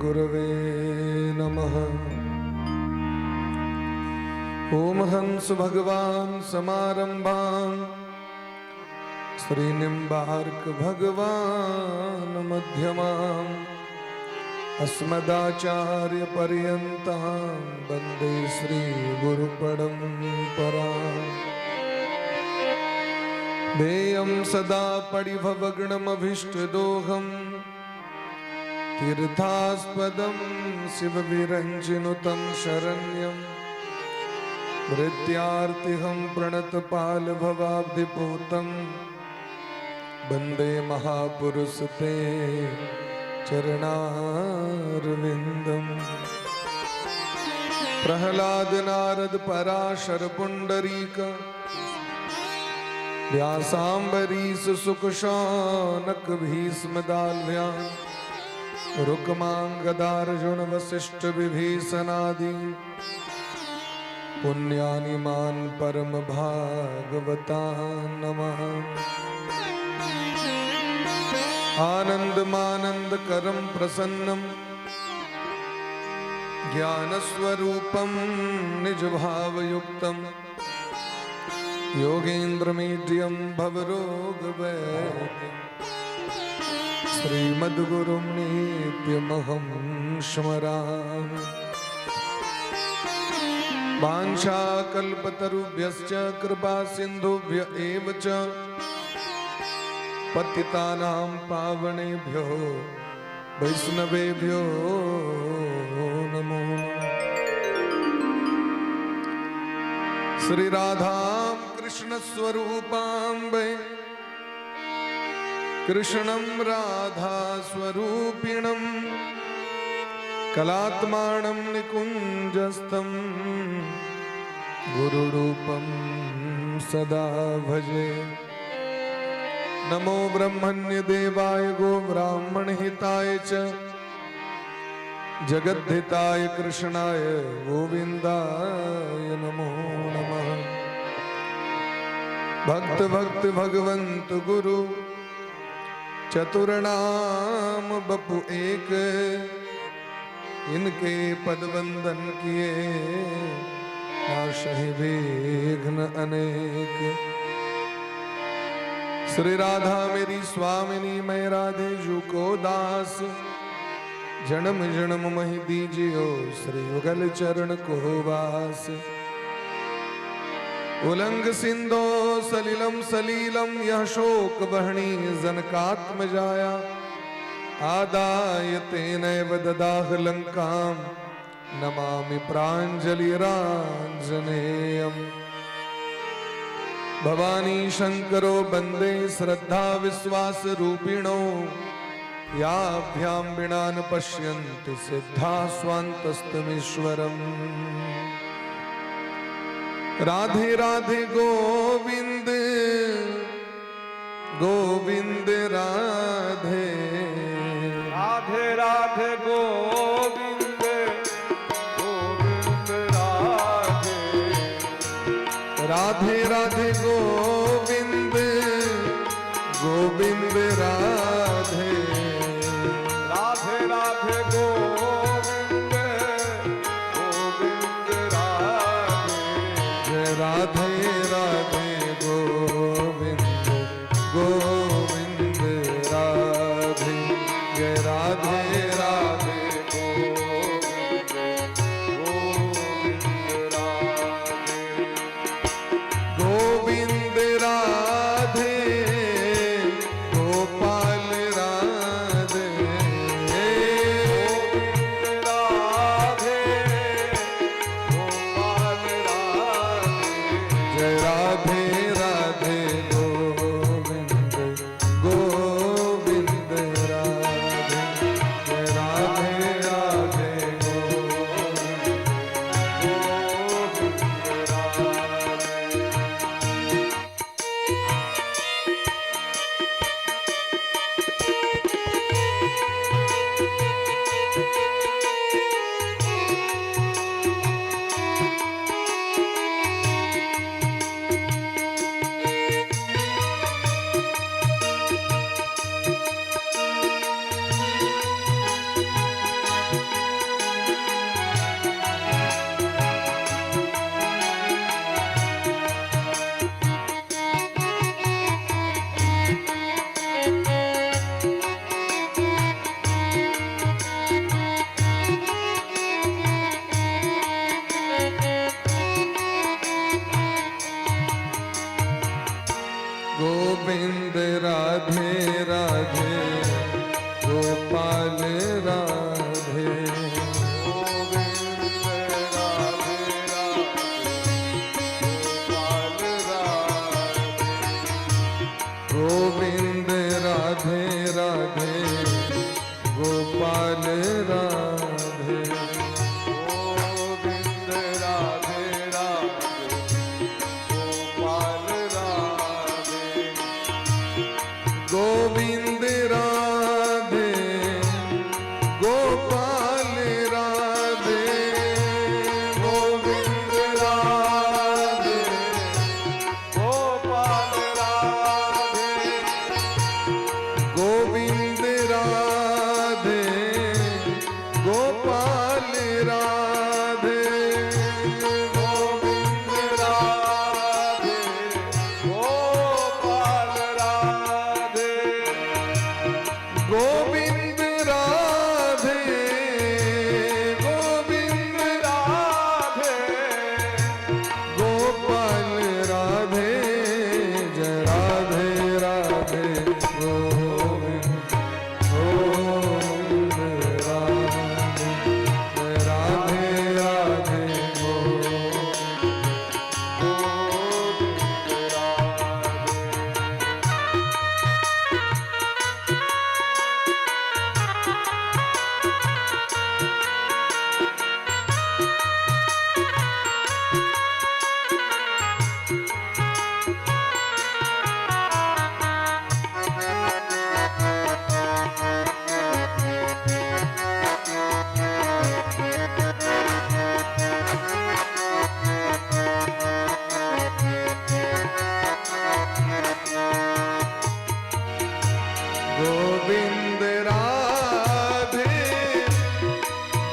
गुरवे नमः। ओम हंस भगवान समारंभां श्री निम्बार्क भगवान मध्यमां अस्मदाचार्य पर्यन्तां वंदे श्री गुरु परंपरां। देयं सदा पडिभवगणमभीष्टदोहं तीर्थास्पदं शिवविरञ्जिनुतं शरण्यं भृत्यार्तिहं प्रणतपालभवाब्धिपूतं वंदे महापुरुषते चरणारविन्दम्। प्रहलाद नारद पराशर पुंडरीक व्यासाम्बरीश सुखशौनक भीष्म दाल्भ्या रुक्मांगदार्जुन वसिष्ठ विभीषणादि पुण्यानि मान परम भागवता नमः। आनंदमानंद करम प्रसन्नम ज्ञानस्वरूपं निज भावयुक्तं योगेन्द्रमीड्यं भवरोगवैद्यं श्रीमद्गुरुं नित्यमहं स्मरामि। वाञ्छाकल्पतरुभ्यश्च कृपा सिन्धुभ्य एव च पतितानां पावनेभ्यो वैष्णवेभ्यो नमो नमः। श्री राधा कृष्ण स्वरूपाम्बे कृष्णं राधा स्वरूपिणं कलात्मानं निकुञ्जस्थं गुरुरूपं सदा भजे। नमो ब्रह्मण्य देवाय गोब्राह्मण हिताय च जगद्धिताय कृष्णाय गोविंदाय नमो नमः। भक्त भक्त भगवंत गुरु चतुर नाम बपु एक, इनके पद वंदन किए नाशहि विघ्न अनेक। श्री राधा मेरी स्वामिनी मैं राधे जू को दास, जन्म जन्म मही दीजियो श्री युगल चरण को वास। उलंग सिंधो सलिलम सलीलम यह शोक बहणी जनकात्म जाया, आदाय तेनैव ददाह लंकाम नमामि प्राञ्जलिराञ्जनेयम्। भवानी शंकरो वंदे श्रद्धा विश्वास रूपिणो, याभ्यां विना न पश्यन्ति सिद्धा स्वान्तस्तमीश्वरम्। राधे राधे गोविंद गोविंद राधे, राधे राधे गोविंद गोविंद राधे, राधे राधे गोविंद गोविंद राधे, राधे राधे गोविंद गोविंद राधे, जय राधे राधे गोविंद गोविंद राधे, जय राधे राधे गोविंद गोविंद राधे। गोविंद।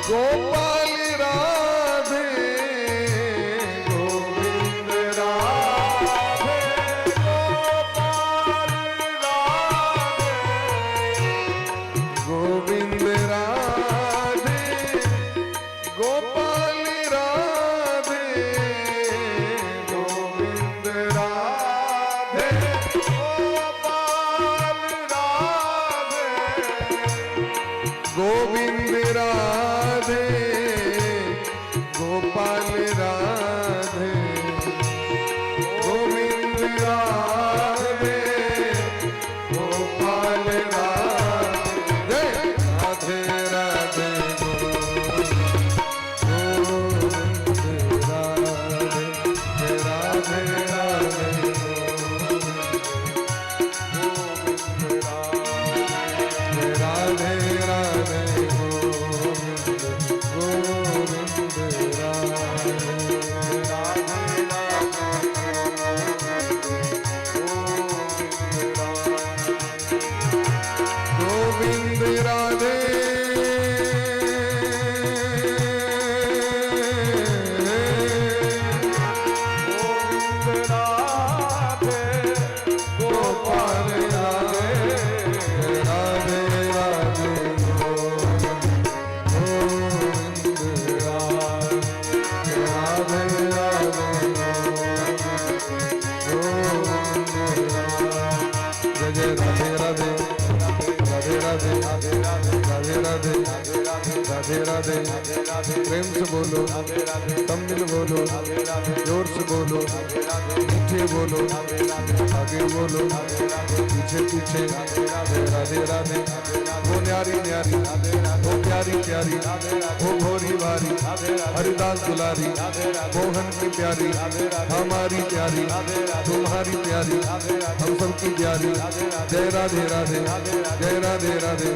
गोपाल राधे गोविंद राधे गोपाल राधे गोविंद राधे गोपाल राधे गोविंद राधे गोपाल राधे गोविंद राधे गोपाल राधे गोविंद राधे गोपाल राधे राधे राधे गोविंद राधे राधे राधे गोविंद राधे राधे राधे गोविंद गोविंद राधे राधे राधे गोविंद राधे गोविंद राधे गोविंद राधे गोपाल राधे राधे राधे गोविंद राधे राधे राधे गोविंद जय जय राधे राधे राधे राधे राधे राधे राधे राधे प्रेम से बोलो, तम मिल बोलो, जोर से बोलो, मीठे बोलो, आगे बोलो, पीछे पीछे राधे राधे। वो न्यारी न्यारी, वो प्यारी प्यारी, वो भोरी भारी, हरिदास दुलारी, मोहन की प्यारी, हमारी प्यारी, तुम्हारी प्यारी, हम सबकी प्यारी। जय राधे राधे, जय राधे राधे,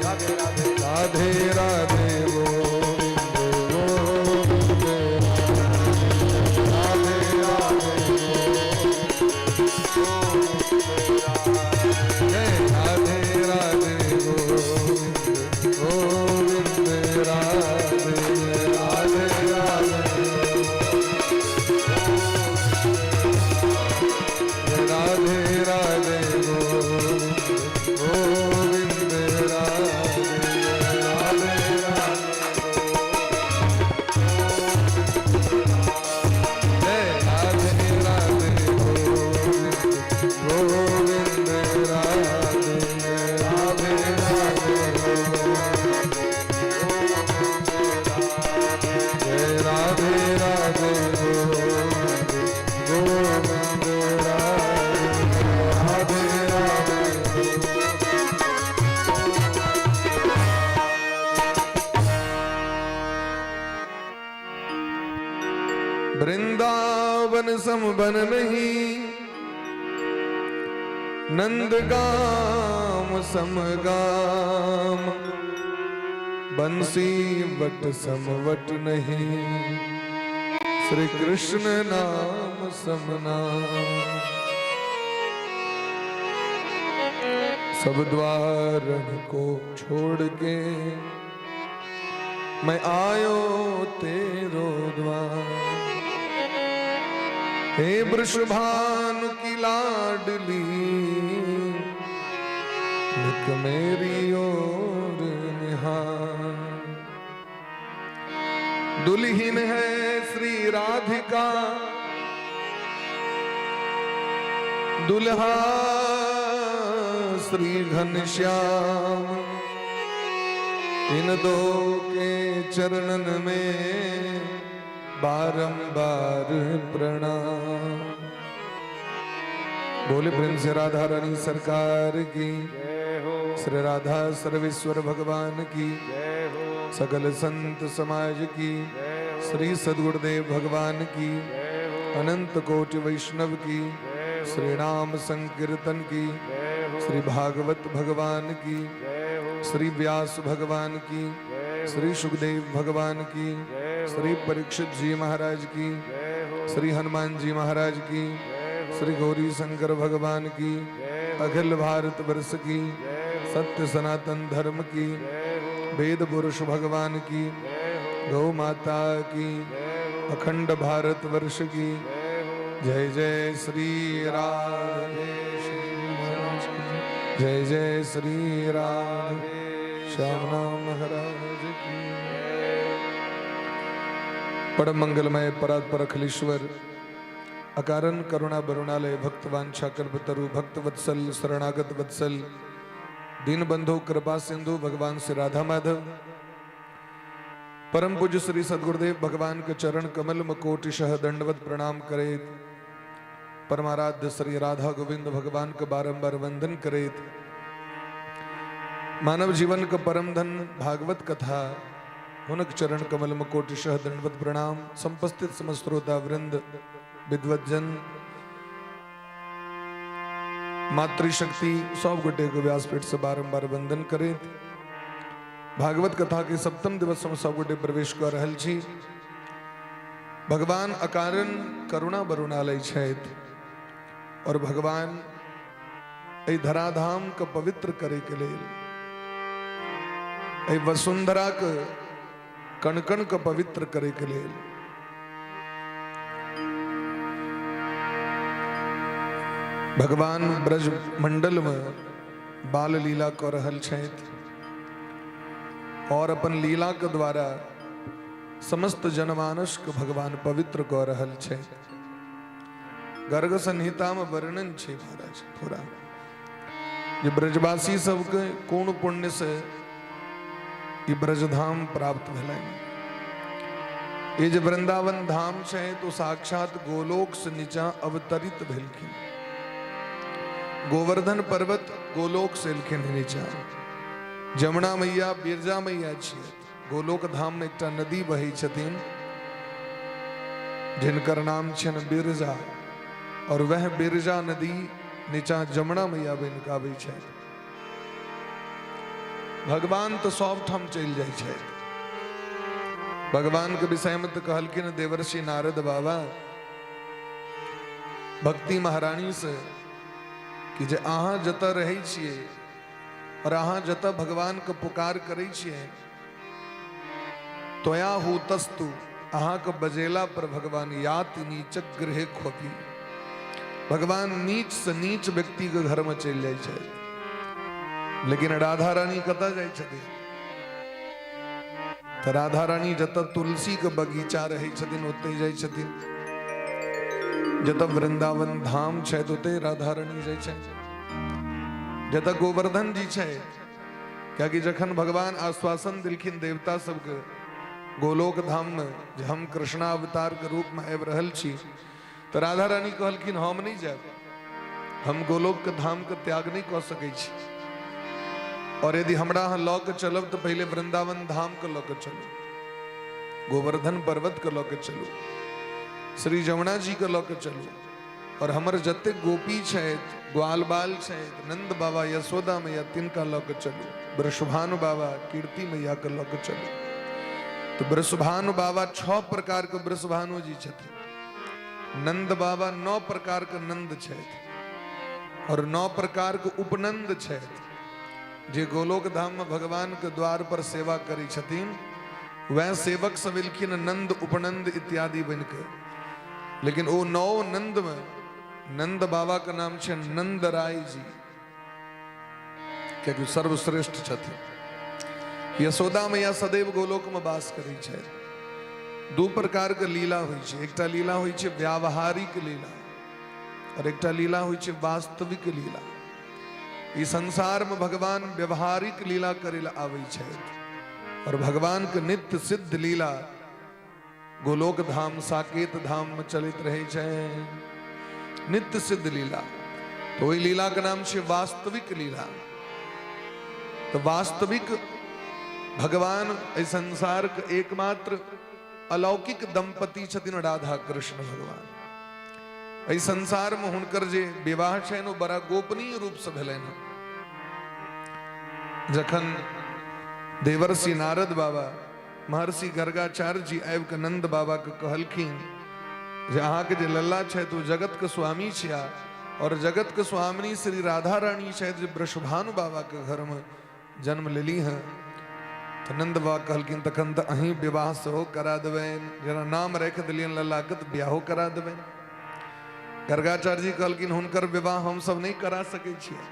राधे राधे गोविंद गोविंद राधे राधे जय राधे राधे गोविंद गोविंद राधे राधे राधे राधे राधे गोविंद गोविंद राधे राधे राधे जय राधे राधे गोविंद गोविंद राधे राधे राधे जय राधे राधे गोविंद गोविंद राधे राधे राधे। वृंदावन सम बन नहीं, नंदगाम सम गाम, बंसी what some what नहीं, श्री कृष्ण नाम सम नाम। सब द्वारन को छोड़ के मैं आयो तेरो द्वार। हे वृषभानु की लाडली, निक मेरी ओर निहार। दुल्हन है श्री राधिका, दुल्हा श्री घनश्याम। इन दो के चरणन में बारंबार प्रणाम। बोले प्रेम से राधा रानी सरकार की जय हो। श्री राधा सर्वेश्वर भगवान की जय हो। सकल संत समाज की जय हो। श्री सद्गुरुदेव भगवान की जय हो। अनंत कोटि वैष्णव की जय हो। श्री नाम संकीर्तन की जय हो। श्री भागवत भगवान की जय हो। श्री व्यास भगवान की जय हो। श्री सुखदेव भगवान की जय हो। श्री परीक्षित जी महाराज की जय हो। श्री हनुमान जी महाराज की जय हो। श्री गौरी शंकर भगवान की जय हो। अखिल भारत वर्ष की जय हो। सत्य सनातन धर्म की जय हो। वेद पुरुष भगवान की जय हो। गौ माता की, अखंड भारत वर्ष की जय। जय श्री राधे, जय जय श्री राधे श्याम नाम महाराज की। परम मंगलमय परात्पर अखिलेश्वर अकारण करुणा बरुणालय भक्त वांछा कल्पतरु भक्त वत्सल शरणागत वत्सल दीन बंधु कृपा सिंधु भगवान श्री राधा माधव परम पूज्य श्री सदगुरुदेव भगवान के चरण कमल में कोटिशः दंडवत प्रणाम करेत, परमाराध्य श्री राधा गोविंद भगवान के बारंबार वंदन करेत, मानव जीवन के परम धन भागवत कथा हुनक चरण कमल में कोटिशः दंडवत प्रणाम। संपस्थित समस्त श्रोता वृंद, विद्वज्जन, मातृशक्ति सब गोटे के व्यासपीठ से बारंबार वंदन करेत भागवत कथा के सप्तम दिवस हम सब गोटे प्रवेश कर रहल छी। भगवान अकारण करुणा बरुणालय छथि और भगवान एहि धराधाम के पवित्र करे के लेल, एहि वसुंधरा के कण कण के पवित्र करे के लेल भगवान ब्रज मंडल में बाल लीला कऽ रहल छथि और अपन लीला के द्वारा समस्त जनमानस के भगवान पवित्र कऽ रहल छथि। गर्ग संहिता में वर्णन छै महाराज पूरा जे ब्रजवासी सबके कोन पुण्य से ई ब्रजधाम प्राप्त भेलनि। ये जे वृंदावन धाम छै तो साक्षात गोलोक से नीचा अवतरित भेलखिन। गोवर्धन पर्वत गोलोक से एलखिन नीचा। जमुना मैया बिरजा मैया छियै। गोलोक धाम में एकटा नदी बहै छथिन जिनकर नाम छनि बिरजा, और वह बिरजा नदी नीचा जमुना मैया बनि कऽ आबै छथि। भगवान तो सब ठाम चलि जाइ छथि। भगवान के विषय में तो कहलखिन देवर्षि नारद बाबा भक्ति महारानी से कि जे अहाँ जतऽ रहै छियै और अहाँ जतऽ भगवान के पुकार करै छियै, त्वया हूतस्तु, अहाँ के बजेला पर भगवान याति नीचक गृहे खोपी, भगवान नीच से नीच व्यक्ति के घर में चलि जाइ छथि। लेकिन राधा रानी कतऽ जाइ छथिन? तऽ राधा रानी जतऽ तुलसी के बगीचा रहै छथिन ओतहि जाइ छथिन। जतऽ वृंदावन धाम छै ओतहि राधा रानी जाइ छथि। जतऽ गोवर्धन जी छै, कियाकि जखन भगवान आश्वासन देलखिन देवता सबके गोलोक धाम में जे हम कृष्णावतार के रूप में आबि रहल छी, तऽ राधा रानी कहलखिन हम नहि जायब, हम गोलोक के धाम के त्याग नहि कऽ सकै छी, और यदि हमरा अहाँ लऽ के चलब तऽ पहिले वृंदावन धाम के लऽ के चलू, गोवर्धन पर्वत के लऽ के चलू, श्री जमुना जी के लऽ के चलू, और हमर जतेक गोपी छथि, ग्वाल बाल छथि, नंद बाबा यशोदा मैया तिनका लऽ के चलू, वृषभानु बाबा कीर्ति मैया के लऽ के चलू। तो वृषभानु बाबा 6 प्रकार के वृषभानु जी छथिन। नंद बाबा 9 प्रकार के नंद छथि और 9 प्रकार के उपनंद छथि। जे गोलोक धाम में भगवान के द्वार पर सेवा करै छथिन वह सेवक सब एलखिन नंद उपनंद इत्यादि बनके। लेकिन ओ 9 नंद में नंद बाबा के नाम छै नंद राय जी, कियाकि सर्वश्रेष्ठ छथिन। यशोदा मैया सदैव गोलोक में वास करै छथि। 2 प्रकार के लीला होइ छै, एकटा लीला होइ छै व्यावहारिक लीला और एकटा लीला होइ छै वास्तविक लीला। ई संसार में भगवान व्यवहारिक लीला करे ला आबै छथि और भगवान के नित्य सिद्ध लीला गोलोक धाम साकेत धाम में चलैत रहै छै, नित्य सिद्ध लीला। तो ओहि लीला के नाम छै वास्तविक लीला। तो वास्तविक भगवान एहि संसार के एकमात्र अलौकिक दंपति छथिन राधा कृष्ण भगवान। एहि संसार में हुनकर जे विवाह छनि ओ बड़ा गोपनीय रूप से भेलनि। जखन देवर्षि नारद बाबा महर्षि गर्गाचार्य जी आबि कऽ नंद बाबा के कहलखिन जे अहाँके जे लल्ला छथि ओ जगत के स्वामी छिया और जगत के स्वामिनी श्री राधा रानी छथि जे वृषभानु बाबा के घर में जन्म लेली हैं, तऽ नन्द बाबा कहलखिन तखन तऽ अहीं विवाह सेहो करा देबनि, जेना नाम राखि देलियनि लल्लाके तऽ बियाहो करा देबनि। गर्गाचार्य जी कहलखिन हुनकर विवाह हमसभ नहि करा सकै छियै,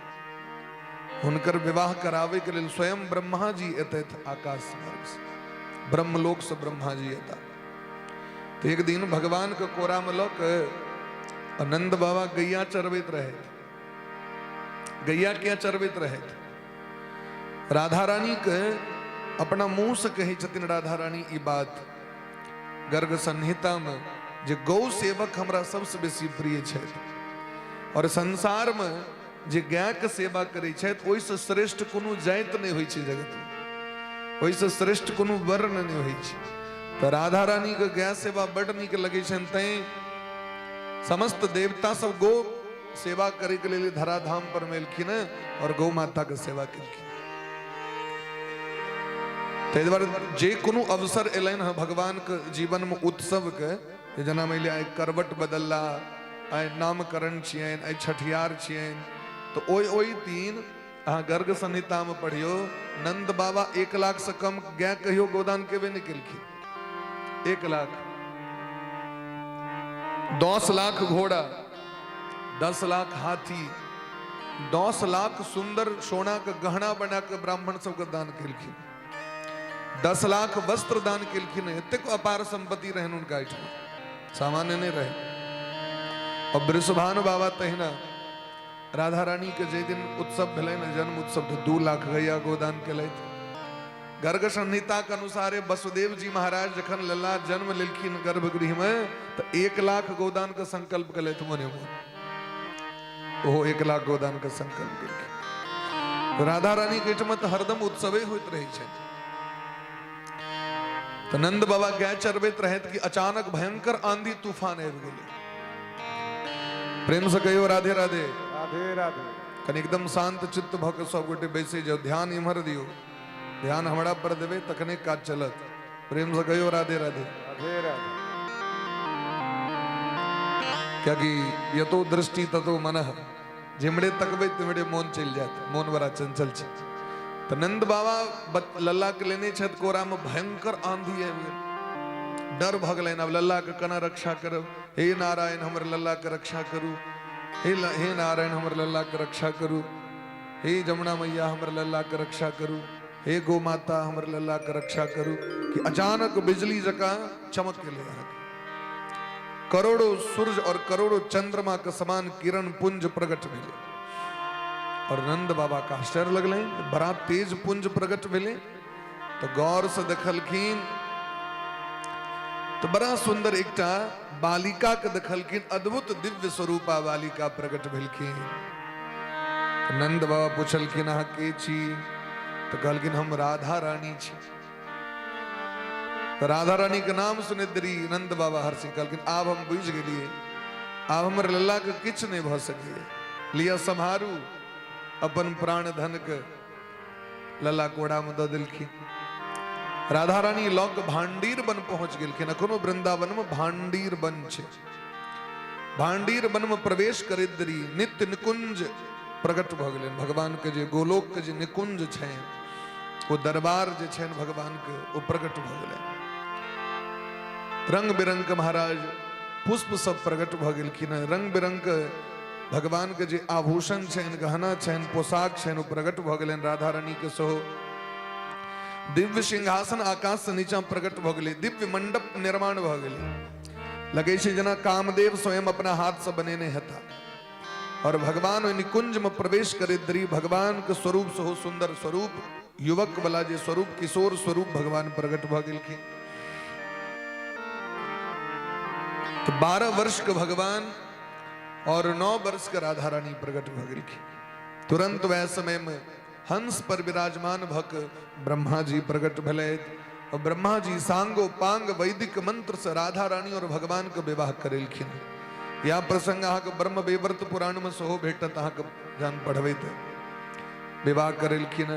हुनकर विवाह कराबैके लेल स्वयं ब्रह्मा जी एतथि आकाश मार्ग से, ब्रह्मलोक से ब्रह्मा जी एता। तऽ एक दिन भगवान के कोरा में लऽ के नंद बाबा गैया चरबैत रहथि। गैया किया चरबैत रहथि? राधा रानी के अपना मुंह से कहै छथिन राधा रानी ई बात गर्ग संहिता में जे गौ सेवक हमरा सबसे बेसी प्रिय छथि और संसार में जे गाय के सेवा करै छथि ओहिसँ श्रेष्ठ कोनो जाति नहि होइ छै जगत में, ओहिसँ श्रेष्ठ कोनो वर्ण नहि होइ छै। तऽ राधा रानी के गाय सेवा बड नीक लगै छनि, तैं समस्त देवता सब गौ सेवा करे के लिए धराधाम पर में एलखिन और गौ माता के सेवा केलखिन। ताहि दुआरे जे कोनो अवसर एलनि हँ भगवान के जीवन में उत्सव के, जेना मानि लिअ आइ करवट बदलला, आइ नामकरण छियनि, आइ छठियार छियनि, तऽ ओहि ओहि दिन अहाँ गर्ग संहिता में पढ़ियौ, नंद बाबा 1 लाख से कम गाय कहियो गोदान केबे नहि केलखिन। 1 लाख, 10 लाख घोड़ा, 10 लाख हाथी, 10 लाख सुंदर सोना के गहना बना के ब्राह्मण सबके दान केलखिन, 10 लाख वस्त्र दान केलखिन। एतेक अपार संपत्ति रहनि हुनका एहिठाम, सामान्य नहि रहे। और वृषभानु बाबा तहिना राधा रानी के जे दिन उत्सव भेलनि ने जन्म उत्सव, तऽ 2 लाख गैया गोदान केलथि। गर्ग संहिता के अनुसारे वसुदेव जी महाराज जखन लल्ला जन्म लेलखिन गर्भगृह में तऽ 1 लाख गोदान के संकल्प केलथि मोने मोन, ओहो 1 लाख गोदान के संकल्प केलखिन। राधा रानी के एहिठाम तऽ हरदम उत्सवे होइत रहै छै। तऽ नंद बाबा गाय चरबैत रहथि कि अचानक भयंकर आंधी तूफान आबि गेलै। प्रेम से कहियो राधे राधे। राधे राधे। कनि एकदम शांत चित्त भऽ के सब गोटे बैसे जाउ, ध्यान इम्हर दियौ, ध्यान हमरा पर देबै तखने काज चलत। प्रेम से कहियो राधे राधे। राधे राधे। कियाकि यतो दृष्टि ततो मनः, जिम्हरे तकबै तिम्हरे मोन चलि जायत, मोन बड़ा चंचल छै। तऽ नंद बाबा लल्ला के लेने छथि कोरा में, भयंकर आंधी आबि गेल, डर भऽ गेलनि, आब लल्ला के केना रक्षा करब, हे नारायण हमर लल्ला के रक्षा करू, हे नारायण हमर लल्ला के रक्षा करू, हे जमुना मैया हमर लल्ला के रक्षा करू, हे गो माता हमर लल्ला के रक्षा करू, कि अचानक बिजली जकाँ चमक गेलै अहाँके, करोड़ों सूर्य और करोड़ों चंद्रमा के समान किरण पुंज प्रकट भेलै। और नंद बाबा के आश्चर्य लगलै, बड़ा तेज पुंज प्रकट भेलै। तो गौर से देखलखिन तो बड़ा सुंदर एकटा बालिका के देखलखिन, अद्भुत दिव्य स्वरूपा बालिका प्रकट भेलखिन। नंद बाबा पूछलखिन अहाँ के छी? तो कहलखिन हम राधा रानी छी। तो राधा रानी के नाम सुनैत देरी नंद बाबा हर्षि कहलखिन आब हम बुझि गेलियै, आब हमर लल्ला के किछु नहि भऽ सकैए, लिअ सम्हारू अपन प्राण धन के। लल्ला कोड़ा में दऽ देलखिन। राधा रानी लऽ के भांडीर वन पहुंच गेलखिन। अखनो वृंदावन में भांडीर वन छै। भांडीर वन में प्रवेश करैत देरी नित्य निकुंज प्रकट भऽ गेलनि। भगवान के जे गोलोक के जे निकुंज छनि, ओ दरबार जे छनि भगवान के, ओ प्रकट भऽ गेलनि। रंग बिरंग के महाराज पुष्प सब प्रकट भऽ गेलखिन। रंग बिरंग के भगवान के जे आभूषण छनि, गहना छनि, पोशाक छनि, ओ प्रकट भऽ गेलनि। राधा रानी के सेहो दिव्य सिंहासन आकाश से नीचा प्रकट भऽ गेलै, दिव्य मंडप निर्माण भऽ गेलै। लगै छै जेना कामदेव स्वयं अपना हाथ से बनेने हेता। और भगवान ओहि निकुंज में प्रवेश करैत देरी भगवान के स्वरूप सेहो सुंदर स्वरूप, युवक वाला जे स्वरूप, किशोर स्वरूप भगवान प्रकट भऽ गेलखिन। तो 12 वर्ष के भगवान और 9 वर्ष के राधा रानी प्रकट भऽ गेलखिन। तुरंत वह समय में हंस पर विराजमान भक ब्रह्मा जी प्रकट भेलथि और ब्रह्मा जी सांगो पांग वैदिक मंत्र से राधा रानी और भगवान के विवाह करेलखिन। यह प्रसंग अहाँके ब्रह्म वैवर्त पुराण में सेहो भेटत, अहाँके जहन पढ़बै तऽ विवाह करेलखिन।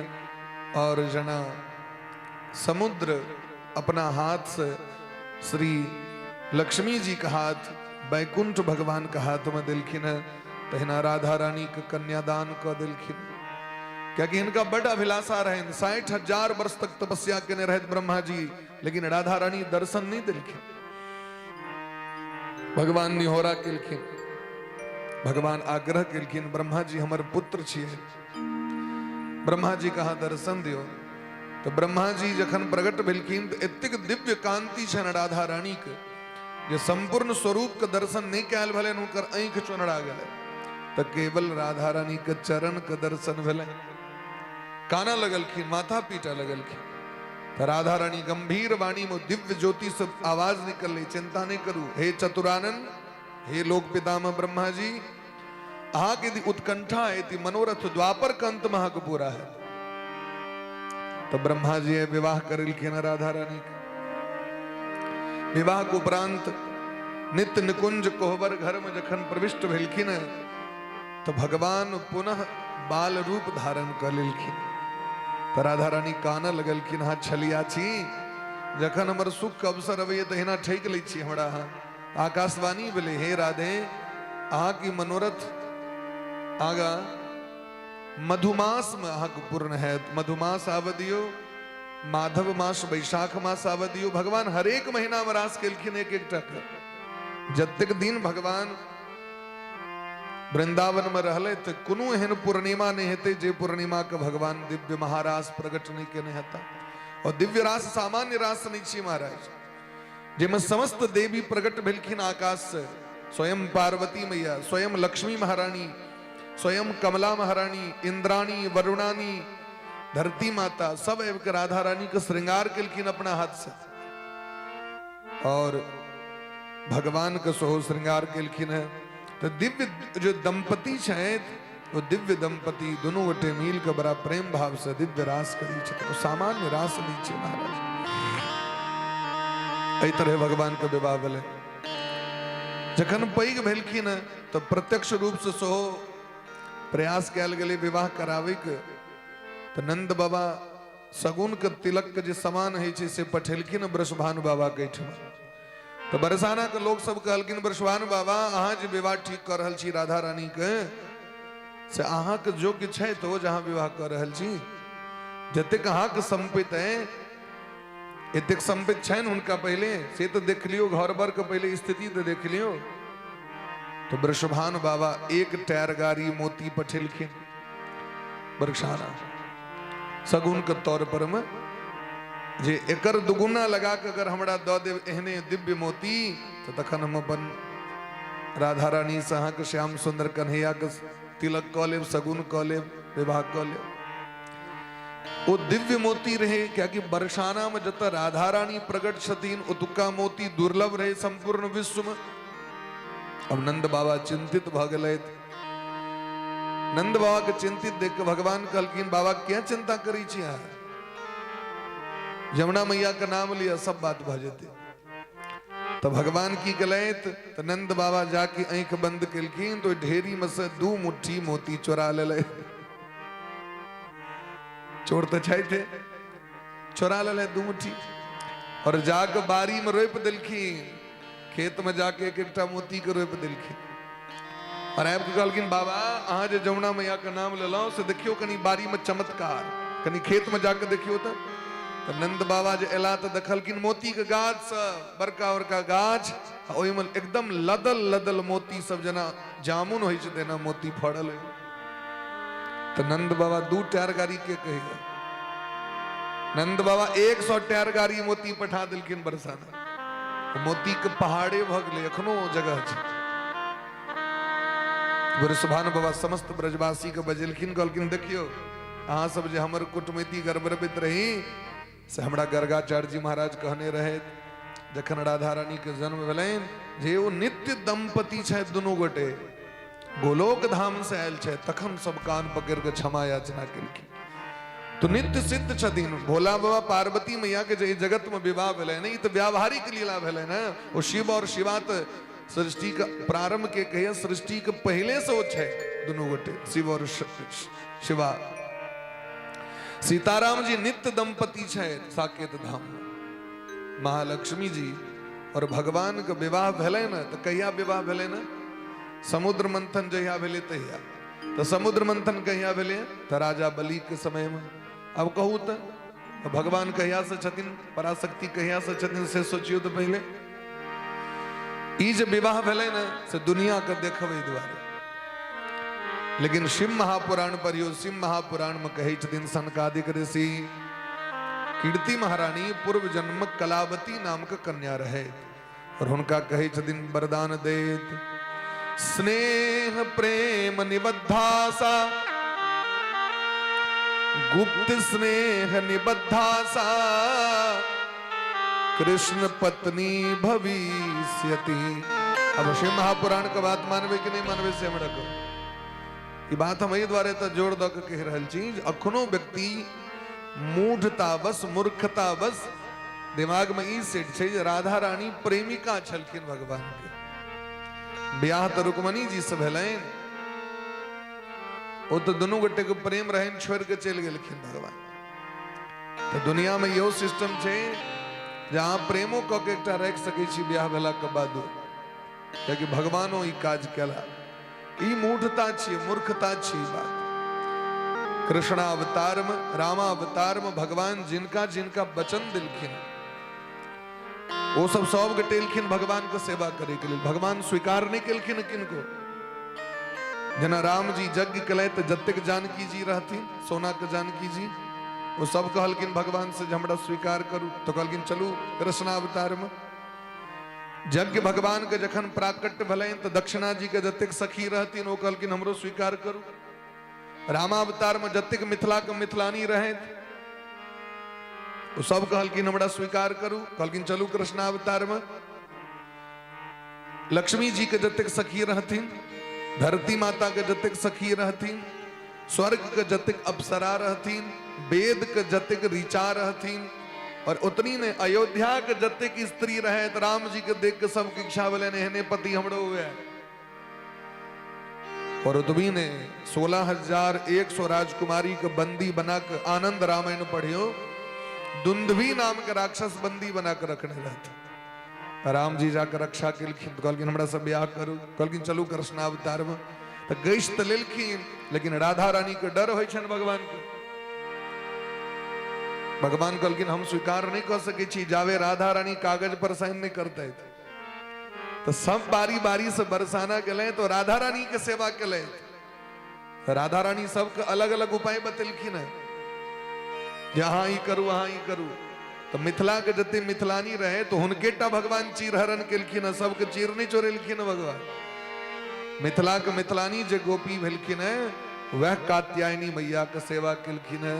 और जना समुद्र अपना हाथ से श्री लक्ष्मी जी के हाथ वैकुंठ भगवान के हाथ में दिलखिन, तहिना राधा रानी के कन्यादान कऽ देलखिन। कियाकि हिनका बड अभिलाषा रहनि। 60,000 वर्ष तक तपस्या केने रहथि ब्रह्मा जी, लेकिन राधा रानी दर्शन नहि देलखिन। भगवान निहोरा केलखिन, भगवान आग्रह केलखिन, ब्रह्मा जी हमर पुत्र छियै, ब्रह्मा जी कहाँ दर्शन दियौ। तऽ ब्रह्मा जी जखन प्रकट भेलखिन तऽ एतेक दिव्य कांति छनि राधा रानी के जे संपूर्ण स्वरूप के दर्शन नहि कयल भेलनि, हुनकर आँखि चोनरा गेलै, तऽ केवल राधा रानी के चरण के दर्शन भेलै। कानऽ लगलखिन, माथा पीटऽ लगलखिन। तऽ राधा रानी गंभीर वाणी में दिव्य ज्योति से आवाज निकललै, चिंता नहि करू हे चतुरानन, हे लोक पितामह ब्रह्मा जी, अहाँके यदि उत्कंठा है यदि मनोरथ द्वापर के अंत में अहाँके पूरा है। तो ब्रह्मा जी विवाह करेलखिन राधा रानी के। विवाह के उपरांत नित्य निकुंज कोहबर घर में जखन प्रविष्ट भेलखिन तो भगवान पुनः बाल रूप धारण कर लेलखिन। तो राधा रानी कानऽ लगलखिन, हाँ छलिया छी, जखन हमर सुख के अवसर अबैया तऽ एना ठकि लै छी हमरा अहाँ। आकाशवाणी भेलै, हे राधे, अहाँके मनोरथ आगा मधुमास में अहाँके पूर्ण हैत। मधुमास आबऽ दियौ, माधव मास वैशाख मास आबऽ दियौ। भगवान हरेक महीना में रास केलखिन एक एक टाके। जतेक दिन भगवान वृंदावन में रहले तऽ कोनो एहन पूर्णिमा नहि हेतै जे पूर्णिमा के भगवान दिव्य महारास प्रकट नहि केने हेता। और दिव्य रास सामान्य रास नहि छी महाराज, जाहिमे समस्त देवी प्रकट भेलखिन आकाश से, स्वयं पार्वती मैया, स्वयं लक्ष्मी महारानी, स्वयं कमला महारानी, इंद्राणी, वरुणानी, धरती माता, सब आबि के राधा रानी के श्रृंगार केलखिन अपना हाथ से और भगवान के सेहो श्रृंगार केलखिन है। तो दिव्य जो दंपति छथि ओ दिव्य दंपति दुनू गोटे मिल के बड़ा प्रेम भाव से दिव्य रास करै छथिन। ओ सामान्य रास नहि छै महाराज। एहि तरह भगवान के विवाह भेलै। जखन पैघ भेलखिन तऽ प्रत्यक्ष रूप से सेहो प्रयास कयल गेलै विवाह कराबैके। तऽ नंद बाबा सगुन के तिलक के जे सामान होइ छै से पठेलखिन वृषभानु बाबा के एहिठमा। तऽ बरसाना के लोक सब कहलखिन, वृषभानु बाबा अहाँ जे विवाह ठीक कऽ रहल छी राधा रानी के, से अहाँके योग्य छै तऽ ओ जे अहाँ विवाह कऽ रहल छी, जतेक अहाँके सम्पत्ति है एतेक सम्पत्ति छनि हुनका पहिले से तऽ देख लियौ, घर बर के पहिले स्थिति तऽ देख लियौ। तऽ वृषभानु बाबा एक टायर गाड़ी मोती पठेलखिन बरसाना सगुन के तौर पर में, जे एकर दुगुना लगा के अगर हमरा दऽ देब एहने दिव्य मोती तऽ तखन हम अपन राधा रानी से अहाँके श्याम सुंदर कन्हैया के तिलक कऽ लेब, सगुन कऽ लेब, विवाह कऽ लेब। ओ दिव्य मोती रहे, कियाकि बरसाना में जतऽ राधा रानी प्रकट छथिन ओतुका मोती दुर्लभ रहे संपूर्ण विश्व में। अब नंद बाबा चिंतित भऽ गेलथि। नंद बाबा के चिंतित देख के भगवान कहलखिन, बाबा किया चिंता करै छी अहाँ, यमुना मैया के नाम लिअ सब बात भऽ जेतै। तऽ भगवान की केलथि तऽ नंद बाबा जाके आँखि बंद केलखिन तऽ ओहि ढेरी में से 2 मुट्ठी मोती चोरा लेलथि। चोर तऽ छथि, चोरा लेलथि 2 मुट्ठी और जाके बाड़ी में रोपि देलखिन। खेत में जाके एक एकटा मोती के रोपि देलखिन और आबि के कहलखिन, बाबा अहाँ जे जमुना मैया के नाम लेलहुँ से देखियौ कनि बाड़ी में चमत्कार, कनि खेत में जाके देखियौ। तऽ नंद बाबा जे एला तऽ देखलखिन मोती के गाछ सब, बड़का बड़का गाछ, आ ओहिमे एकदम लदल लदल मोती सब, जेना जामुन होइ छै तेना मोती फड़ल होइ। तऽ नंद बाबा 2 टायर गाड़ी के कहिया, नंद बाबा 100 टायर गाड़ी मोती पठा देलखिन बरसाना। मोती के पहाड़े भऽ गेलै, एखनो ओ जगह छै। वृषभानु बाबा समस्त ब्रजवासी के बजेलखिन, कहलखिन देखियौ अहाँ सब जे हमर कुटमैती गड़बड़बैत रही से हमरा गर्गाचार्य जी महाराज कहने रहे जखन राधा रानी के जन्म भेलनि जे ओ नित्य दंपति छथि दुनू गोटे, गोलोक धाम से आयल छथि। तखन सब कान पकड़ के क्षमा याचना केलखिन। तो नित्य सिद्ध छथिन भोला बाबा पार्वती मैया के जे जगत में विवाह भेलै ने, ई तऽ व्यावहारिक लीला भेलै ने। ओ शिव और शिवा तऽ सृष्टि के प्रारंभ के कहिए, सृष्टि के पहले से ओ छै दुनू गोटे, शिव और शिवा। सीताराम जी नित्य दंपति छै साकेत धाम में। महालक्ष्मी जी और भगवान के विवाह भेलै ने, तऽ कहिया विवाह भेलै ने? समुद्र मंथन जहिया भेलै तहिया। तऽ समुद्र मंथन कहिया भेलै? तऽ राजा बलि के समय में। अब कहू तऽ भगवान कहिया से छथिन, पराशक्ति कहिया से छथिन, से सोचियो तऽ पहिले। ई जे विवाह भेलै ने से दुनिया के देखबै दुआरे। लेकिन शिव महापुराण पढ़ियो, शिव महापुराण में कहै छथिन सनकादिक ऋषि कीर्ति महारानी पूर्व जन्म कलावती नाम के कन्या रहे और हुनका कहै छथिन वरदान देत स्नेह प्रेम निबद्धासा, गुप्त स्नेह निबद्धासा, कृष्ण पत्नी भविष्यति। अब शिव महापुराण के बात मानबे कि नहीं मानबे से हमरा कहू। ई बात हम एहि दुआरे तऽ जोर दऽ के कहि रहल छी जे अखनो व्यक्ति मूढ़तावश मूर्खतावश दिमाग में ई सेट छै जे राधा रानी प्रेमिका छलखिन भगवान के। ब्याह तऽ रुक्मणी जी से भेलनि, ओ तऽ दुनू गोटे के प्रेम रहनि, छोड़ि के चलि गेलखिन भगवान। तऽ दुनिया में इहो सिस्टम छै जे अहाँ प्रेमो कऽ के एकटा राखि सकै छी ब्याह भेला के बादो, कियाकि भगवानो ई काज केला। ई मूढ़ता छी, मूर्खता छी बात। कृष्णावतार में रामावतार में भगवान जिनका जिनका वचन दिलखिन ओ सब सब गोटे एलखिन भगवान के सेवा करे के लेल। भगवान स्वीकार नहीं केलखिन किनको। जेना राम जी यज्ञ केलथि तऽ जतेक जानकी जी रहथिन, सोना के जानकी जी, ओ सब कहलखिन भगवान से जे हमरा स्वीकार करू, तऽ कहलखिन चलू कृष्णावतार में। यज्ञ भगवान के जखन प्राकट्य भेलनि तऽ दक्षिणा जी के जतेक सखी रहथिन ओ कहलखिन हमरो स्वीकार करू। रामावतार में जतेक मिथिला के मिथिलानी रहथि ओ सब कहलखिन हमरा स्वीकार करू, कहलखिन चलू कृष्णावतार में। लक्ष्मी जी के जतेक सखी रहथिन, धरती माता के जतेक सखी रहथिन, स्वर्ग के जतेक अप्सरा रहथिन, वेद के जतेक ऋचा रहथिन, और उतनी ने अयोध्या के जतेक स्त्री रहे, तो राम जी के देख के सबके इच्छा भेलनि एहने पति हमरो हुए। और उतबी ने 16,100 राजकुमारी के बंदी बना के आनंद रामायण पढ़ियो, दुंदवी नाम के राक्षस बंदी बना के रखने रहते। राम जी जाकर रक्षा केलखिन, तो कहलखिन हमरा से ब्याह करू, कहलखिन चलू कृष्णावतार में। तो गैस तो लेलखिन, लेकिन राधा रानी के डर होइ छनि भगवान के। भगवान कहलखिन हम स्वीकार नहीं कर सकै छी जावे राधा रानी कागज पर साइन नहीं करते। तो सब बारी बारी से बरसाना गेलै तो राधा रानी के सेवा केलै। राधा रानी सबके अलग अलग उपाय बतेलखिन है जे अहाँ ई करू, अहाँ ई करू। तो मिथिला के जते मिथिलानी रहे तो हुनके टा भगवान चीरहरण केलखिन है, सबके चीर नहीं चोरेलखिन भगवान। मिथिला के मिथिलानी जे गोपी भेलखिन है वह कात्यायनी मैया के सेवा केलखिन है,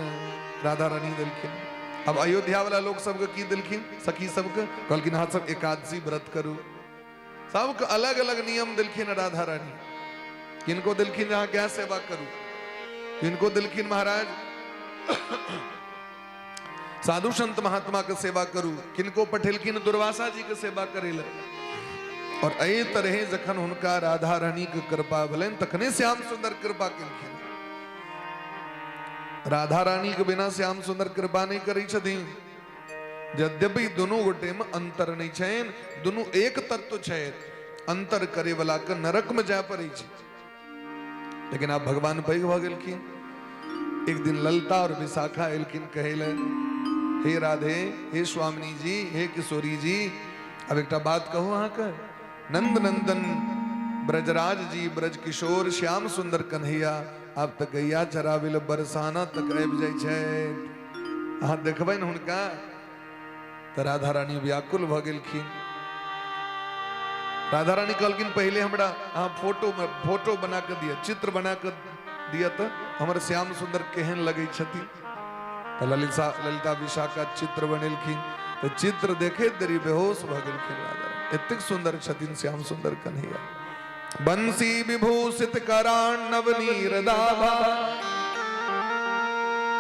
राधा रानी देलखिन। अब अयोध्या वाला लोग सबके की देलखिन, सखी सबके कहलखिन अहाँ सब एकादशी व्रत करू। सबके अलग अलग नियम देलखिन राधा रानी। किनको देलखिन अहाँ गाय सेवा करू, किनको देलखिन महाराज साधु संत महात्मा के सेवा करू, किनको पठेलखिन दुर्वासा जी के सेवा करे ले। और एहि तरह जखन हुनका राधा रानी के कृपा भेलनि तखने श्याम सुंदर कृपा केलखिन। राधा रानी के बिना श्याम सुंदर कृपा नहीं करै छथिन। यद्यपि दुनू गोटे में अंतर नहीं छनि, दुनू एक तत्व छै, अंतर करे वाला के नरक में जाय पड़ै छै। लेकिन आब भगवान पैघ भऽ गेलखिन। एक दिन ललता और विशाखा एलखिन कहै लए, हे राधे, हे स्वामिनी जी, हे किशोरी जी, अब एकटा बात कहू अहाँके, नंद नंदन ब्रजराज जी, ब्रज किशोर श्याम सुंदर कन्हैया आब तऽ गैया चराबै लए बरसाना तक आबि जाइ छथि, अहाँ देखबनि हुनका? तऽ राधा रानी व्याकुल भऽ गेलखिन। राधा रानी कहलखिन पहिले हमरा अहाँ फोटो में फोटो बना के दिअ, चित्र बना के दिअ तऽ हमर श्याम सुंदर केहन लगै छथिन। तऽ ललिता विशाखा चित्र बनेलखिन, तऽ चित्र देखे देरी बेहोश भऽ गेलखिन राधा रानी, एतेक सुंदर छथिन श्याम सुंदर कन्हैया। बंसी विभूषित कराण नवनीर दाभा,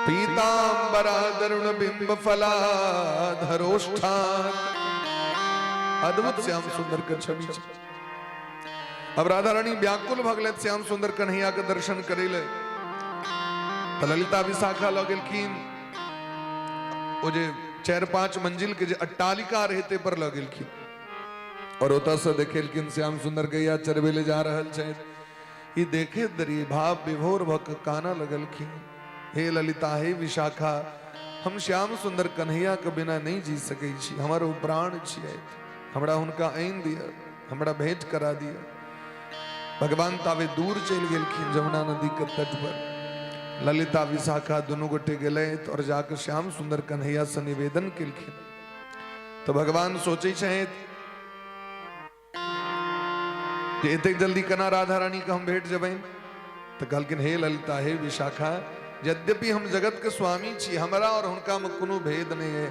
पीतांबरा दरुण बिंब फलाधरोष्ठा। अद्भुत श्याम सुंदर के छवि छै। अब राधा रानी व्याकुल भऽ गेलथि श्याम सुंदर कन्हैया के दर्शन करै ले। तऽ ललिता विशाखा लऽ गेलखिन, ओ जे 4-5 मंजिल के जे अट्टालिका रहै ताहि पर लऽ गेलखिन और ओतऽ से देखेलखिन श्याम सुंदर गैया चरबै ले जा रहल छथि। ई देखे दरी भाव विभोर भऽ कऽ कानऽ लगलखिन। हे ललिता, हे विशाखा, हम श्याम सुंदर कन्हैया के बिना नहीं जी सकै छी, हमर ओ प्राण छियै, हमरा हुनका आनि दिअ, हमरा भेंट करा दिअ। भगवान तावे दूर चलि गेलखिन जमुना नदी के तट पर। ललिता विशाखा दुनू गोटे गेलथि और जाके श्याम सुंदर कन्हैया से निवेदन केलखिन। तो भगवान सोचै छथि जे एतेक जल्दी केना राधा रानी के हम भेट जेबनि। तो कहलखिन हे ललिता, हे विशाखा, यद्यपि हम जगत के स्वामी छी, हमरा और हुनका में कोनो भेद नहीं है,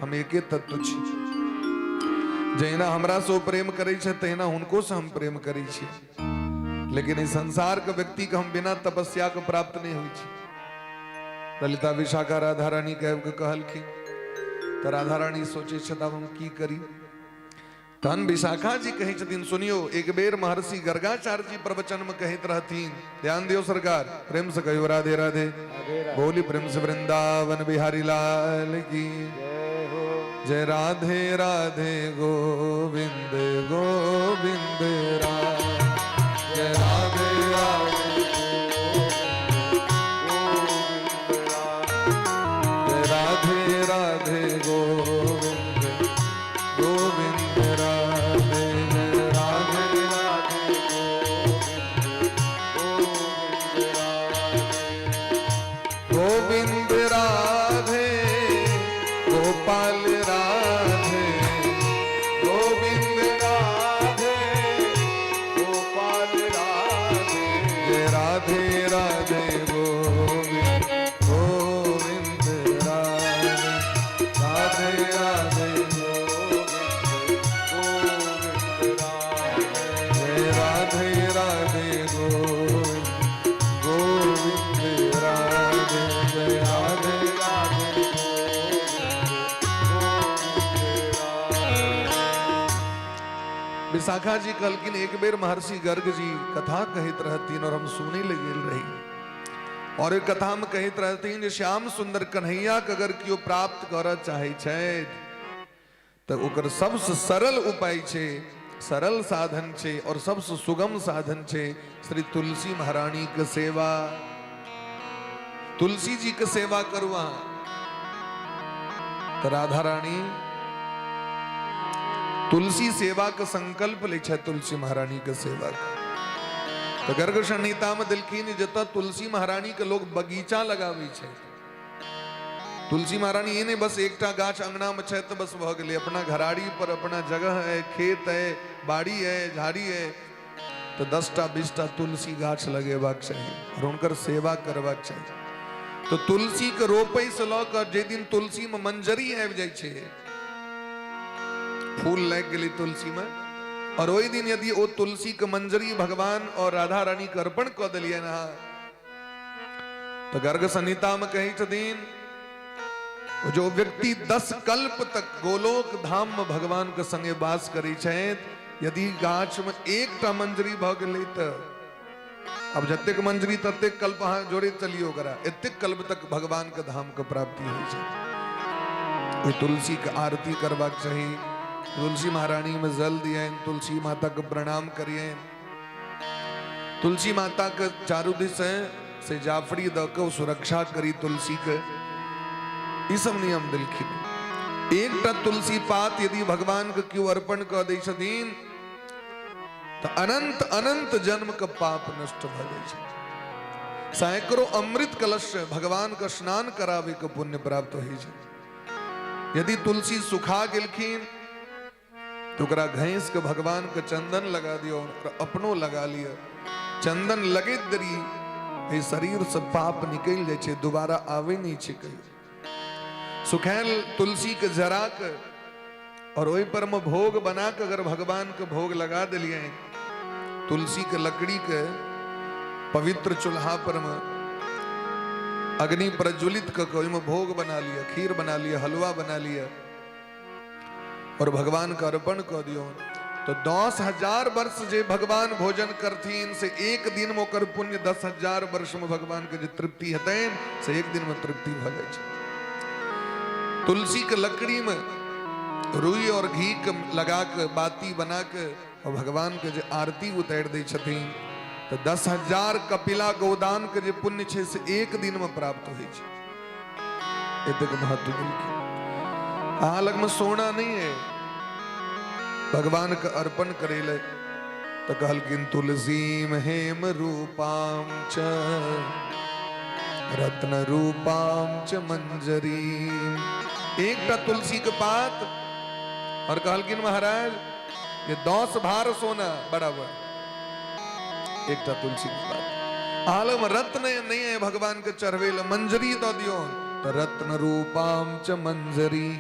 हम एके तत्व छी। जहिना हमरा से ओ प्रेम करै छै तहिना हुनको से हम प्रेम करै छी, लेकिन इस संसार के व्यक्ति के हम बिना तपस्या के प्राप्त नहीं होइ छी। ललिता विशाखा राधा रानी के आबि के कहलखिन। तो राधा रानी सोचै छथि आब हम की करी। तहन विशाखा जी कहै छथिन सुनियो, एक बेर महर्षि गर्गाचार्य जी प्रवचन में कहैत रहथिन, ध्यान दियो सरकार, प्रेम से कहियो राधे राधे, बोली प्रेम से वृंदावन बिहारी लाल की जय। राधे राधे गोविंद गोविंद राधे, जय राधे राधे जय राधे राधे गोविंद गोविंद राधे, जय राधे राधे गोविंद राधे गोपाल राधे, गोविंद राधे गोपाल राधे, जय राधे राधे गोविंद गोविंद राधे, राधे राधे गोविंद राधे, जय राधे राधे गोविंद गोविंद राधे, जय राधे राधे गोविंद राधे। विशाखा जी कहलखिन एक बेर महर्षि गर्ग जी कथा कहैत रहथिन और हम सुने ले गेल रही, और ओहि कथा में कहैत रहथिन जे श्याम सुंदर कन्हैया के अगर केओ प्राप्त करऽ चाहै छथि तऽ ओकर सबसँ सरल उपाय छै, सरल साधन छै और सबसँ सुगम साधन छै श्री तुलसी महारानी के सेवा। तुलसी जी के सेवा करू अहाँ। तऽ राधा रानी तुलसी सेवा के संकल्प लै छथि, तुलसी महारानी के सेवा के। तऽ गर्ग संहिता में देलखिन जतऽ तुलसी महारानी के लोग बगीचा लगाबै छै, तुलसी महारानी ये नहीं बस एकटा गाछ अंगना में छै तऽ बस भऽ गेलै, अपना घराड़ी पर अपना जगह है, खेत है, बाड़ी है, झाड़ी है, तऽ 10टा 20टा तुलसी गाछ लगेबाक चाही और हुनकर सेवा करबाक चाही। तो तुलसी के रोपै से लऽ कऽ जे दिन तुलसी में मंजरी आबि जाइ छै, फूल लागि गेलै तुलसी में, और ओहि दिन यदि ओ तुलसी के मंजरी भगवान और राधा रानी के अर्पण कऽ देलियनि अहाँ, तऽ गर्ग संहिता में कहै छथिन जो व्यक्ति 10 कल्प तक गोलोक धाम में भगवान के संगे वास करै छथि, यदि गाछ में एकटा मंजरी भऽ गेलै तऽ अब जतेक मंजरी ततेक कल्प अहाँ जोड़ैत चलियौ ओकरा, एतेक कल्प तक भगवान के धाम के प्राप्ति होइ छै। ओहि तुलसी के आरती करबाक चाही, तुलसी महारानी में जल दियनि, तुलसी माता के प्रणाम करियनि, तुलसी माता के चारू दिस से जाफरी दऽ के सुरक्षा करी तुलसी के, ई सब नियम देलखिन। एकटा तुलसी पात यदि भगवान के केओ अर्पण कऽ दै छथिन तऽ अनंत अनंत जन्म के पाप नष्ट भऽ जाइ छै। सैकड़ों अमृत कलश से भगवान के स्नान करावे के पुण्य प्राप्त होइ छै। यदि तुलसी सुखा गेलखिन तो ओकरा घैस के भगवान के चंदन लगा दियौ और अपनो लगा लिअ। चंदन लगैत देरी एहि शरीर से पाप निकलि जाइ छै, दोबारा आबै नहि छै कहियो। सुखायल तुलसी के जरा के और ओहि पर में भोग बना के अगर भगवान के भोग लगा देलियै, तुलसी के लकड़ी के पवित्र चूल्हा पर में अग्नि प्रज्वलित कऽ के ओहिमे भोग बना लिअ, खीर बना लिअ, हलवा बना लिअ और भगवान के अर्पण कऽ दियौ, तो 10,000 वर्ष जे भगवान भोजन करथिन से एक दिन में ओकर पुण्य 10,000 वर्ष में भगवान के जे तृप्ति हेतनि से एक दिन में तृप्ति भऽ जाइ छै। तुलसी के लकड़ी में रुई और घी के लगा के बाती बना के और भगवान के जे आरती उतारि दै छथिन, तऽ 10,000 कपिला गोदान के जे पुण्य छै से एक दिन में प्राप्त होइ छै। एतेक महत्व देलखिन। अहाँ लगमे सोना नहीं है भगवान के अर्पण करे ले, तऽ कहलखिन तुलसीम हेम रूपाम च रत्न रूपाम च मंजरी। एकटा तुलसी के पात और कहलखिन महाराज ये 10 भार सोना बराबर एकटा तुलसी के पात। आलम रत्न नहीं है भगवान के चढ़वे ले, मंजरी दऽ दियो तो रत्न रूपाम च मंजरी।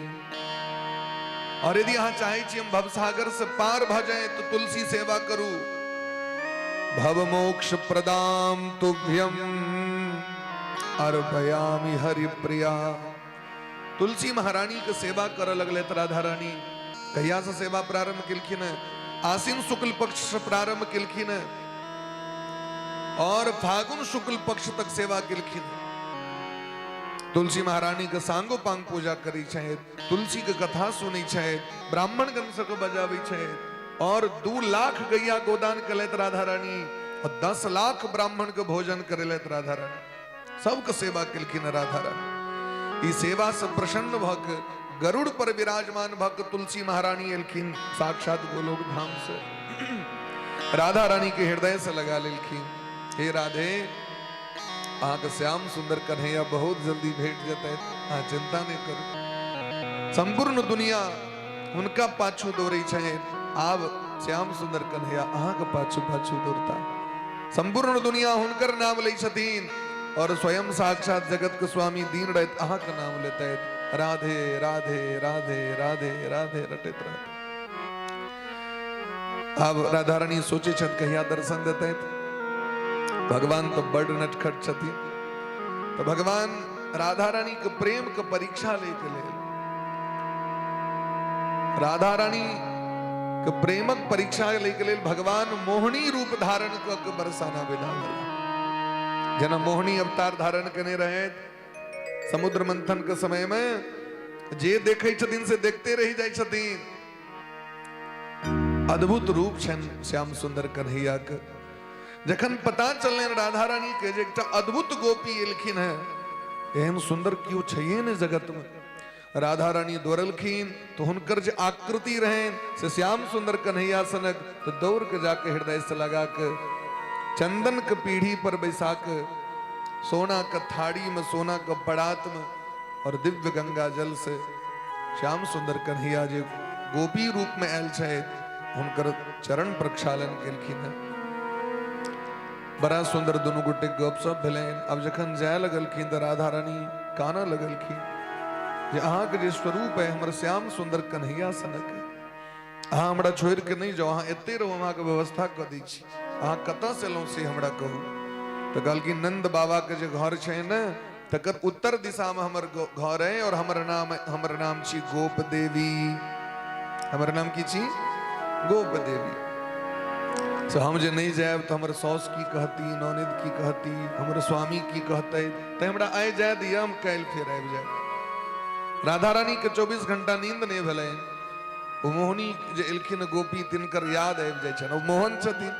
और यदि अहाँ चाहे छी हम भवसागर से पार भऽ जाए तो तुलसी सेवा करू। भव मोक्ष प्रदाम तुभ्यम अर्पयामि हरिप्रिया। तुलसी महारानी के सेवा करऽ लगले राधा रानी। कहिया से सेवा प्रारंभ केलखिन? आसिन शुक्ल पक्ष से प्रारंभ केलखिन और फागुन शुक्ल पक्ष तक सेवा केलखिन। तुलसी महारानी के सांगो पांग पूजा करी छथि, तुलसी के कथा सुनै छथि, ब्राह्मण गण सबके बजाबै छथि और 2 लाख गैया गोदान केलथि राधा रानी और 10 लाख ब्राह्मण के भोजन करेलथि राधा रानी। सबके सेवा केलखिन राधा रानी। ई सेवा से प्रसन्न भऽ के गरुड़ पर विराजमान भऽ के तुलसी महारानी एलखिन साक्षात गोलोक धाम से। राधा रानी के हृदय से लगा लेलखिन, हे राधे अहाँके श्याम सुंदर कन्हैया बहुत जल्दी भेट जेतै, अहाँ चिंता नहीं करू। संपूर्ण दुनिया हुनका पाछू दौड़ै छै, आब श्याम सुंदर कन्हैया अहाँके पाछू पाछू दौड़ता। संपूर्ण दुनिया हुनकर नाम लै छथिन और स्वयं साक्षात जगत के स्वामी दिन राति अहाँके नाम लेतै। राधे राधे राधे राधे राधे रटैत रहतै। आब राधा रानी सोचै छथि कहिया दर्शन देतै। भगवान तो बड़ नटखट छथिन, तो भगवान राधा रानी के प्रेम के परीक्षा ले के लेल, राधा रानी के प्रेमक परीक्षा ले के लेल भगवान मोहिनी रूप धारण क के बरसाना विदा भेला। जेना मोहिनी अवतार धारण केने रहे समुद्र मंथन के समय में, जे देखै छथिन से देखते रहि जाइ छथिन। अद्भुत रूप छनि श्याम सुंदर कन्हैया के। जखन पता चलनि राधा रानी के जे एकटा अद्भुत गोपी एलखिन हैं, एहन सुंदर केओ छैहे ने जगत में। राधा रानी दौड़लखिन तो हुनकर जे आकृति रहनि से श्याम सुंदर कन्हैया सनक, तो दौड़ के जाके हृदय से लगा के चंदन के पीढ़ी पर बैसा के सोना के थाड़ी में सोना के पड़ात में और दिव्य गंगा जल से श्याम सुंदर कन्हैया जे गोपी रूप में आयल छथि हुनकर चरण प्रक्षालन केलखिन हैं। बड़ा सुंदर दुनू गोटे गपशप भेलनि। अब जखन जाय लगलखिन तऽ राधा रानी कानऽ लगलखिन जे अहाँके जे स्वरूप है हमर श्याम सुंदर कन्हैया सनक है, अहाँ हमरा छोड़ि के नहि जाउ, अहाँ एते रहू, हम अहाँके व्यवस्था कऽ दै छी, अहाँ कतऽ से एलहुँ से हमरा कहू। तऽ कहलखिन नंद बाबा के जे घर छै ने तकर उत्तर दिशा में हमर घर है और हमर नाम छी गोप देवी। हमर नाम की छी? गोप देवी। से हम जे नहीं जायब तो हमर साउस की कहती, ननद की कहती, हमर स्वामी की कहते, ते हमरा आइ जाय दिअ, हम काल्हि फेर आबि जायब। राधा रानी के 24 घंटा नींद नहीं भेलै। ओ मोहनी जे एलखिन गोपी तिनकर याद आबि जाइ छनि, ओ मोहन छथिन।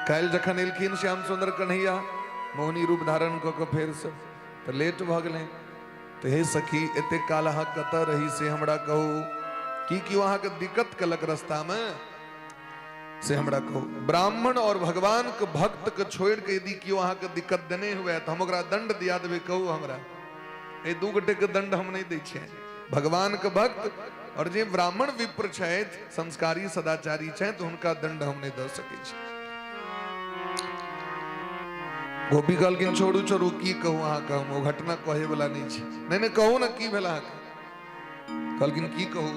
काल्हि जखन एलखिन श्याम सुंदर कन्हैया मोहनी रूप धारण कऽ के फेरसँ, तऽ लेट भऽ गेलै। तऽ हे सखी एते काल अहाँ कतऽ रही से हमरा कहू, की केओ अहाँके दिक्कत केलक रस्तामे से हमरा कहू। ब्राह्मण और भगवान के भक्त के छोड़ि के यदि केओ अहाँके दिक्कत देने हुए तऽ हम ओकरा दंड दिया देबै, कहू हमरा। एहि दू गोटे के दंड हम नहि दै छियै। भगवान के भक्त और जे ब्राह्मण विप्र छथि, संस्कारी सदाचारी छथि, हुनका दंड हम नहि दऽ सकै छी। गोपी कहलखिन छोड़ू छोड़ू, की कहू अहाँके, हम ओ घटना कहै वाला नहि छी। नहि नहि कहू ने की भेल अहाँके। कहलखिन की कहू,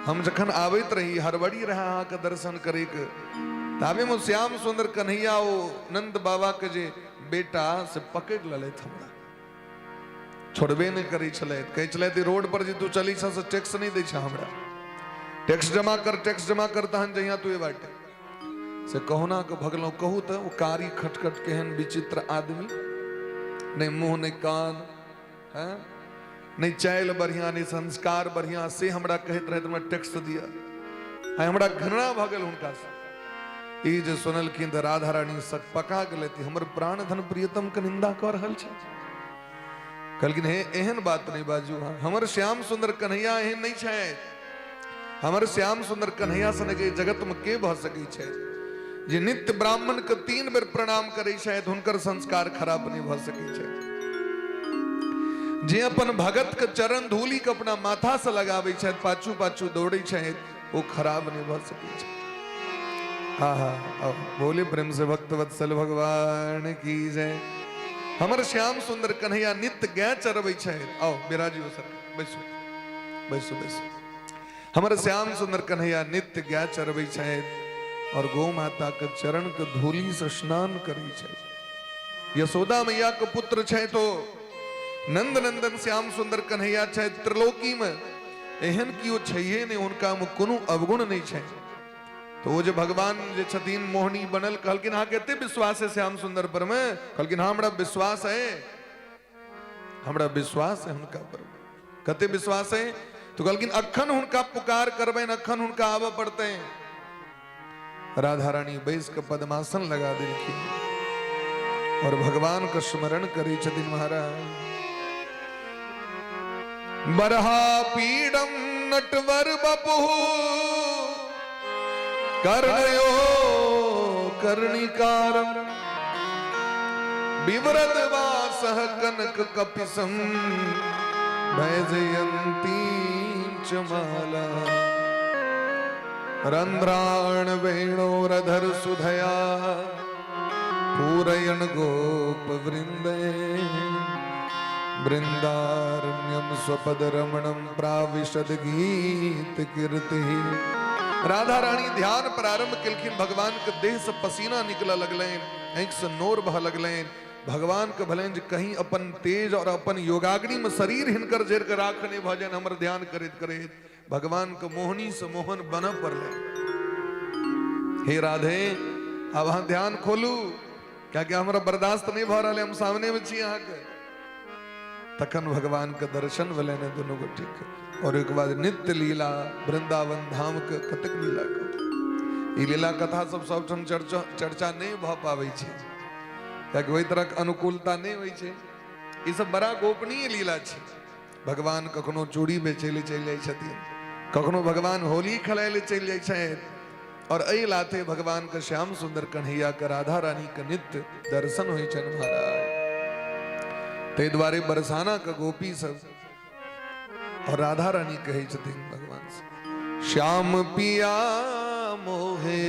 हम जखन आबैत रही हड़बड़ी रहे अहाँके दर्शन करैके, ताबेमे श्याम सुंदर कन्हैया ओ नंद बाबा के जे बेटा से पकड़ि लेलथि, हमरा छोड़बे नहि करै छलथि। कहै छलथि रोड पर जे तू चलै छह से टैक्स नहि दै छह, हमरा टैक्स जमा कर, टैक्स जमा कर, तहन जहिया तू ए बाटे से कहुना के भगलहुँ। कहू तऽ ओ कारी खटखट केहन विचित्र आदमी, नहि मुँह नहि कान, हैं, नहि चालि बढ़िया नहि संस्कार बढ़िया, से हमरा कहैत रहैत हमरा टैक्स दिअ। आइ हमरा घृणा भऽ गेल हुनकासँ। ई जे सुनलखिन तऽ राधा रानी सकपका गेलथि, हमर प्राण धन प्रियतम के निंदा कऽ रहल छै। कहलखिन हे एहन बात नहीं बाजू, हमर श्याम सुंदर कन्हैया एहन नहीं छै, हमर श्याम सुंदर कन्हैया सनक एहि जगत में के भऽ सकै छै जे नित्य ब्राह्मण के 3 बेर प्रणाम करै छथि, हुनकर संस्कार खराब नहीं भऽ सकै छै। जे अपन भगत के चरण धूली के अपना माथा से लगाबै छथि, पाछू पाछू दौड़ै छथि, ओ खराब नहीं भऽ सकै छै। हाँ हाँ आओ, बोले प्रेम से भक्त वत्सल भगवान की जय। हमर श्याम सुंदर कन्हैया नित्य गाय चरबै छथि। आओ बिराजियो सर, बैसू बैसू बैसू। हमर श्याम सुंदर कन्हैया नित्य गाय चरबै छथि और गौ माता के चरण के धूली से स्नान करै छथि। यशोदा मैया के पुत्र छथि तो नंद नंदन श्याम सुंदर कन्हैया छथि। त्रिलोकी में एहन कियो छैहे नहीं, हुनका में कोनो अवगुण नहीं छै। तो वो जे भगवान जे छथिन मोहनी बनल, कहलखिन अहाँ के एते विश्वास है श्याम सुंदर पर में? कहलखिन हाँ हमरा विश्वास है, हमरा विश्वास है हुनका पर। कते विश्वास है? तो कहलखिन अखन हुनका पुकार करबनि, अखन हुनका आबऽ पड़तै। राधा रानी बैस के पद्मासन लगा देलखिन और भगवान के स्मरण करै छथिन। महाराज बरहा पीडम नटवर बपुहु कर्णयो कर्णिकारम विवरद वासः कनक कपिसम वैजयंती च माला रंध्राण वेणोरधर सुधया पूरयण गोप वृंदे वृंदारण्यम स्वपद रमणम प्राविशद गीत कीर्ति। राधा रानी ध्यान प्रारंभ केलखिन, भगवान के देह से पसीना निकल लगलनि, आँखि से नोर बह लगलनि। भगवान के भलनि जे कहीं अपन तेज और अपन योगाग्नि में शरीर हिनकर जरि के राख नहीं भऽ जानि। हमर ध्यान करैत करैत भगवान के मोहनी से मोहन बनऽ पड़लै। हे राधे आब अहाँ ध्यान खोलू, कियाकि हमरा बर्दाश्त नहीं भऽ रहल है, हम सामने में छी अहाँके। तखन भगवान के दर्शन भेलनि दुनू गोटे के और एक बाद नित्य लीला वृंदावन धाम के कतेक लीला के ई लीला कथा सब सबठाम चर्चा चर्चा नहीं भऽ पाबै छै, कियाकि ओहि तरहक अनुकूलता नहीं होइ छै। ई सब बड़ा गोपनीय लीला छै। भगवान कखनो चूड़ी बेचै लए चलि जाइ छथिन, कखनो भगवान होली खेलाय लए चलि जाइ छथि और एहि लाथे भगवान के श्याम सुंदर कन्हैया के राधा रानी के नित्य दर्शन होइ छनि महाराज। ताहि दुआरे बरसाना के गोपी सब और राधा रानी कहै छथिन भगवान से, श्याम पिया मोहे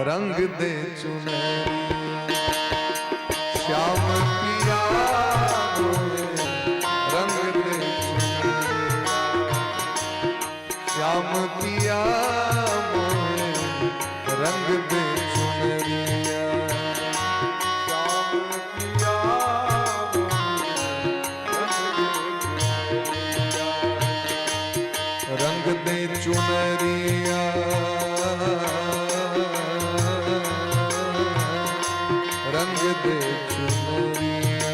रंग दे चुनरिया, श्याम पिया मोहे रंग दे चुनरिया, श्याम पिया मोहे रंग दे चुनरिया, श्याम पिया मोहे रंग दे चुनरिया, रंग दे चुनरिया, रंग दे चुनरिया, रंग दे चुनरिया,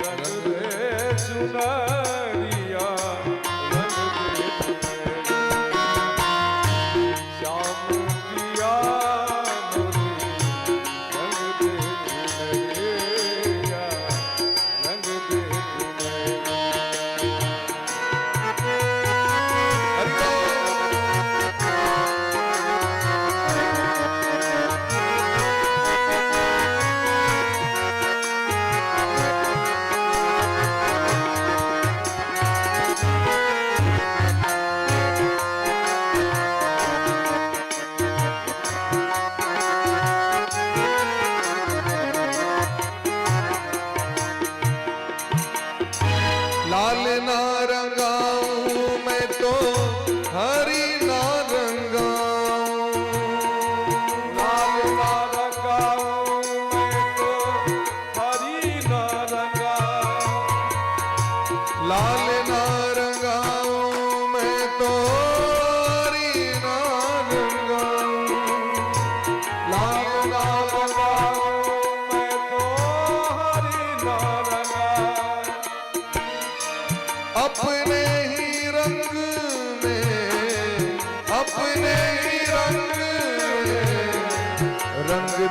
रंग दे चुनरिया, श्याम पिया मोरे रंग दे चुनरिया, रंग दे चुनरिया। लाल ना रंगाऊं मैं तो हरि ना रंगाऊं, लाल ना रंगाऊं मैं तो हरि ना रंगाऊं, लाल ना रंगाऊं मैं तो हरि ना रंगाऊं, लाल ना रंगाऊं मैं तो हरि ना रंगाऊं, अपने ही रंग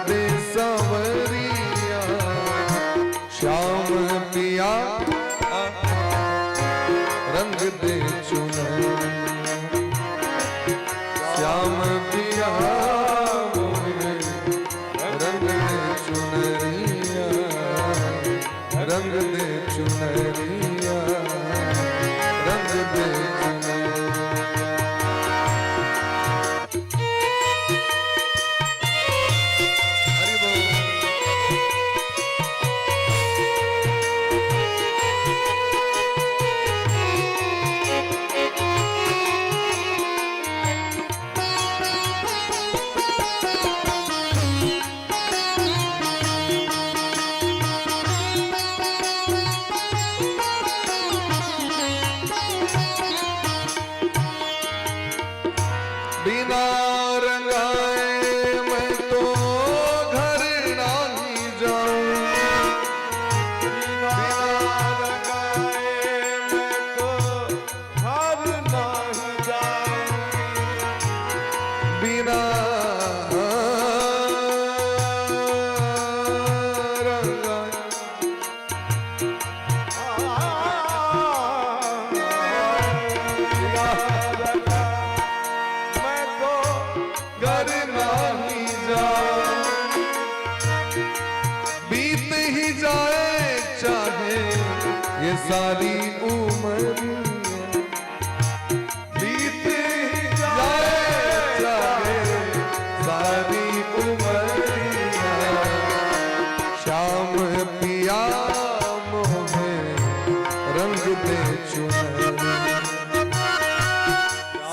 दे सांवरिया, श्याम पिया रंग दे चुनरिया, श्याम पिया मोहे रंग दे चुनरिया, रंग दे चुनरिया, रंग दे चुनरिया। हरि बोल। बिना रंगाए मैं तो घर नहीं जाऊं, बिना रंगाए मैं तो घर नहीं जाऊं। बिना रंगाए बिना रंगाए मैं तो घर नहीं जाऊं, बीत ही जाए चाहे ये सारी उम्र, बीत ही जाए चाहे सारी उम्र, श्याम पिया मोहे रंग दे चुनरिया,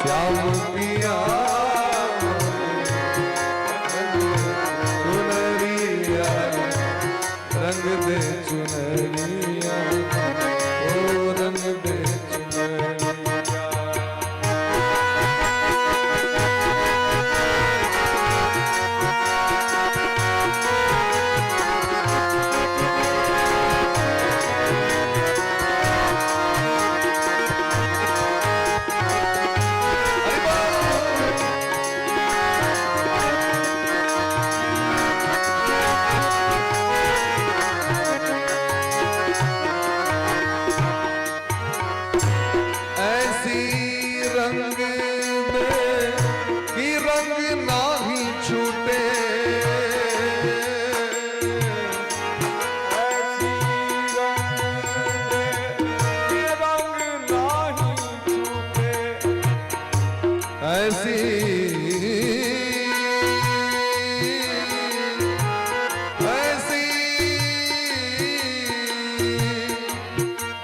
श्याम पिया रंग चुनरिया, रंग दे चुनरिया, ओ रंग दे चुनरिया। हरि बोल। ऐसी रंग दे कि रंग नाही छूटे, ऐसी रंग दे कि रंग नहीं छूटे। ऐसी ऐसी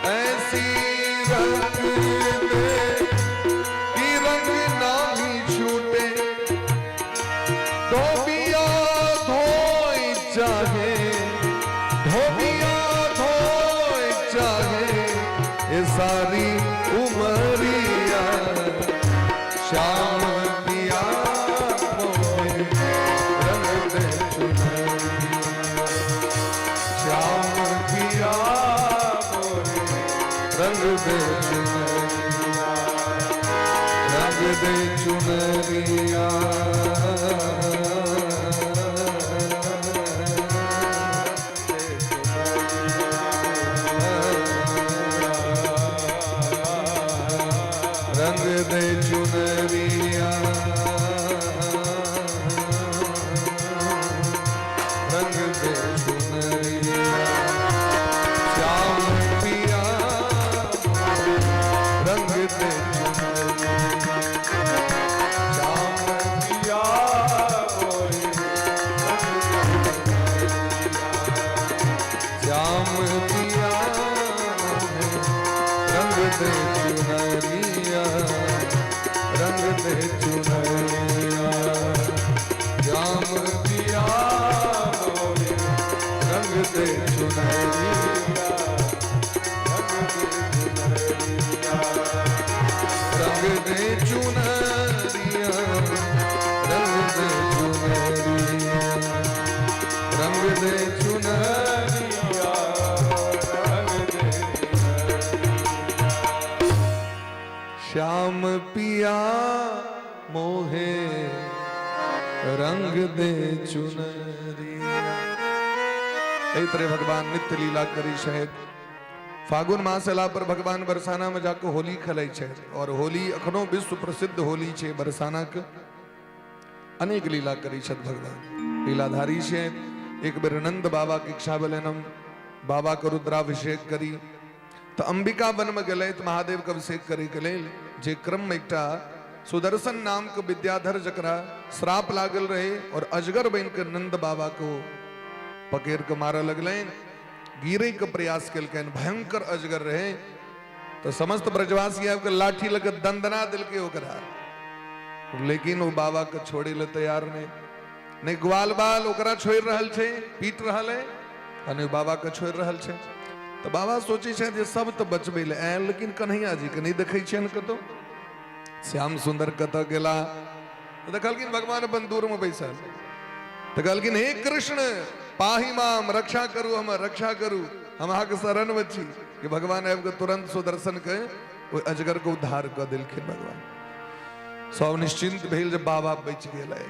ऐसी रंग दे कि रंग नाही छूटे, धोबिया धोए चाहे, धोबिया धोए चाहे ये सारी उमरिया, श्याम पिया मोहे रंग दे चुनरिया, श्याम पिया मोहे रंग दे चुनरिया, रंग दे चुनरिया। रंग दे चुनरिया, रंग दे चुनरिया, श्याम पिया रंग दे चुनरिया, श्याम पिया मोहे श्याम पिया रंग दे चुनरिया, रंग दे चुनरिया, श्याम पिया मोहे रंग दे चुनरिया, रंग दे चुनरिया, रंग दे चुनरिया, रंग दे चुनरिया, रंग दे चुनरिया। रंग दे श्याम पिया मोहे रंग दे चुनरिया। एहि तरह भगवान नित्य लीला करी छथि। फागुन मास अयला पर भगवान बरसाना में जाके होली खेलै छथि और होली अखनो विश्व प्रसिद्ध होली छै बरसाना के। अनेक लीला करी छथि भगवान, लीलाधारी छथि। एक बेर नंद बाबा के इच्छा भेलनि हम बाबा के रुद्राभिषेक करी, तऽ अंबिका वन में गेलथि महादेव के अभिषेक करे के लेल। जे क्रम में एकटा सुदर्शन नाम के विद्याधर जकरा श्राप लागल रहे और अजगर बन के नंद बाबा को पकड़ के मारऽ लगलनि, गिरे के प्रयास केलकनि, भयंकर अजगर रहे। तो समस्त ब्रजवासी आबि के लाठी लऽ के दंदना देलकै ओकरा, लेकिन ओ बाबा के छोड़े ले तैयार नहीं। नहीं ग्वाल बाल ओकरा छोड़ि रहल छै, पीट रहल है, आ नहि बाबा के छोड़ि रहल छै। तऽ बाबा सोचै छथि जे सब तऽ बचबै लए आयल, लेकिन कन्हैया जी के नहि देखै छियनि कतौ, श्याम सुंदर कतऽ गेला? तऽ देखलखिन भगवान अपन दूर में बैसल। तऽ कहलखिन हे कृष्ण पाही माम, रक्षा करू हमर, रक्षा करू, हम अहाँके शरण में छी। कि भगवान आबि कऽ तुरंत सुदर्शन के ओहि अजगर के उद्धार कऽ देलखिन। भगवान सब निश्चिंत भेल जे बाबा बचि गेलै,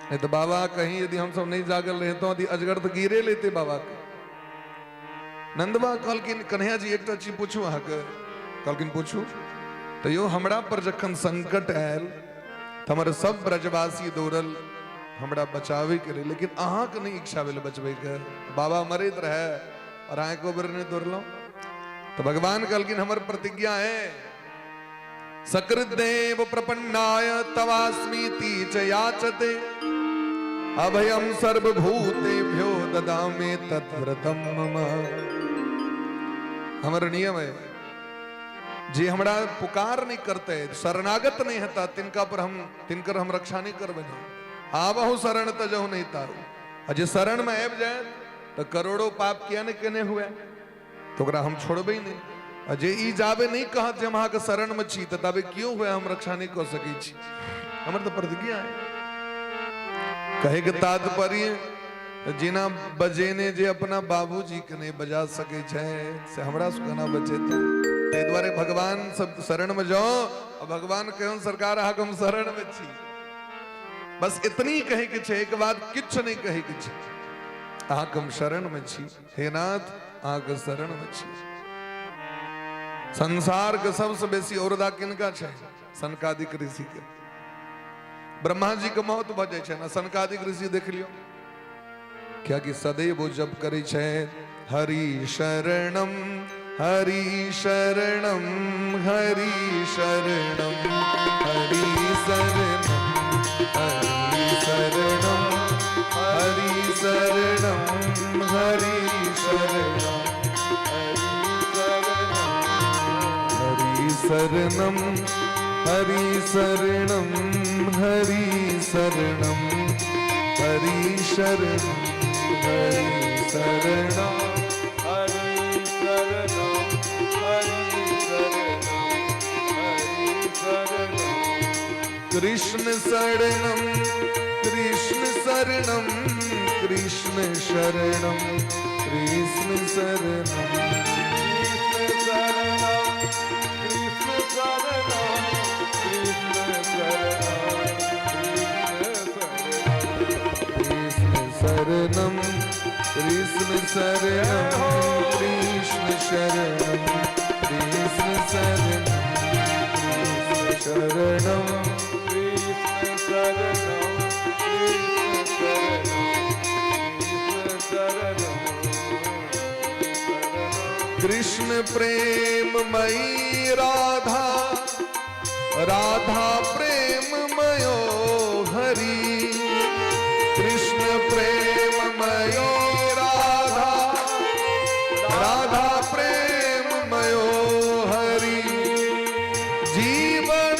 नहीं तऽ बाबा कहीं यदि हमसब नहीं जागल रहितौं यदि अजगर तऽ गिरे लेते बाबा के। नंदबा कहलखिन कन्हैया जी एकटा चीज पूछू अहाँके? कहलखिन पूछू। तऽ यौ हमरा पर जखन संकट आयल तऽ हमर सब ब्रजवासी दौड़ल हमरा बचाबै के लेल, लेकिन अहाँके नहि इच्छा भेल बचबैके, बाबा मरैत रहै और अहाँ एको बेर नहि दौड़लहुँ। तऽ भगवान कहलखिन हमर प्रतिज्ञा है, सकृदेव प्रपन्नाय तवास्मीति च याचते अभयम सर्वभूतेभ्यो ददामि तद्व्रतम मम। हमर नियम है जे हमरा पुकार नहीं करते, शरणागत नहीं हेता, तिनका पर हम तिनकर हम रक्षा नहीं करबै। आबहु शरण तजहु नहीं तारू। आ जे शरण में आबि जाए तऽ करोड़ों पाप किया नहीं केने हुए, तऽ ओकरा हम छोड़बै नहि। आ जे ई जाबे नहि कहत जे हम अहाँके शरणमे छी, तऽ ताबे क्यों हुए हम रक्षा नहि कऽ सकै छी, हमर तऽ प्रतिज्ञा है। कहैके तात्पर्य जेना बजेने जे अपना बाबूजी के नहि बजा सकै छै से हमरा से केना बचेतै? ताहि दुआरे भगवान सब शरणमे जाओ आ भगवान कहियौन सरकार अहाँके हम शरणमे छी, बस इतनी कहैके छै, एहिके बाद किछु नहि कहैके छै। अहाँके हम शरणमे छी हे नाथ, अहाँके शरणमे छी। संसार के सबसे बेसी औरदा किनका छै? सनकादिक ऋषि के। ब्रह्मा जी के मौत भऽ जाइ छै ने, सनकादिक ऋषि देख लियौ, कियाकि सदैव ओ जप करै छै हरि शरणम हरि शरणम हरि शरणम हरि शरणम हरि शरणम हरि शरणम हरि शरणम हरि शरणम हरि शरणम हरि शरणम हरि शरणम हरि शरणम हरि शरणम हरि शरणम हरि शरणम। कृष्ण शरणम कृष्ण शरणम कृष्ण शरणम कृष्ण शरणम कृष्ण शरणम कृष्ण शरणम कृष्ण शरणम कृष्ण शरणम कृष्ण शरणम कृष्ण शरणम कृष्ण शरणम कृष्ण शरणम कृष्ण शरणम कृष्ण शरणम कृष्ण शरणम। कृष्ण प्रेम मई राधा राधा प्रेम मयो हरि, कृष्ण प्रेम मयो राधा राधा प्रेम मयो हरि, जीवन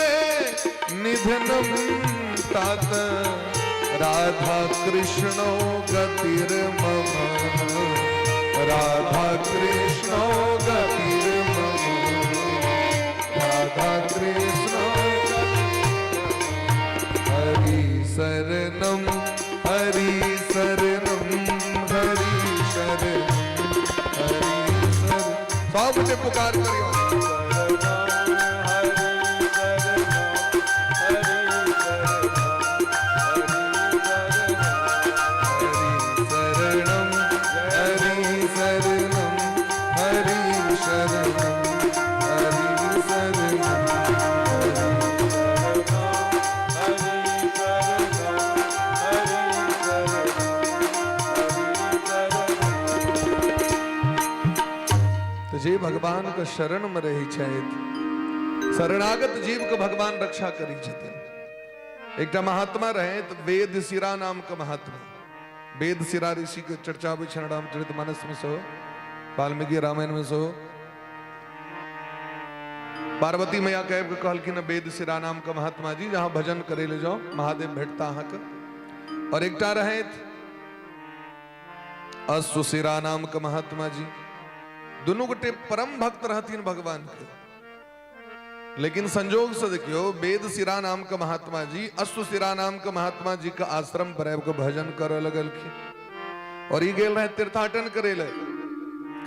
निधनम तात राधा कृष्णो गतिर्मम, राधा कृष्णो गतिर्मम, राधा कृष्णो हरि शरणम हरि शरणम हरि शरणम हरि शरण। सब जे पुकार करियो। हरि शरणम हरि शरणम हरि भगवान के शरण में रहै छथि, शरणागत जीव के भगवान रक्षा करै छथिन। एकटा महात्मा रहे तऽ वेद सिरा नाम के महात्मा, वेद सिरा ऋषि के चर्चा आबै छनि रामचरित मानस में सेहो, वाल्मीकि रामायण में सेहो। पार्वती मैया के आबि कऽ कहलखिन वेद सिरा नाम के महात्मा जी, जहाँ भजन करे ले जाओ महादेव भेटता अहाँके। और एकटा रहथि अश्वशिरा नाम के महात्मा जी, दुनू गोटे परम भक्त रहथिन भगवान के। लेकिन संजोग से देखियो, वेद सिरा नाम के महात्मा जी अश्वशिरा नाम के महात्मा जी के आश्रम पर आबि के भजन करऽ लगलखिन और ई गेल रहे तीर्थाटन करे ले।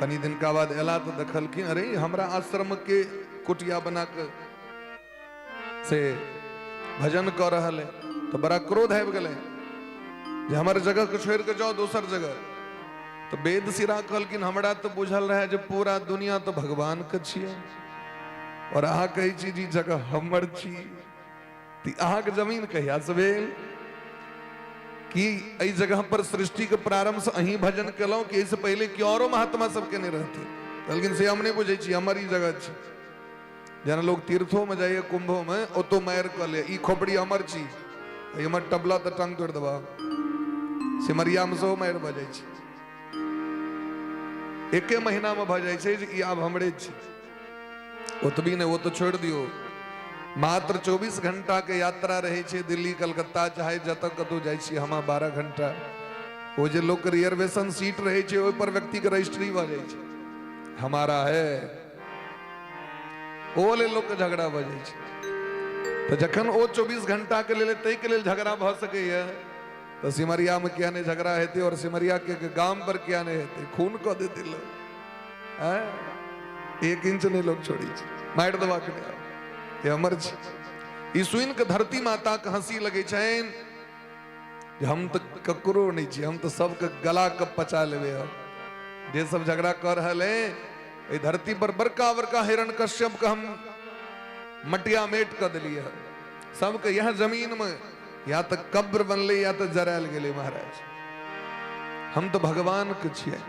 कनी दिन का बाद एला तो देखलखिन, अरे हमरा आश्रम के कुटिया बना के से भजन कऽ रहल है। तो बड़ा क्रोध आबि गेलै जे हमर जगह के छोड़ि के जाओ दोसर जगह। तो वेद सिरा कहलखिन हमरा तो बुझल रहे जे पूरा दुनिया तो भगवान के छियै और अहाँ कहै छी जी जगह हमर छी, तऽ अहाँके जमीन कहिया से भेल? कि एहि जगह पर सृष्टि के प्रारंभ से अहीं भजन केलहुँ कि एहिसँ पहिले कि औरो महात्मा सब केने रहथिन? कहलखिन से हम नहि बुझै छी, हमर ई जगह छी। जेना लोग तीर्थो में जाइए कुंभो में, ओतो मारि कऽ ले ई खोपड़ी हमर छी, हमर टबला तऽ टांग तोड़ि देबा। सिमरिया में सेहो मारि भऽ जाइ छै, एके महीना में भऽ जाइ छै जे ई आब हमरे छी। ओतबी नहि, ओ तऽ छोड़ि दियौ, मात्र 24 घंटा के यात्रा रहै छै दिल्ली कलकत्ता चाहे जतऽ कतौ जाइ छी हम 12 घंटा। ओ जे लोक रिजर्वेशन सीट रहै छै ओहि पर व्यक्ति के रजिस्ट्री भऽ जाइ छै, हमारा है, ओ लेल लोकके झगड़ा भऽ जाइ छै। तऽ जखन ओ 24 घंटाके लेल ताहिके लेल झगड़ा भऽ सकैए तऽ सिमरियामे किया नहि झगड़ा हेतै और सिमरियाके गाम पर किया नहि हेतै? खून कऽ देतै लोक, आँय? एक इंच नहि लोक छोड़ै छै, मारि देबाक नहि, ई हमर छी। ई सुनि कऽ धरती माताके हँसी लगै छनि जे हम तऽ ककरो नहि छी, हम तऽ सबके गला के पचा लेबै। हम जे सब झगड़ा कऽ रहल है एहि धरती पर बड़का बड़का हिरण कश्यप के हम मटिया मेट कऽ देलियै हन। सबके यह जमीन में या तऽ कब्र बनलै या तऽ जरायल गेलै। महाराज हम तऽ भगवान के छियै,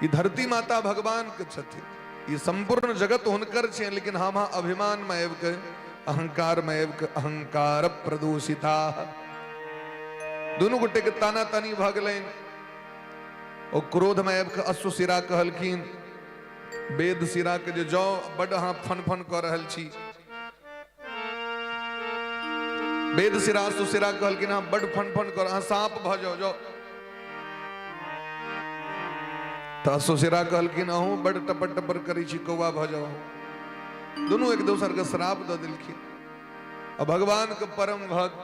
ई धरती माता भगवान के छथिन, ई संपूर्ण जगत हुनकर छियै, लेकिन हम अभिमान में आबि के, अहंकार में आबि के, अहंकार प्रदूषिता। दुनू गोटे के ताना तानी भऽ गेलनि। ओ क्रोध में आबि के अश्वशिरा कहलखिन वेद शिरा के जे जाओ बड अहाँ फन फन कऽ रहल छी। वेद शिरा अश्वशिरा कहलखिन अहाँ बड फन फन कर, अहाँ साँप भऽ जाओ जाओ। तऽ अश्वशिरा कहलखिन अहूँ बड टपर टपर करै छी, कौआ भऽ जाओ। दुनू एक दोसर के श्राप दऽ देलखिन। आ भगवान के परम भक्त